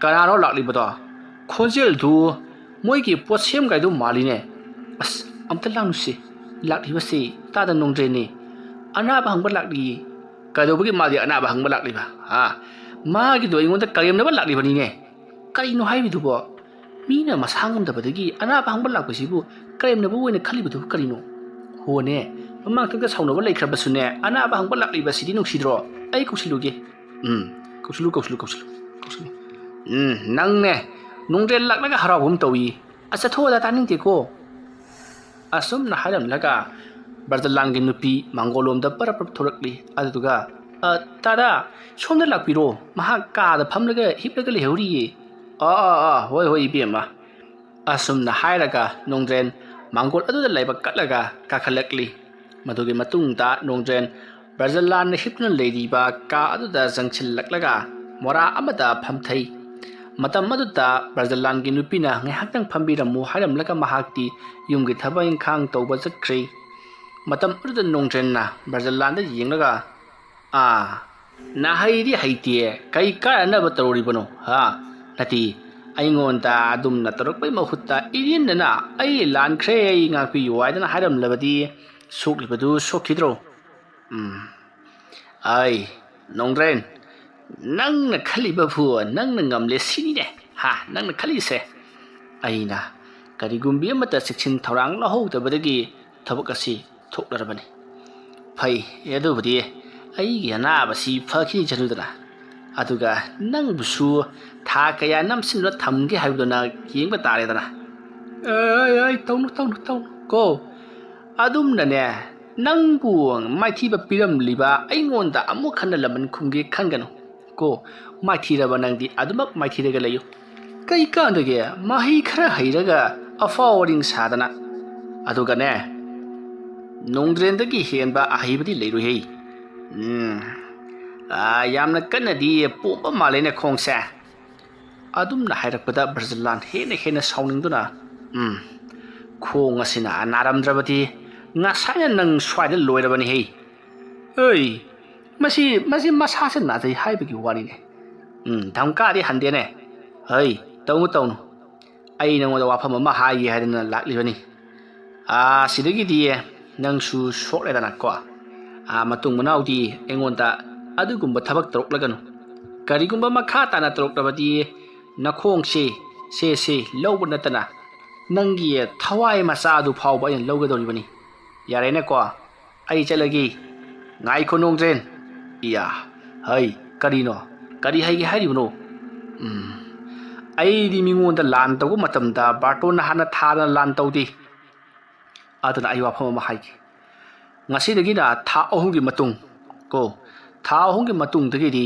ꯀꯅꯥꯅꯣ ꯂꯥꯛꯂꯤꯕꯗꯣ? ꯈꯣꯟꯖꯦꯜꯗꯨ ꯃꯣꯏꯒꯤ ꯄꯣꯠ ꯁꯦꯝꯒꯥꯏꯗꯨ ꯃꯥꯜꯂꯤꯅꯦ꯫" "ꯑꯁ, ꯑꯝꯇ ꯂꯥꯡꯅꯨꯁꯤ꯫ ꯂꯥꯛꯂꯤꯕꯁꯤ ꯇꯥꯗ ꯅꯣꯡꯗ꯭ꯔꯦꯅꯤ꯫ ꯑꯅꯥꯕ ꯍꯪꯕ ꯂꯥꯛꯂꯤꯌꯦ꯫" "ꯀꯩꯗꯧꯕꯒꯤ ꯃꯥꯗꯤ ꯑꯅꯥꯕ ꯍꯪꯕ ꯂꯥꯛꯂꯤꯕ? ꯍꯥ? ꯃꯥꯒꯤꯗꯣ ꯑꯩꯉꯣꯟꯗ ꯀꯔꯦꯝꯅꯕ ꯂꯥꯛꯂꯤꯕꯅꯤꯅꯦ꯫" "ꯀꯔꯤꯅꯣ ꯍꯥꯏꯕꯗꯨꯕꯣ? ꯃꯤꯅ ꯃꯁꯥ ꯉꯝꯗꯕꯗꯒꯤ ꯑꯅꯥꯕ ꯍꯪꯕ ꯂꯥꯛꯄꯁꯤꯕꯨ ꯀꯔꯦꯝꯅꯕ ꯑꯣꯏꯅ ꯈꯜꯂꯤꯕꯗꯨꯕꯨ ꯀꯔꯤꯅꯣ?" "ꯍꯣꯅꯦ, ꯃꯃꯥꯡ ꯊꯛꯇ ꯁꯥꯎꯅꯕ ꯂꯩꯈ꯭ꯔꯕꯁꯨꯅꯦ, ꯑꯅꯥꯕ ꯍꯪꯕ ꯂꯥꯛꯂꯤꯕꯁꯤꯗꯤ ꯅꯨꯡꯁꯤꯗ꯭ꯔꯣ? ꯑꯩ ꯀꯧꯁꯤꯜꯂꯨꯒꯦ꯫" "ꯎꯝ, ꯀꯧꯁꯤꯜꯂꯨ, ꯀꯧꯁꯤꯜꯂꯨ, ꯀꯧꯁꯤꯜꯂꯨ, ꯀꯧꯁꯤꯜꯂꯨ꯫ ꯎꯝ, ꯅꯪꯅꯦ, ꯅꯣꯡꯗ꯭ꯔꯦꯟ ꯂꯥꯛꯂꯒ ꯍꯔꯥꯎꯕ ꯑꯃ ꯇꯧꯏ꯫ ꯑꯁ, ꯆꯠꯊꯣꯛꯑꯣꯗ, ꯇꯥꯅꯤꯡꯗꯦꯀꯣ꯫" ꯑꯁꯨꯝꯅ ꯍꯥꯏꯔꯝꯂꯒ ꯕ꯭ꯔꯖꯂꯥꯟꯒꯤ ꯅꯨꯄꯤ ꯃꯥꯡꯒꯣꯜꯂꯣꯝꯗ ꯄꯔꯞ ꯄꯔꯞ ꯊꯣꯔꯛꯂꯤ꯫ ꯑꯗꯨꯗꯨꯒ, "ꯑ, ꯇꯥꯗ, ꯁꯣꯝꯗ ꯂꯥꯛꯄꯤꯔꯣ꯫ ꯃꯍꯥꯛ ꯀꯥꯗ ꯐꯝꯂꯒ ꯍꯤꯞꯂꯒ ꯂꯩꯍꯧꯔꯤꯌꯦ꯫" "ꯑ, ꯑ, ꯑ, ꯍꯣꯏ, ꯍꯣꯏ, ꯏꯕꯦꯝꯃ꯫" ꯑꯁꯨꯝꯅ ꯍꯥꯏꯔꯒ ꯅꯣꯡꯗ꯭ꯔꯦꯟ ꯃꯥꯡꯒꯣꯜ ꯑꯗꯨꯗ ꯂꯥꯏꯕꯛ ꯀꯠꯂꯒ ꯀꯥꯈꯠꯂꯛꯂꯤ꯫ ꯃꯗꯨꯒꯤ ꯃꯇꯨꯡꯗ ꯅꯣꯡꯗ꯭ꯔꯦꯟ ꯕ꯭ꯔꯖꯂꯥꯟꯅ ꯍꯤꯞꯇꯨꯅ ꯂꯩꯔꯤꯕ ꯀꯥ ꯑꯗꯨꯗ ꯆꯪꯁꯤꯜꯂꯛꯂꯒ ꯃꯣꯔꯥ ꯑꯃꯗ ꯐꯝꯊꯩ꯫ ꯃꯇꯝ ꯑꯗꯨꯗ ꯕ꯭ꯔꯖꯂꯥꯟꯒꯤ ꯅꯨꯄꯤꯅ ꯉꯥꯏꯍꯥꯛꯇꯪ ꯐꯝꯕꯤꯔꯝꯃꯨ ꯍꯥꯏꯔꯝꯂꯒ ꯃꯍꯥꯛꯇꯤ ꯌꯨꯝꯒꯤ ꯊꯕꯛ ꯏꯪꯈꯥꯡ ꯇꯧꯕ ꯆꯠꯈ꯭ꯔꯦ꯫ ꯃꯇꯝ ꯑꯗꯨꯗ ꯅꯣꯡꯗ꯭ꯔꯦꯟꯅ ꯕ꯭ꯔꯖꯂꯥꯟꯗ ꯌꯦꯡꯂꯒ, "ꯑꯥ, ꯅꯍꯩꯗꯤ ꯍꯩꯇꯦ, ꯀꯩ ꯀꯥꯟꯅꯅꯕ ꯇꯧꯔꯤꯕꯅꯣ, ꯍꯥ? ꯅꯠꯇꯦ, ꯑꯩꯉꯣꯟꯗ ꯑꯗꯨꯝꯅ ꯇꯧꯔꯛꯄꯩ ꯃꯍꯨꯠꯇ ꯏꯔꯦꯟꯅꯅ 'ꯑꯩ ꯂꯥꯟꯈ꯭ꯔꯦ, ꯑꯩ ꯉꯥꯛꯄꯤꯌꯨ' ꯍꯥꯏꯗꯅ ꯍꯥꯏꯔꯝꯂꯕꯗꯤ ꯁꯣꯛꯂꯤꯕꯗꯨ ꯁꯣꯛꯈꯤꯗ꯭ꯔꯣ?" ꯎꯝ꯫ ꯑꯩ, ꯅꯣꯡꯗ꯭ꯔꯦꯟ, ꯅꯪꯅ ꯈꯜꯂꯤꯕꯕꯨ ꯅꯪꯅ ꯉꯝꯂꯦ ꯁꯤꯅꯤꯅꯦ, ꯍꯥ, ꯅꯪꯅ ꯈꯜꯂꯤꯁꯦ? ꯑꯩꯅ ꯀꯔꯤꯒꯨꯝꯕꯤ ꯑꯃꯠꯇ ꯆꯦꯛꯁꯤꯟ ꯊꯧꯔꯥꯡ ꯂꯧꯍꯧꯗꯕꯗꯒꯤ ꯊꯕꯛ ꯑꯁꯤ ꯊꯣꯛꯂꯔꯕꯅꯤ꯫ "ꯐꯩ, ꯑꯗꯨꯕꯨꯗꯤ ꯑꯩꯒꯤ ꯑꯅꯥꯕꯁꯤ ꯐꯈꯤꯖꯅꯨꯗꯅ꯫ ꯑꯗꯨꯒ ꯅꯪꯕꯨꯁꯨ ꯊꯥ ꯀꯌꯥ ꯅꯝꯁꯤꯟꯗꯨꯅ ꯊꯝꯒꯦ ꯍꯥꯏꯕꯗꯨꯅ ꯌꯦꯡꯕ ꯇꯥꯔꯦꯗꯅ꯫" "ꯑꯩ, ꯑꯩ, ꯇꯧꯅꯨ, ꯇꯧꯅꯨ, ꯇꯧꯅꯨ ꯀꯣ꯫ ꯑꯗꯨꯝꯅꯅꯦ, ꯅꯪꯕꯨ ꯃꯥꯏꯊꯤꯕ ꯄꯤꯔꯝꯂꯤꯕ ꯑꯩꯉꯣꯟꯗ ꯑꯃꯨꯛ ꯍꯟꯅ ꯂꯃꯟ ꯈꯨꯝꯒꯦ ꯈꯟꯒꯅꯨ ꯀꯣ꯫ ꯃꯥꯏꯊꯤꯔꯕ ꯅꯪꯗꯤ ꯑꯗꯨꯃꯛ ꯃꯥꯏꯊꯤꯔꯒ ꯂꯩꯌꯨ꯫ ꯀꯩ ꯀꯥꯟꯗꯒꯦ ꯃꯍꯩ ꯈꯔ ꯍꯩꯔꯒ ꯑꯐꯥꯎ ꯑꯔꯤꯡ ꯁꯥꯗꯅ? ꯑꯗꯨꯒꯅꯦ, ꯅꯣꯡꯗ꯭ꯔꯦꯟꯗꯒꯤ ꯍꯦꯟꯕ ꯑꯍꯩꯕꯗꯤ ꯂꯩꯔꯣꯏꯍꯦ꯫ ꯎꯝ, ꯑꯥ, ꯌꯥꯝꯅ ꯀꯟꯅꯗꯤ ꯄꯣꯝꯕ ꯃꯥꯜꯂꯦꯅꯦ ꯈꯣꯡꯁꯦ꯫" ꯑꯗꯨꯝꯅ ꯍꯥꯏꯔꯛꯄꯗ ꯕ꯭ꯔꯖꯂꯥꯟ ꯍꯦꯟꯅ ꯍꯦꯟꯅ ꯁꯥꯎꯅꯤꯡꯗꯨꯅ, "ꯎꯝ, ꯈꯣꯡ ꯑꯁꯤꯅ ꯅꯥꯔꯝꯗ꯭ꯔꯕꯗꯤ ꯉꯁꯥꯏꯅ ꯅꯪ ꯁ꯭ꯋꯥꯏꯗ ꯂꯣꯏꯔꯕꯅꯤꯍꯦ꯫ ꯑꯩ, ꯃꯁꯤ, ꯃꯁꯤ ꯃꯁꯥꯁꯦ ꯅꯥꯖꯩ ꯍꯥꯏꯕꯒꯤ ꯋꯥꯔꯤꯅꯦ꯫ ꯎꯝ, ꯙꯝꯀꯥꯗꯤ ꯍꯟꯗꯦꯅꯦ꯫ ꯍꯩ, ꯇꯧꯅꯨ, ꯇꯧꯅꯨ꯫ ꯑꯩ ꯅꯉꯣꯟꯗ ꯋꯥꯐꯝ ꯑꯃ ꯍꯥꯏꯒꯦ ꯍꯥꯏꯗꯅ ꯂꯥꯛꯂꯤꯕꯅꯤ꯫ ꯑꯥ, ꯁꯤꯗꯒꯤꯗꯤ ꯅꯪꯁꯨ ꯁꯣꯛꯂꯦꯗꯅꯀꯣ꯫ ꯑꯥ, ꯃꯇꯨꯡ ꯃꯅꯥꯎꯗꯤ ꯑꯩꯉꯣꯟꯗ ꯑꯗꯨꯒꯨꯝꯕ ꯊꯕꯛ ꯇꯧꯔꯛꯂꯒꯅꯨ꯫ ꯀꯔꯤꯒꯨꯝꯕ ꯃꯈꯥ ꯇꯥꯅ ꯇꯧꯔꯛꯂꯕꯗꯤ ꯅꯈꯣꯡꯁꯦ, ꯁꯦ, ꯁꯦ, ꯂꯧꯕ ꯅꯠꯇꯅ ꯅꯪꯒꯤ ꯊꯋꯥꯏ ꯃꯆꯥ ꯑꯗꯨ ꯐꯥꯎꯕ ꯑꯩꯅ ꯂꯧꯒꯗꯧꯔꯤꯕꯅꯤ꯫ ꯌꯥꯔꯦꯅꯦꯀꯣ? ꯑꯩ ꯆꯠꯂꯒꯦ꯫ ꯉꯥꯏꯈꯣ ꯅꯣꯡꯗ꯭ꯔꯦꯟ꯫ ꯏꯌꯥ, ꯍꯩ, ꯀꯔꯤꯅꯣ? ꯀꯔꯤ ꯍꯥꯏꯒꯦ ꯍꯥꯏꯔꯤꯕꯅꯣ?" ꯎꯝ, ꯑꯩꯗꯤ ꯃꯤꯉꯣꯟꯗ ꯂꯥꯟ ꯇꯧꯕ ꯃꯇꯝꯗ ꯕꯥꯔꯇꯣꯟꯅ ꯍꯥꯟꯅ ꯊꯥꯗꯅ ꯂꯥꯟ ꯇꯧꯗꯦ꯫ ꯑꯗꯨꯅ ꯑꯩ ꯋꯥꯐꯝ ꯑꯃ ꯍꯥꯏꯒꯦ꯫ ꯉꯁꯤꯗꯒꯤꯅ ꯊꯥ ꯑꯍꯨꯝꯒꯤ ꯃꯇꯨꯡ ꯀꯣ, ꯊꯥ ꯑꯍꯨꯝꯒꯤ ꯃꯇꯨꯡꯗꯒꯤꯗꯤ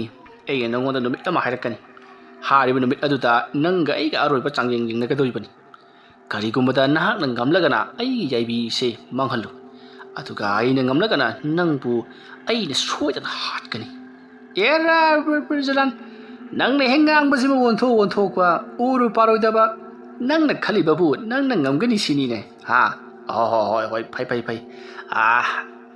ꯑꯩꯅ ꯅꯉꯣꯟꯗ ꯅꯨꯃꯤꯠ ꯑꯃ ꯍꯥꯏꯔꯛꯀꯅꯤ꯫ ꯍꯥꯏꯔꯤꯕ ꯅꯨꯃꯤꯠ ꯑꯗꯨꯗ ꯅꯪꯒ ꯑꯩꯒ ꯑꯔꯣꯏꯕ ꯆꯥꯡꯌꯦꯡ ꯌꯦꯡꯅꯒꯗꯧꯔꯤꯕꯅꯤ꯫ ꯀꯔꯤꯒꯨꯝꯕꯗ ꯅꯍꯥꯛꯅ ꯉꯝꯂꯒꯅ ꯑꯩꯒꯤ ꯌꯥꯏꯕꯤꯁꯦ ꯃꯥꯡꯍꯜꯂꯨ, ꯑꯗꯨꯒ ꯑꯩꯅ ꯉꯝꯂꯒꯅ ꯅꯪꯕꯨ ꯑꯩꯅ ꯁꯣꯏꯗꯅ ꯍꯥꯠꯀꯅꯤ꯫ ꯑꯦꯔꯥ, ꯕ꯭ꯔ-, ꯕ꯭ꯔꯖꯂꯥꯟ, ꯅꯪꯅ ꯍꯦꯛ ꯉꯥꯡꯕꯁꯤꯃ ꯑꯣꯟꯊꯣꯛ ꯑꯣꯟꯊꯣꯛꯄ, ꯎꯔꯨ ꯄꯥꯔꯣꯏꯗꯕ꯫ ꯅꯪꯅ ꯈꯜꯂꯤꯕꯕꯨ ꯅꯪꯅ ꯉꯝꯒꯅꯤ ꯁꯤꯅꯤꯅꯦ, ꯍꯥ? ꯑꯣ, ꯍꯣꯏ, ꯍꯣꯏ, ꯍꯣꯏ, ꯐꯩ, ꯐꯩ, ꯐꯩ꯫ ꯑꯥ,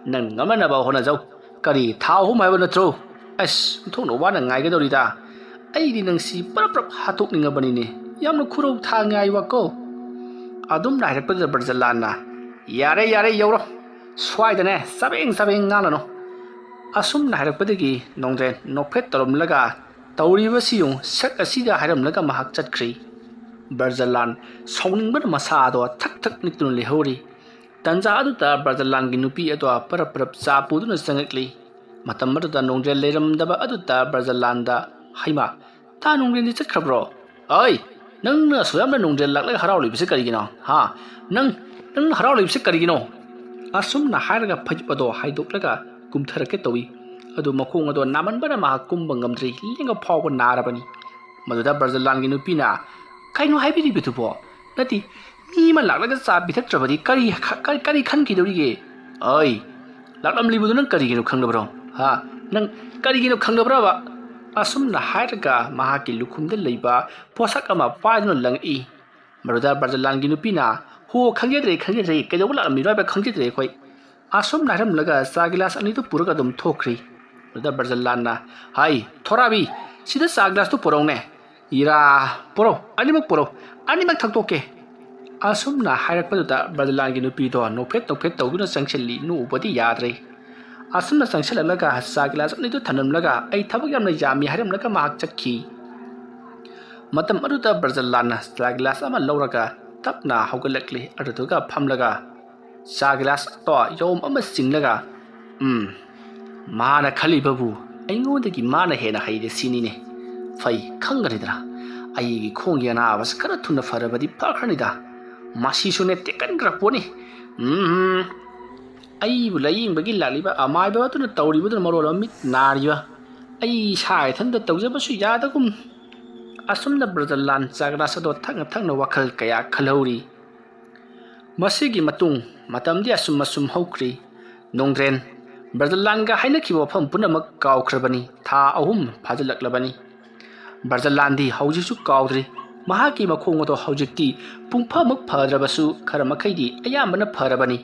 ꯅꯪ ꯉꯝꯅꯅꯕ ꯍꯣꯠꯅꯖꯧ꯫ ꯀꯔꯤ, ꯊꯥ ꯑꯍꯨꯝ ꯍꯥꯏꯕ ꯅꯠꯇ꯭ꯔꯣ? ꯑꯁ, ꯑꯣꯟꯊꯣꯛꯅ ꯋꯥꯅ ꯉꯥꯏꯒꯗꯧꯔꯤꯗ꯫ ꯑꯩꯗꯤ ꯅꯪꯁꯤ ꯄꯔꯞ ꯄꯔꯞ ꯍꯥꯠꯇꯣꯛꯅꯤꯡꯉꯕꯅꯤꯅꯦ꯫ ꯌꯥꯝꯅ ꯈꯨꯔꯧ ꯊꯥ ꯉꯥꯏ ꯋꯥꯀꯣ꯫ ꯑꯗꯨꯝꯅ ꯍꯥꯏꯔꯛꯄꯗꯨꯗ ꯕ꯭ꯔꯖꯂꯥꯟꯅ, "ꯌꯥꯔꯦ, ꯌꯥꯔꯦ, ꯌꯧꯔꯣ꯫ ꯁ꯭ꯋꯥꯏꯗꯅꯦ ꯆꯕꯦꯡ ꯆꯕꯦꯡ ꯉꯥꯡꯂꯅꯨ꯫" ꯑꯁꯨꯝꯅ ꯍꯥꯏꯔꯛꯄꯗꯒꯤ ꯅꯣꯡꯗ꯭ꯔꯦꯟ ꯅꯣꯛꯐꯦꯠ ꯇꯧꯔꯝꯂꯒ ꯇꯧꯔꯤꯕꯁꯤ ꯌꯦꯡꯉꯨ, ꯁꯛ ꯑꯁꯤꯒ ꯍꯥꯏꯔꯝꯂꯒ ꯃꯍꯥꯛ ꯆꯠꯈ꯭ꯔꯤ꯫ ꯕ꯭ꯔꯖꯂꯥꯟ ꯁꯥꯎꯅꯤꯡꯕꯅ ꯃꯁꯥꯗꯣ ꯊꯛ ꯊꯛ ꯅꯤꯛꯇꯨꯅ ꯂꯩꯍꯧꯔꯤ꯫ ꯇꯟꯖꯥ ꯑꯗꯨꯗ ꯕ꯭ꯔꯖꯂꯥꯟꯒꯤ ꯅꯨꯄꯤ ꯑꯗꯣ ꯄꯔꯞ ꯄꯔꯞ ꯆꯥ ꯄꯨꯗꯨꯅ ꯆꯪꯉꯛꯂꯤ꯫ ꯃꯇꯝ ꯑꯗꯨꯗ ꯅꯣꯡꯗ꯭ꯔꯦꯟ ꯂꯩꯔꯝꯗꯕ ꯑꯗꯨꯗ ꯕ꯭ꯔꯖꯂꯥꯟꯗ, "ꯍꯩꯃꯥ, ꯇꯥ ꯅꯣꯡꯗ꯭ꯔꯦꯟꯗꯤ ꯆꯠꯈ꯭ꯔꯕ꯭ꯔꯣ? ꯑꯩ, ꯅꯪꯅ ꯑꯁꯨꯛ ꯌꯥꯝꯅ ꯅꯣꯡꯗ꯭ꯔꯦꯟ ꯂꯥꯛꯂꯒ ꯍꯔꯥꯎꯂꯤꯕꯁꯤ ꯀꯔꯤꯒꯤꯅꯣ? ꯍꯥ? ꯅꯪ, ꯅꯪꯅ ꯍꯔꯥꯎꯂꯤꯕꯁꯤ ꯀꯔꯤꯒꯤꯅꯣ?" ꯑꯁꯨꯝꯅ ꯍꯥꯏꯔꯒ ꯐꯩꯖꯨꯞ ꯑꯗꯣ ꯍꯥꯏꯗꯣꯛꯂꯒ ꯀꯨꯝꯊꯔꯛꯀꯦ ꯇꯧꯏ꯫ ꯑꯗꯨ ꯃꯈꯣꯡ ꯑꯗꯣ ꯅꯥꯃꯟꯕꯅ ꯃꯍꯥꯛ ꯀꯨꯝꯕ ꯉꯝꯗ꯭ꯔꯦ, ꯂꯦꯡꯕ ꯐꯥꯎꯕ ꯅꯥꯔꯕꯅꯤ꯫ ꯃꯗꯨꯗ ꯕ꯭ꯔꯖꯂꯥꯟꯒꯤ ꯅꯨꯄꯤꯅ, "ꯀꯩꯅꯣ ꯍꯥꯏꯕꯤꯔꯤꯕꯗꯨꯕꯣ? ꯅꯠꯇꯦ, ꯃꯤ ꯑꯃ ꯂꯥꯛꯂꯒ ꯆꯥ ꯄꯤꯊꯛꯇ꯭ꯔꯕꯗꯤ ꯀꯔꯤ, ꯀꯔꯤ, ꯀꯔꯤ ꯈꯟꯈꯤꯗꯧꯔꯤꯒꯦ? ꯑꯩ, ꯂꯥꯛꯂꯝꯂꯤꯕꯗꯨ ꯅꯪ ꯀꯔꯤꯒꯤꯅꯣ ꯈꯪꯗꯕ꯭ꯔꯣ? ꯍꯥ? ꯅꯪ ꯀꯔꯤꯒꯤꯅꯣ ꯈꯪꯗꯕ꯭ꯔꯕ?" ꯑꯁꯨꯝꯅ ꯍꯥꯏꯔꯒ ꯃꯍꯥꯛꯀꯤ ꯂꯨꯈꯨꯝꯗ ꯂꯩꯕ ꯄꯣꯠꯁꯛ ꯑꯃ ꯄꯥꯏꯗꯨꯅ ꯂꯪꯉꯛꯏ꯫ ꯃꯗꯨꯗ ꯕ꯭ꯔꯖꯂꯥꯟꯒꯤ ꯅꯨꯄꯤꯅ, "ꯍꯣ, ꯈꯪꯖꯗ꯭ꯔꯦ, ꯈꯪꯖꯗ꯭ꯔꯦ, ꯀꯩꯗꯧꯕ ꯂꯥꯛꯂꯝꯃꯤꯅꯣ ꯍꯥꯏꯕ ꯈꯪꯖꯗ꯭ꯔꯦ ꯑꯩꯈꯣꯏ꯫" ꯑꯁꯨꯝꯅ ꯍꯥꯏꯔꯝꯂꯒ ꯆꯥ ꯒꯤꯂꯥꯁ ꯑꯅꯤꯗꯨ ꯄꯨꯔꯒ ꯑꯗꯨꯝ ꯊꯣꯛꯈ꯭ꯔꯤ꯫ ꯃꯗꯨꯗ ꯕ꯭ꯔꯖꯂꯥꯟꯅ, "ꯍꯥꯏ, ꯊꯣꯔꯥꯕꯤ, ꯁꯤꯗ ꯆꯥ ꯒꯤꯂꯥꯁꯇꯨ ꯄꯨꯔꯛꯎꯅꯦ꯫ ꯏꯔꯥ, ꯄꯨꯔꯛꯎ, ꯑꯅꯤꯃꯛ ꯄꯨꯔꯛꯎ, ꯑꯅꯤꯃꯛ ꯊꯛꯇꯣꯛꯀꯦ꯫" ꯑꯁꯨꯝꯅ ꯍꯥꯏꯔꯛꯄꯗꯨꯗ ꯕ꯭ꯔꯖꯂꯥꯟꯒꯤ ꯅꯨꯄꯤꯗꯣ ꯅꯣꯛꯐꯦꯠ ꯅꯣꯛꯐꯦꯠ ꯇꯧꯗꯨꯅ ꯆꯪꯁꯤꯜꯂꯤ, ꯅꯣꯛꯎꯕꯗꯤ ꯌꯥꯗ꯭ꯔꯦ꯫ ꯑꯁꯨꯝꯅ ꯆꯪꯁꯤꯜꯂꯛꯂꯒ ꯆꯥ ꯒꯤꯂꯥꯁ ꯑꯅꯤꯗꯨ ꯊꯝꯂꯝꯂꯒ, "ꯑꯩ ꯊꯕꯛ ꯌꯥꯝꯅ ꯌꯥꯝꯃꯤ" ꯍꯥꯏꯔꯝꯂꯒ ꯃꯍꯥꯛ ꯆꯠꯈꯤ꯫ ꯃꯇꯝ ꯑꯗꯨꯗ ꯕ꯭ꯔꯖꯂꯥꯟꯅ ꯆꯥ ꯒꯤꯂꯥꯁ ꯑꯃ ꯂꯧꯔꯒ ꯇꯞꯅ ꯍꯧꯒꯠꯂꯛꯂꯤ꯫ ꯑꯗꯨꯗꯨꯒ ꯐꯝꯂꯒ ꯆꯥ ꯒꯤꯂꯥꯁꯇꯣ ꯌꯥꯎꯝ ꯑꯃ ꯆꯤꯡꯂꯒ, "ꯎꯝ, ꯃꯥꯅ ꯈꯜꯂꯤꯕꯕꯨ ꯑꯩꯉꯣꯟꯗꯒꯤ ꯃꯥꯅ ꯍꯦꯟꯅ ꯍꯩꯔꯦ ꯁꯤꯅꯤꯅꯦ꯫ ꯐꯩ, ꯈꯪꯒꯅꯤꯗꯅ꯫ ꯑꯩꯒꯤ ꯈꯣꯡꯒꯤ ꯑꯅꯥꯕꯁꯤ ꯈꯔ ꯊꯨꯅ ꯐꯔꯕꯗꯤ ꯐꯈ꯭ꯔꯅꯤꯗ꯫ ꯃꯁꯤꯁꯨꯅꯦ ꯇꯦꯛꯀꯟꯈ꯭ꯔ ꯄꯣꯠꯅꯤ꯫ ꯎꯝ, ꯑꯩꯕꯨ ꯂꯥꯌꯦꯡꯕꯒꯤ ꯂꯥꯛꯂꯤꯕ ꯑꯃꯥꯏꯕ ꯑꯗꯨꯅ ꯇꯧꯔꯤꯕꯗꯨꯅ ꯃꯔꯣꯜ ꯑꯃ ꯃꯤꯠ ꯅꯥꯔꯤꯕ꯫ ꯑꯩ ꯏꯁꯥ ꯏꯊꯟꯇ ꯇꯧꯖꯕꯁꯨ ꯌꯥꯗꯒꯨꯝ꯫" ꯑꯁꯨꯝꯅ ꯕ꯭ꯔꯖꯂꯥꯟ ꯆꯥ ꯒꯤꯂꯥꯁ ꯑꯗꯣ ꯊꯛꯅ ꯊꯛꯅ ꯋꯥꯈꯜ ꯀꯌꯥ ꯈꯜꯍꯧꯔꯤ꯫ ꯃꯁꯤꯒꯤ ꯃꯇꯨꯡ ꯃꯇꯝꯗꯤ ꯑꯁꯨꯝ ꯑꯁꯨꯝ ꯍꯧꯈ꯭ꯔꯤ꯫ ꯅꯣꯡꯗ꯭ꯔꯦꯟ ꯕ꯭ꯔꯖꯂꯥꯟꯒ ꯍꯥꯏꯅꯈꯤꯕ ꯋꯥꯐꯝ ꯄꯨꯝꯅꯃꯛ ꯀꯥꯎꯈ꯭ꯔꯕꯅꯤ꯫ ꯊꯥ ꯑꯍꯨꯝ ꯐꯥꯖꯤꯜꯂꯛꯂꯕꯅꯤ꯫ ꯕ꯭ꯔꯖꯂꯥꯟꯗꯤ ꯍꯧꯖꯤꯛꯁꯨ ꯀꯥꯎꯗ꯭ꯔꯤ꯫ ꯃꯍꯥꯛꯀꯤ ꯃꯈꯣꯡ ꯑꯗꯣ ꯍꯧꯖꯤꯛꯇꯤ ꯄꯨꯡꯐꯥꯃꯛ ꯐꯗ꯭ꯔꯕꯁꯨ ꯈꯔ ꯃꯈꯩꯗꯤ ꯑꯌꯥꯝꯕꯅ ꯐꯔꯕꯅꯤ꯫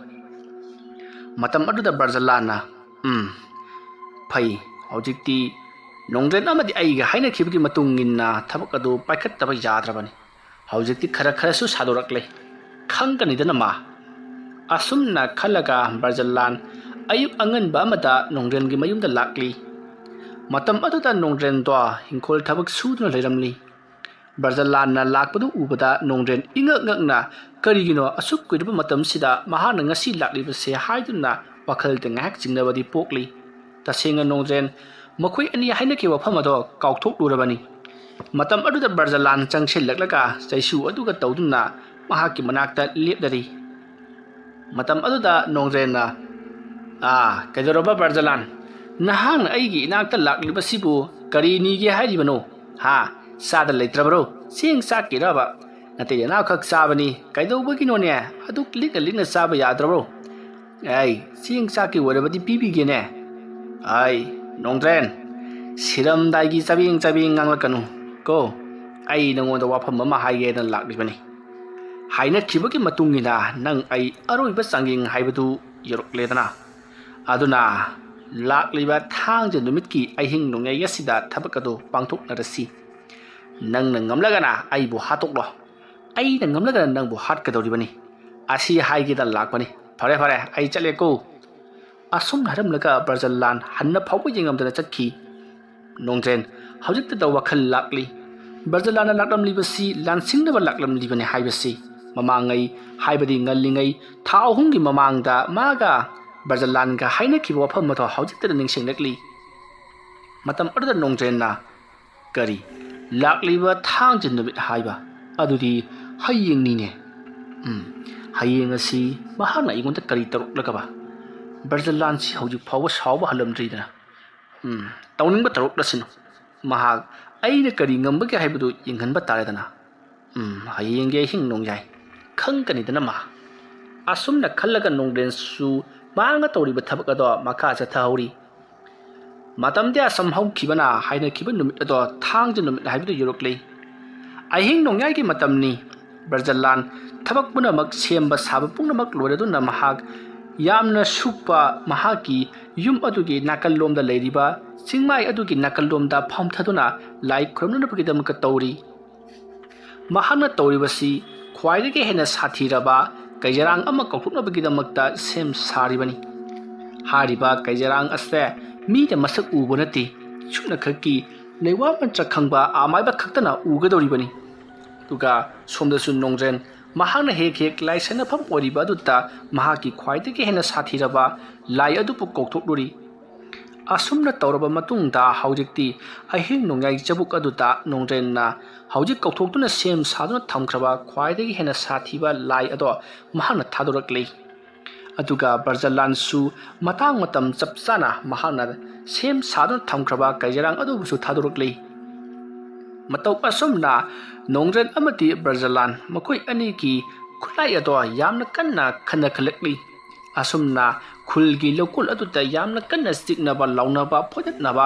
ꯃꯇꯝ ꯑꯗꯨꯗ ꯕ꯭ꯔꯖꯂꯥꯟꯅ, "ꯎꯝ, ꯐꯩ, ꯍꯧꯖꯤꯛꯇꯤ ꯅꯣꯡꯗ꯭ꯔꯦꯟ ꯑꯃꯗꯤ ꯑꯩꯒ ꯍꯥꯏꯅꯈꯤꯕꯒꯤ ꯃꯇꯨꯡ ꯏꯟꯅ ꯊꯕꯛ ꯑꯗꯨ ꯄꯥꯏꯈꯠꯇꯕ ꯌꯥꯗ꯭ꯔꯕꯅꯤ꯫ ꯍꯧꯖꯤꯛꯇꯤ ꯈꯔ ꯈꯔꯁꯨ ꯁꯥꯗꯣꯔꯛꯂꯦ꯫ ꯈꯪꯒꯅꯤꯗꯅ ꯃꯥ꯫" ꯑꯁꯨꯝꯅ ꯈꯜꯂꯒ ꯕ꯭ꯔꯖꯂꯥꯟ ꯑꯌꯨꯛ ꯑꯉꯟꯕ ꯑꯃꯗ ꯅꯣꯡꯗ꯭ꯔꯦꯟꯒꯤ ꯃꯌꯨꯝꯗ ꯂꯥꯛꯂꯤ꯫ ꯃꯇꯝ ꯑꯗꯨꯗ ꯅꯣꯡꯗ꯭ꯔꯦꯟꯗꯣ ꯍꯤꯡꯈꯣꯜ ꯊꯕꯛ ꯁꯨꯗꯨꯅ ꯂꯩꯔꯝꯂꯤ꯫ ꯕ꯭ꯔꯖꯂꯥꯟꯅ ꯂꯥꯛꯄꯗꯨ ꯎꯕꯗ ꯅꯣꯡꯗ꯭ꯔꯦꯟ ꯏꯉꯛ ꯉꯛꯅ, "ꯀꯔꯤꯒꯤꯅꯣ ꯑꯁꯨꯛ ꯀꯨꯏꯔꯕ ꯃꯇꯝꯁꯤꯗ ꯃꯍꯥꯛꯅ ꯉꯁꯤ ꯂꯥꯛꯂꯤꯕꯁꯦ?" ꯍꯥꯏꯗꯨꯅ ꯋꯥꯈꯜꯗ ꯉꯥꯏꯍꯥꯛ ꯆꯤꯡꯅꯕꯗꯤ ꯄꯣꯛꯂꯤ꯫ ꯇꯁꯦꯡꯅ ꯅꯣꯡꯗ꯭ꯔꯦꯟ ꯃꯈꯣꯏ ꯑꯅꯤ ꯍꯥꯏꯅꯈꯤꯕ ꯋꯥꯐꯝ ꯑꯗꯣ ꯀꯥꯎꯊꯣꯛꯂꯨꯔꯕꯅꯤ꯫ ꯃꯇꯝ ꯑꯗꯨꯗ ꯕ꯭ꯔꯖꯂꯥꯟ ꯆꯪꯁꯤꯜꯂꯛꯂꯒ ꯆꯩꯁꯨ ꯑꯗꯨꯒ ꯇꯧꯗꯨꯅ ꯃꯍꯥꯛꯀꯤ ꯃꯅꯥꯛꯇ ꯂꯦꯞꯂꯔꯤ꯫ ꯃꯇꯝ ꯑꯗꯨꯗ ꯅꯣꯡꯗ꯭ꯔꯦꯟꯅ, "ꯑꯥ, ꯀꯩꯗꯧꯔꯕ ꯕ꯭ꯔꯖꯂꯥꯟ? ꯅꯍꯥꯛꯅ ꯑꯩꯒꯤ ꯏꯅꯥꯛꯇ ꯂꯥꯛꯂꯤꯕꯁꯤꯕꯨ ꯀꯔꯤ ꯅꯤꯒꯦ ꯍꯥꯏꯔꯤꯕꯅꯣ? ꯍꯥ? ꯆꯥꯗ ꯂꯩꯇ꯭ꯔꯕꯔꯣ? ꯆꯦꯡ ꯆꯥꯛꯀꯤꯔꯕ? ꯅꯇꯩ ꯅꯅꯥꯎꯈꯛ ꯆꯥꯕꯅꯤ꯫ ꯀꯩꯗꯧꯕꯒꯤꯅꯣꯅꯦ? ꯑꯗꯨꯛ ꯂꯤꯛꯅ ꯂꯤꯛꯅ ꯆꯥꯕ ꯌꯥꯗ꯭ꯔꯕ꯭ꯔꯣ? ꯑꯩ ꯆꯦꯡ ꯆꯥꯛꯀꯤ ꯑꯣꯏꯔꯕꯗꯤ ꯄꯤꯕꯤꯒꯦꯅꯦ꯫ ꯑꯩ, ꯅꯣꯡꯗ꯭ꯔꯦꯟ, ꯁꯤꯔꯝꯗꯥꯏꯒꯤ ꯆꯕꯦꯡ ꯆꯕꯦꯡ ꯉꯥꯡꯂꯛꯀꯅꯨ ꯀꯣ꯫ ꯑꯩ ꯅꯉꯣꯟꯗ ꯋꯥꯐꯝ ꯑꯃ ꯍꯥꯏꯒꯦꯅ ꯂꯥꯛꯂꯤꯕꯅꯤ꯫ ꯍꯥꯏꯅꯈꯤꯕꯒꯤ ꯃꯇꯨꯡ ꯏꯟꯅ ꯅꯪ ꯑꯩ ꯑꯔꯣꯏꯕ ꯆꯥꯡꯌꯦꯡ ꯍꯥꯏꯕꯗꯨ ꯌꯧꯔꯛꯂꯦꯗꯅ꯫ ꯑꯗꯨꯅ ꯂꯥꯛꯂꯤꯕ ꯊꯥꯡꯖ ꯅꯨꯃꯤꯠꯀꯤ ꯑꯍꯤꯡ ꯅꯣꯡꯌꯥꯏ ꯑꯁꯤꯗ ꯊꯕꯛ ꯑꯗꯨ ꯄꯥꯡꯊꯣꯛꯅꯔꯁꯤ꯫ ꯅꯪꯅ ꯉꯝꯂꯒꯅ ꯑꯩꯕꯨ ꯍꯥꯠꯇꯣꯛꯂꯣ, ꯑꯩꯅ ꯉꯝꯂꯒꯅ ꯅꯪꯕꯨ ꯍꯥꯠꯀꯗꯧꯔꯤꯕꯅꯤ꯫ ꯑꯁꯤ ꯍꯥꯏꯒꯦꯗꯅ ꯂꯥꯛꯄꯅꯤ꯫ ꯐꯔꯦ, ꯐꯔꯦ, ꯑꯩ ꯆꯠꯂꯦꯀꯣ꯫" ꯑꯁꯨꯝꯅ ꯍꯥꯏꯔꯝꯂꯒ ꯕ꯭ꯔꯖꯂꯥꯟ ꯍꯟꯅ ꯐꯥꯎꯕ ꯌꯦꯡꯉꯝꯗꯅ ꯆꯠꯈꯤ꯫ ꯅꯣꯡꯗ꯭ꯔꯦꯟ ꯍꯧꯖꯤꯛꯇꯗ ꯋꯥꯈꯜ ꯂꯥꯛꯂꯤ꯫ ꯕ꯭ꯔꯖꯂꯥꯟꯅ ꯂꯥꯛꯂꯝꯂꯤꯕꯁꯤ ꯂꯥꯟꯁꯤꯡꯅꯕ ꯂꯥꯛꯂꯝꯂꯤꯕꯅꯤ ꯍꯥꯏꯕꯁꯤ꯫ ꯃꯃꯥꯡꯉꯩ, ꯍꯥꯏꯕꯗꯤ ꯉꯜꯂꯤꯉꯩ ꯊꯥ ꯑꯍꯨꯝꯒꯤ ꯃꯃꯥꯡꯗ ꯃꯥꯒ ꯕ꯭ꯔꯖꯂꯥꯟꯒ ꯍꯥꯏꯅꯈꯤꯕ ꯋꯥꯐꯝ ꯑꯗꯣ ꯍꯧꯖꯤꯛꯇꯗ ꯅꯤꯡꯁꯤꯡꯂꯛꯂꯤ꯫ ꯃꯇꯝ ꯑꯗꯨꯗ ꯅꯣꯡꯗ꯭ꯔꯦꯟꯅ, "ꯀꯔꯤ? ꯂꯥꯛꯂꯤꯕ ꯊꯥꯡꯖ ꯅꯨꯃꯤꯠ ꯍꯥꯏꯕ? ꯑꯗꯨꯗꯤ ꯍꯌꯦꯡꯅꯤꯅꯦ꯫ ꯎꯝ, ꯍꯌꯦꯡ ꯑꯁꯤ ꯃꯍꯥꯛꯅ ꯑꯩꯉꯣꯟꯗ ꯀꯔꯤ ꯇꯧꯔꯛꯂꯒꯕ? ꯕ꯭ꯔꯖꯂꯥꯟꯁꯤ ꯍꯧꯖꯤꯛ ꯐꯥꯎꯕ ꯁꯥꯎꯕ ꯍꯜꯂꯝꯗ꯭ꯔꯤꯗꯅ꯫ ꯎꯝ, ꯇꯧꯅꯤꯡꯕ ꯇꯧꯔꯛꯂꯁꯅꯨ꯫ ꯃꯍꯥꯛ ꯑꯩꯅ ꯀꯔꯤ ꯉꯝꯕꯒꯦ ꯍꯥꯏꯕꯗꯨ ꯌꯦꯡꯍꯟꯕ ꯇꯥꯔꯦꯗꯅ꯫ ꯎꯝ, ꯍꯌꯦꯡꯒꯤ ꯑꯍꯤꯡ ꯅꯣꯡꯌꯥꯏ ꯈꯪꯒꯅꯤꯗꯅ ꯃꯥ꯫" ꯑꯁꯨꯝꯅ ꯈꯜꯂꯒ ꯅꯣꯡꯗ꯭ꯔꯦꯟꯁꯨ ꯃꯍꯥꯛꯅ ꯇꯧꯔꯤꯕ ꯊꯕꯛ ꯑꯗꯣ ꯃꯈꯥ ꯆꯠꯊꯍꯧꯔꯤ꯫ ꯃꯇꯝꯗꯤ ꯑꯁꯨꯝ ꯍꯧꯈꯤꯕꯅ ꯍꯥꯏꯅꯈꯤꯕ ꯅꯨꯃꯤꯠ ꯑꯗꯣ ꯊꯥꯡꯖ ꯅꯨꯃꯤꯠ ꯍꯥꯏꯕꯗꯨ ꯌꯧꯔꯛꯂꯤ꯫ ꯑꯍꯤꯡ ꯅꯣꯡꯌꯥꯏꯒꯤ ꯃꯇꯝꯅꯤ꯫ ꯕ꯭ꯔꯖꯂꯥꯟ ꯊꯕꯛ ꯄꯨꯝꯅꯃꯛ ꯁꯦꯝꯕ ꯁꯥꯕ ꯄꯨꯝꯅꯃꯛ ꯂꯣꯏꯔꯗꯨꯅ ꯃꯍꯥꯛ ꯌꯥꯝꯅ ꯁꯨꯞꯄ ꯃꯍꯥꯛꯀꯤ ꯌꯨꯝ ꯑꯗꯨꯒꯤ ꯅꯥꯀꯜꯂꯣꯝꯗ ꯂꯩꯔꯤꯕ ꯆꯤꯡꯃꯥꯏ ꯑꯗꯨꯒꯤ ꯅꯥꯀꯜꯂꯣꯝꯗ ꯐꯝꯊꯗꯨꯅ ꯂꯥꯏ ꯈꯨꯔꯨꯝꯅꯅꯕꯒꯤꯗꯃꯛꯇ ꯇꯧꯔꯤ꯫ ꯃꯍꯥꯛꯅ ꯇꯧꯔꯤꯕꯁꯤ ꯈ꯭ꯋꯥꯏꯗꯒꯤ ꯍꯦꯟꯅ ꯁꯥꯊꯤꯔꯕ ꯀꯩꯖꯔꯥꯡ ꯑꯃ ꯀꯥꯎꯊꯣꯛꯅꯕꯒꯤꯗꯃꯛꯇ ꯁꯦꯝ ꯁꯥꯔꯤꯕꯅꯤ꯫ ꯍꯥꯏꯔꯤꯕ ꯀꯩꯖꯔꯥꯡ ꯑꯁꯦ ꯃꯤꯅ ꯃꯁꯛ ꯎꯕ ꯅꯠꯇꯦ, ꯁꯨꯞꯅꯈꯛꯀꯤ ꯂꯩꯋꯥ ꯃꯟꯇ꯭ꯔ ꯈꯪꯕ ꯑꯃꯥꯏꯕ ꯈꯛꯇꯅ ꯎꯒꯗꯧꯔꯤꯕꯅꯤ꯫ ꯑꯗꯨꯒ ꯁꯣꯝꯗꯁꯨ ꯅꯣꯡꯗ꯭ꯔꯦꯟ ꯃꯍꯥꯛꯅ ꯍꯦꯛ ꯍꯦꯛ ꯂꯥꯏ ꯁꯥꯟꯅꯐꯝ ꯑꯣꯏꯔꯤꯕ ꯑꯗꯨꯗ ꯃꯍꯥꯛꯀꯤ ꯈ꯭ꯋꯥꯏꯗꯒꯤ ꯍꯦꯟꯅ ꯁꯥꯊꯤꯔꯕ ꯂꯥꯏ ꯑꯗꯨꯕꯨ ꯀꯧꯊꯣꯛꯂꯨꯔꯤ꯫ ꯑꯁꯨꯝꯅ ꯇꯧꯔꯕ ꯃꯇꯨꯡꯗ ꯍꯧꯖꯤꯛꯇꯤ ꯑꯍꯤꯡ ꯅꯣꯡꯌꯥꯏ ꯆꯕꯨꯛ ꯑꯗꯨꯗ ꯅꯣꯡꯗ꯭ꯔꯦꯟꯅ ꯍꯧꯖꯤꯛ ꯀꯧꯊꯣꯛꯇꯨꯅ ꯁꯦꯝ ꯁꯥꯗꯨꯅ ꯊꯝꯈ꯭ꯔꯕ ꯈ꯭ꯋꯥꯏꯗꯒꯤ ꯍꯦꯟꯅ ꯁꯥꯊꯤꯕ ꯂꯥꯏ ꯑꯗꯣ ꯃꯍꯥꯛꯅ ꯊꯥꯗꯣꯔꯛꯂꯤ꯫ ꯑꯗꯨꯒ ꯕ꯭ꯔꯖꯂꯥꯟꯁꯨ ꯃꯇꯥꯡ ꯃꯇꯝ ꯆꯞ ꯆꯥꯅ ꯃꯍꯥꯛꯅ ꯁꯦꯝ ꯁꯥꯗꯨꯅ ꯊꯝꯈ꯭ꯔꯕ ꯀꯩꯖꯔꯥꯡ ꯑꯗꯨꯕꯨꯁꯨ ꯊꯥꯗꯣꯔꯛꯂꯤ꯫ ꯃꯇꯧ ꯑꯁꯨꯝꯅ ꯅꯣꯡꯗ꯭ꯔꯦꯟ ꯑꯃꯗꯤ ꯕ꯭ꯔꯖꯂꯥꯟ ꯃꯈꯣꯏ ꯑꯅꯤꯒꯤ ꯈꯨꯠꯂꯥꯏ ꯑꯗꯣ ꯌꯥꯝꯅ ꯀꯟꯅ ꯈꯟꯅꯈꯠꯂꯛꯂꯤ꯫ ꯑꯁꯨꯝꯅ ꯈꯨꯜꯒꯤ ꯂꯧꯀꯣꯜ ꯑꯗꯨꯗ ꯌꯥꯝꯅ ꯀꯟꯅ ꯆꯤꯛꯅꯕ, ꯂꯥꯎꯅꯕ, ꯐꯣꯏꯗꯠꯅꯕ,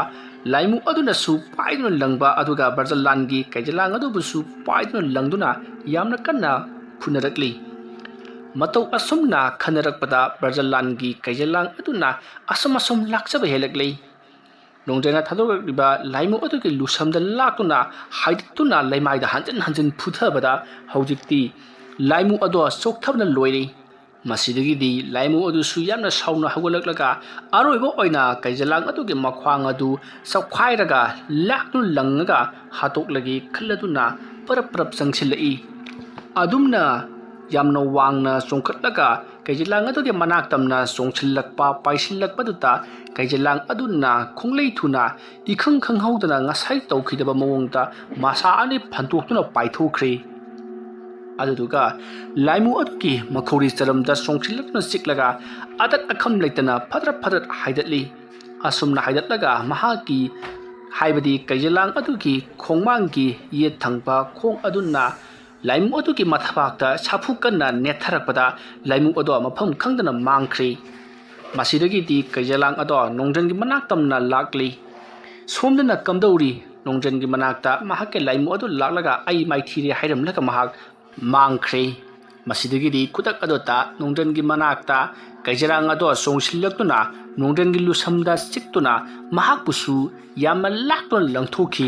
ꯂꯥꯏꯃꯨ ꯑꯗꯨꯅꯁꯨ ꯄꯥꯏꯗꯨꯅ ꯂꯪꯕ, ꯑꯗꯨꯒ ꯕ꯭ꯔꯖꯂꯥꯟꯒꯤ ꯀꯩꯖꯂꯥꯡ ꯑꯗꯨꯕꯨꯁꯨ ꯄꯥꯏꯗꯨꯅ ꯂꯪꯗꯨꯅ ꯌꯥꯝꯅ ꯀꯟꯅ ꯐꯨꯅꯔꯛꯂꯤ꯫ ꯃꯇꯧ ꯑꯁꯨꯝꯅ ꯈꯟꯅꯔꯛꯄꯗ ꯕ꯭ꯔꯖꯂꯥꯟꯒꯤ ꯀꯩꯖꯂꯥꯡ ꯑꯗꯨꯅ ꯑꯁꯨꯝ ꯑꯁꯨꯝ ꯂꯥꯛꯆꯕ ꯍꯦꯜꯂꯛꯂꯤ꯫ ꯅꯣꯡꯗ꯭ꯔꯦꯟꯅ ꯊꯥꯗꯣꯔꯛꯂꯤꯕ ꯂꯥꯏꯃꯨ ꯑꯗꯨꯒꯤ ꯂꯨꯁꯝꯗ ꯂꯥꯛꯇꯨꯅ ꯍꯥꯏꯗꯠꯇꯨꯅ ꯂꯩꯃꯥꯏꯗ ꯍꯟꯖꯤꯟ ꯍꯟꯖꯤꯟ ꯐꯨꯊꯕꯗ ꯍꯧꯖꯤꯛꯇꯤ ꯂꯥꯏꯃꯨ ꯑꯗꯣ ꯆꯣꯛꯊꯕꯅ ꯂꯣꯏꯔꯦ꯫ ꯃꯁꯤꯗꯒꯤꯗꯤ ꯂꯥꯏꯃꯨ ꯑꯗꯨꯁꯨ ꯌꯥꯝꯅ ꯁꯥꯎꯅ ꯍꯧꯒꯠꯂꯛꯂꯒ ꯑꯔꯣꯏꯕ ꯑꯣꯏꯅ ꯀꯩꯖꯂꯥꯡ ꯑꯗꯨꯒꯤ ꯃꯈ꯭ꯋꯥꯡ ꯑꯗꯨ ꯆꯞꯈꯥꯏꯔꯒ ꯂꯥꯛꯇꯨꯅ ꯂꯪꯉꯒ ꯍꯥꯠꯇꯣꯛꯂꯒꯦ ꯈꯜꯂꯗꯨꯅ ꯄꯔꯞ ꯄꯔꯞ ꯆꯪꯁꯤꯜꯂꯛꯏ꯫ ꯑꯗꯨꯝꯅ ꯌꯥꯝꯅ ꯋꯥꯡꯅ ꯆꯣꯡꯈꯠꯂꯒ ꯀꯩꯖꯂꯥꯡ ꯑꯗꯨꯒꯤ ꯃꯅꯥꯛ ꯇꯝꯅ ꯆꯣꯡꯁꯤꯜꯂꯛꯄ ꯄꯥꯏꯁꯤꯜꯂꯛꯄꯗꯨꯗ ꯀꯩꯖꯂꯥꯡ ꯑꯗꯨꯅ ꯈꯣꯡꯂꯩ ꯊꯨꯅ ꯏꯈꯪ ꯈꯪꯍꯧꯗꯅ ꯉꯁꯥꯏ ꯇꯧꯈꯤꯗꯕ ꯃꯑꯣꯡꯗ ꯃꯁꯥ ꯑꯅꯤ ꯐꯟꯇꯣꯛꯇꯨꯅ ꯄꯥꯏꯊꯣꯛꯈ꯭ꯔꯦ꯫ ꯑꯗꯨꯗꯨꯒ ꯂꯥꯏꯃꯨ ꯑꯗꯨꯒꯤ ꯃꯈꯧꯔꯤ ꯆꯔꯝꯗ ꯆꯣꯡꯁꯤꯜꯂꯛꯇꯨꯅ ꯆꯤꯛꯂꯒ ꯑꯗꯠ ꯑꯈꯝ ꯂꯩꯇꯅ ꯐꯗ꯭ꯔꯠ ꯐꯗ꯭ꯔꯠ ꯍꯥꯏꯗꯠꯂꯤ꯫ ꯑꯁꯨꯝꯅ ꯍꯥꯏꯗꯠꯂꯒ ꯃꯍꯥꯛꯀꯤ, ꯍꯥꯏꯕꯗꯤ ꯀꯩꯖꯂꯥꯡ ꯑꯗꯨꯒꯤ ꯈꯣꯡꯃꯥꯡꯒꯤ ꯌꯦꯠ ꯊꯪꯕ ꯈꯣꯡ ꯑꯗꯨꯅ ꯂꯥꯏꯃꯨ ꯑꯗꯨꯒꯤ ꯃꯊꯕꯥꯛꯇ ꯁꯥꯐꯨ ꯀꯟꯅ ꯅꯦꯠꯊꯔꯛꯄꯗ ꯂꯥꯏꯃꯨ ꯑꯗꯣ ꯃꯐꯝ ꯈꯪꯗꯅ ꯃꯥꯡꯈ꯭ꯔꯦ꯫ ꯃꯁꯤꯗꯒꯤꯗꯤ ꯀꯩꯖꯂꯥꯡ ꯑꯗꯣ ꯅꯣꯡꯗ꯭ꯔꯦꯟꯒꯤ ꯃꯅꯥꯛ ꯇꯝꯅ ꯂꯥꯛꯂꯤ꯫ ꯁꯣꯝꯗꯅ ꯀꯝꯗꯧꯔꯤ? ꯅꯣꯡꯗ꯭ꯔꯦꯟꯒꯤ ꯃꯅꯥꯛꯇ ꯃꯍꯥꯛꯀꯤ ꯂꯥꯏꯃꯨ ꯑꯗꯨ ꯂꯥꯛꯂꯒ "ꯑꯩ ꯃꯥꯏꯊꯤꯔꯦ" ꯍꯥꯏꯔꯝꯂꯒ ꯃꯍꯥꯛ ꯃꯥꯡꯈ꯭ꯔꯦ꯫ ꯃꯁꯤꯗꯒꯤꯗꯤ ꯈꯨꯗꯛ ꯑꯗꯨꯗ ꯅꯣꯡꯗ꯭ꯔꯦꯟꯒꯤ ꯃꯅꯥꯛꯇ ꯀꯩꯖꯔꯥꯡ ꯑꯗꯣ ꯆꯣꯡꯁꯤꯜꯂꯛꯇꯨꯅ ꯅꯣꯡꯗ꯭ꯔꯦꯟꯒꯤ ꯂꯨꯁꯝꯗ ꯆꯤꯛꯇꯨꯅ ꯃꯍꯥꯛꯄꯨꯁꯨ ꯌꯥꯝꯅ ꯂꯥꯛꯇꯨꯅ ꯂꯪꯊꯣꯛꯈꯤ꯫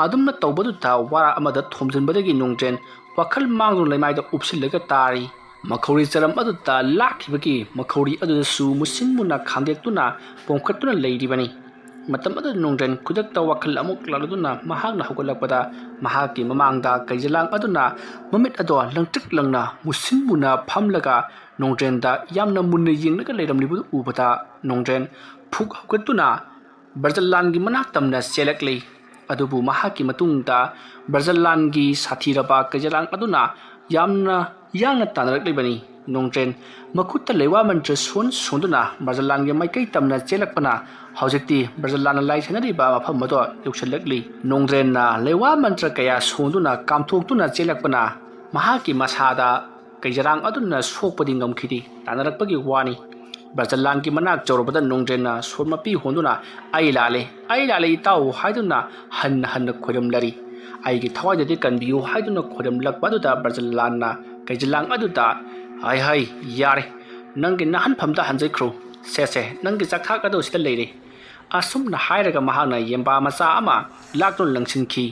ꯑꯗꯨꯝꯅ ꯇꯧꯕꯗꯨꯗ ꯋꯥꯔꯥ ꯑꯃꯗ ꯊꯣꯝꯖꯤꯟꯕꯗꯒꯤ ꯅꯣꯡꯗ꯭ꯔꯦꯟ ꯋꯥꯈꯜ ꯃꯥꯡꯗꯨꯅ ꯂꯩꯃꯥꯏꯗ ꯎꯞꯁꯤꯜꯂꯒ ꯇꯥꯔꯤ꯫ ꯃꯈꯧꯔꯤ ꯆꯔꯝ ꯑꯗꯨꯗ ꯂꯥꯛꯈꯤꯕꯒꯤ ꯃꯈꯧꯔꯤ ꯑꯗꯨꯗꯁꯨ ꯃꯨꯁꯤꯟ ꯃꯨꯅ ꯈꯥꯝꯗꯦꯛꯇꯨꯅ ꯄꯣꯝꯈꯠꯇꯨꯅ ꯂꯩꯔꯤꯕꯅꯤ꯫ ꯃꯇꯝ ꯑꯗꯨꯗ ꯅꯣꯡꯗ꯭ꯔꯦꯟ ꯈꯨꯗꯛꯇ ꯋꯥꯈꯜ ꯑꯃꯨꯛ ꯂꯥꯛꯂꯗꯨꯅ ꯃꯍꯥꯛꯅ ꯍꯧꯒꯠꯂꯛꯄꯗ, ꯃꯍꯥꯛꯀꯤ ꯃꯃꯥꯡꯗ ꯀꯩꯖꯂꯥꯡ ꯑꯗꯨꯅ ꯃꯃꯤꯠ ꯑꯗꯣ ꯂꯪꯇ꯭ꯔꯤꯛ ꯂꯪꯅ ꯃꯨꯁꯤꯟ ꯃꯨꯅ ꯐꯝꯂꯒ ꯅꯣꯡꯗ꯭ꯔꯦꯟꯗ ꯌꯥꯝꯅ ꯃꯨꯟꯅ ꯌꯦꯡꯂꯒ ꯂꯩꯔꯝꯂꯤꯕꯗꯨ ꯎꯕꯗ, ꯅꯣꯡꯗ꯭ꯔꯦꯟ ꯐꯨꯛ ꯍꯧꯒꯠꯇꯨꯅ ꯕ꯭ꯔꯖꯂꯥꯟꯒꯤ ꯃꯅꯥꯛ ꯇꯝꯅ ꯆꯦꯜꯂꯛꯂꯤ꯫ ꯑꯗꯨꯕꯨ ꯃꯍꯥꯛꯀꯤ ꯃꯇꯨꯡꯗ ꯕ꯭ꯔꯖꯂꯥꯟꯒꯤ ꯁꯥꯊꯤꯔꯕ ꯀꯩꯖꯂꯥꯡ ꯑꯗꯨꯅ ꯌꯥꯝꯅ ꯌꯥꯡꯅ ꯇꯥꯟꯅꯔꯛꯂꯤꯕꯅꯤ꯫ ꯅꯣꯡꯗ꯭ꯔꯦꯟ ꯃꯈꯨꯠꯇ ꯂꯩꯋꯥ ꯃꯟꯇ꯭ꯔ ꯁꯣꯟ ꯁꯣꯟꯗꯨꯅ ꯕ꯭ꯔꯖꯂꯥꯟꯒꯤ ꯃꯥꯏꯀꯩ ꯇꯝꯅ ꯆꯦꯜꯂꯛꯄꯅ ꯍꯧꯖꯤꯛꯇꯤ ꯕ꯭ꯔꯖꯂꯥꯟꯅ ꯂꯥꯏꯁꯦꯟꯅꯔꯤꯕ ꯃꯐꯝ ꯑꯗꯣ ꯌꯧꯁꯤꯜꯂꯛꯂꯤ꯫ ꯅꯣꯡꯗ꯭ꯔꯦꯟꯅ ꯂꯩꯋꯥ ꯃꯟꯇ꯭ꯔ ꯀꯌꯥ ꯁꯣꯟꯗꯨꯅ ꯀꯥꯝꯊꯣꯛꯇꯨꯅ ꯆꯦꯜꯂꯛꯄꯅ ꯃꯍꯥꯛꯀꯤ ꯃꯁꯥꯗ ꯀꯩꯖꯔꯥꯡ ꯑꯗꯨꯅ ꯁꯣꯛꯄꯗꯤ ꯉꯝꯈꯤꯗꯦ, ꯇꯥꯟꯅꯔꯛꯄꯒꯤ ꯋꯥꯅꯤ꯫ ꯕ꯭ꯔꯖꯂꯥꯟꯒꯤ ꯃꯅꯥꯛ ꯌꯧꯔꯕꯗ ꯅꯣꯡꯗ꯭ꯔꯦꯟꯅ ꯁꯣꯔ ꯃꯄꯤ ꯍꯣꯟꯗꯨꯅ, "ꯑꯩ ꯂꯥꯜꯂꯦ, ꯑꯩ ꯂꯥꯜꯂꯦ ꯏꯇꯥꯎ" ꯍꯥꯏꯗꯨꯅ ꯍꯟꯅ ꯍꯟꯅ ꯈꯣꯏꯔꯝꯂꯔꯤ꯫ "ꯑꯩꯒꯤ ꯊꯋꯥꯏꯗꯗꯤ ꯀꯟꯕꯤꯌꯨ" ꯍꯥꯏꯗꯨꯅ ꯈꯣꯏꯔꯝꯂꯛꯄ ꯑꯗꯨꯗ ꯕ꯭ꯔꯖꯂꯥꯟꯅ ꯀꯩꯖꯂꯥꯡ ꯑꯗꯨꯗ, "ꯍꯥꯏ ꯍꯥꯏ, ꯌꯥꯔꯦ, ꯅꯪꯒꯤ ꯅꯥꯍꯟꯐꯝꯗ ꯍꯟꯖꯈ꯭ꯔꯣ꯫ ꯁꯦ ꯁꯦ, ꯅꯪꯒꯤ ꯆꯥꯛꯊꯥꯛ ꯑꯗꯨ ꯁꯤꯗ ꯂꯩꯔꯦ"꯫ ꯑꯁꯨꯝꯅ ꯍꯥꯏꯔꯒ ꯃꯍꯥꯛꯅ ꯌꯦꯟꯕꯥ ꯃꯆꯥ ꯑꯃ ꯂꯥꯛꯇꯨꯅ ꯂꯪꯁꯤꯟꯈꯤ꯫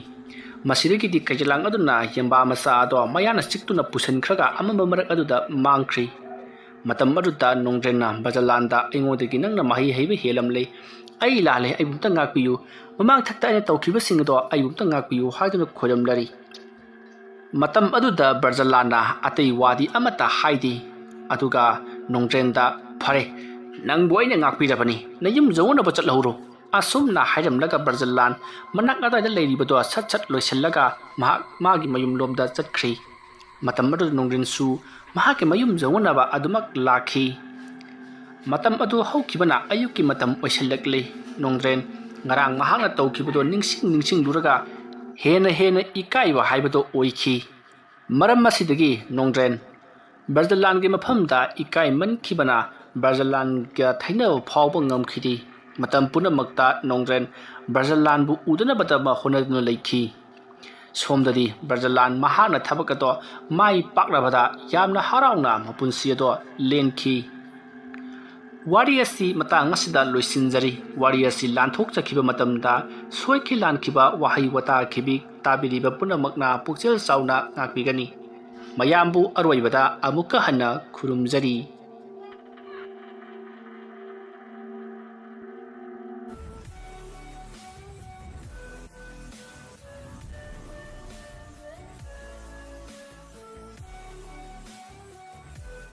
ꯃꯁꯤꯗꯒꯤꯗꯤ ꯀꯩꯖꯂꯥꯡ ꯑꯗꯨꯅ ꯌꯦꯟꯕꯥ ꯃꯆꯥ ꯑꯗꯣ ꯃꯌꯥꯅ ꯆꯤꯛꯇꯨꯅ ꯄꯨꯁꯤꯟꯈ꯭ꯔꯒ ꯑꯃꯝꯕ ꯃꯔꯛ ꯑꯗꯨꯗ ꯃꯥꯡꯈ꯭ꯔꯤ꯫ ꯃꯇꯝ ꯑꯗꯨꯗ ꯅꯣꯡꯗ꯭ꯔꯦꯟꯅ ꯕ꯭ꯔꯖꯂꯥꯟꯗ, "ꯑꯩꯉꯣꯟꯗꯒꯤ ꯅꯪꯅ ꯃꯍꯩ ꯍꯩꯕ ꯍꯦꯜꯂꯝꯂꯦ꯫ ꯑꯩ ꯂꯥꯜꯂꯦ, ꯑꯩꯕꯨ ꯑꯝꯇ ꯉꯥꯛꯄꯤꯌꯨ꯫ ꯃꯃꯥꯡ ꯊꯛꯇ ꯑꯩꯅ ꯇꯧꯈꯤꯕꯁꯤꯡ ꯑꯗꯣ ꯑꯩꯕꯨ ꯑꯝꯇ ꯉꯥꯛꯄꯤꯌꯨ" ꯍꯥꯏꯗꯨꯅ ꯈꯣꯏꯔꯝꯂꯔꯤ꯫ ꯃꯇꯝ ꯑꯗꯨꯗ ꯕ꯭ꯔꯖꯂꯥꯟꯅ ꯑꯇꯩ ꯋꯥꯗꯤ ꯑꯃꯠꯇ ꯍꯥꯏꯗꯦ꯫ ꯑꯗꯨꯒ ꯅꯣꯡꯗ꯭ꯔꯦꯟꯗ, "ꯐꯔꯦ, ꯅꯪꯕꯨ ꯑꯩꯅ ꯉꯥꯛꯄꯤꯔꯕꯅꯤ, ꯅꯌꯨꯝ ꯌꯧꯅꯕ ꯆꯠꯍꯧꯔꯣ"꯫ ꯑꯁꯨꯝꯅ ꯍꯥꯏꯔꯝꯂꯒ ꯕ꯭ꯔꯖꯂꯥꯟ ꯃꯅꯥꯛ ꯑꯗꯥꯏꯗ ꯂꯩꯔꯤꯕꯗꯣ ꯁꯠ ꯁꯠ ꯂꯣꯏꯁꯤꯜꯂꯒ ꯃꯍꯥꯛ ꯃꯥꯒꯤ ꯃꯌꯨꯝꯂꯣꯝꯗ ꯆꯠꯈ꯭ꯔꯤ꯫ ꯃꯇꯝ ꯑꯗꯨꯗ ꯅꯣꯡꯗ꯭ꯔꯦꯟꯁꯨ ꯃꯍꯥꯛꯀꯤ ꯃꯌꯨꯝ ꯌꯧꯅꯅꯕ ꯑꯗꯨꯃꯛ ꯂꯥꯛꯈꯤ꯫ ꯃꯇꯝ ꯑꯗꯨ ꯍꯧꯈꯤꯕꯅ ꯑꯌꯨꯛꯀꯤ ꯃꯇꯝ ꯑꯣꯏꯁꯤꯜꯂꯛꯂꯤ꯫ ꯅꯣꯡꯗ꯭ꯔꯦꯟ ꯉꯔꯥꯡ ꯃꯍꯥꯛꯅ ꯇꯧꯈꯤꯕꯗꯣ ꯅꯤꯡꯁꯤꯡ ꯅꯤꯡꯁꯤꯡꯂꯨꯔꯒ ꯍꯦꯟꯅ ꯍꯦꯟꯅ ꯏꯀꯥꯏꯕ ꯍꯥꯏꯕꯗꯣ ꯑꯣꯏꯈꯤ꯫ ꯃꯔꯝ ꯑꯁꯤꯗꯒꯤ ꯅꯣꯡꯗ꯭ꯔꯦꯟ ꯕ꯭ꯔꯖꯂꯥꯟꯒꯤ ꯃꯐꯝꯗ ꯏꯀꯥꯏꯃꯟꯈꯤꯕꯅ ꯕ꯭ꯔꯖꯂꯥꯟꯒ ꯊꯩꯅꯕ ꯐꯥꯎꯕ ꯉꯝꯈꯤꯗꯦ꯫ ꯃꯇꯝ ꯄꯨꯝꯅꯃꯛꯇ ꯅꯣꯡꯗ꯭ꯔꯦꯟ ꯕ꯭ꯔꯖꯂꯥꯟꯕꯨ ꯎꯗꯅꯕꯗ ꯍꯣꯠꯅꯗꯨꯅ ꯂꯩꯈꯤ꯫ ꯁꯣꯝꯗꯗꯤ ꯕ꯭ꯔꯖꯂꯥꯟ ꯃꯍꯥꯛꯅ ꯊꯕꯛ ꯑꯗꯣ ꯃꯥꯏ ꯄꯥꯛꯂꯕꯗ ꯌꯥꯝꯅ ꯍꯔꯥꯎꯅ ꯃꯄꯨꯟꯁꯤ ꯑꯗꯣ ꯂꯦꯟꯈꯤ꯫ ꯋꯥꯔꯤ ꯑꯁꯤ ꯃꯇꯥꯡ ꯑꯁꯤꯗ ꯂꯣꯏꯁꯤꯟꯖꯔꯤ꯫ ꯋꯥꯔꯤ ꯑꯁꯤ ꯂꯥꯟꯊꯣꯛꯆꯈꯤꯕ ꯃꯇꯝꯗ ꯁꯣꯏꯈꯤ ꯂꯥꯟꯈꯤꯕ ꯋꯥꯍꯩ ꯋꯥꯇꯥ ꯈꯤꯕꯤ ꯇꯥꯕꯤꯔꯤꯕ ꯄꯨꯝꯅꯃꯛꯅ ꯄꯨꯛꯆꯦꯜ ꯆꯥꯎꯅ ꯉꯥꯛꯄꯤꯒꯅꯤ꯫ ꯃꯌꯥꯝꯕꯨ ꯑꯔꯣꯏꯕꯗ ꯑꯃꯨꯛꯀ ꯍꯟꯅ ꯈꯨꯔꯨꯝꯖꯔꯤ꯫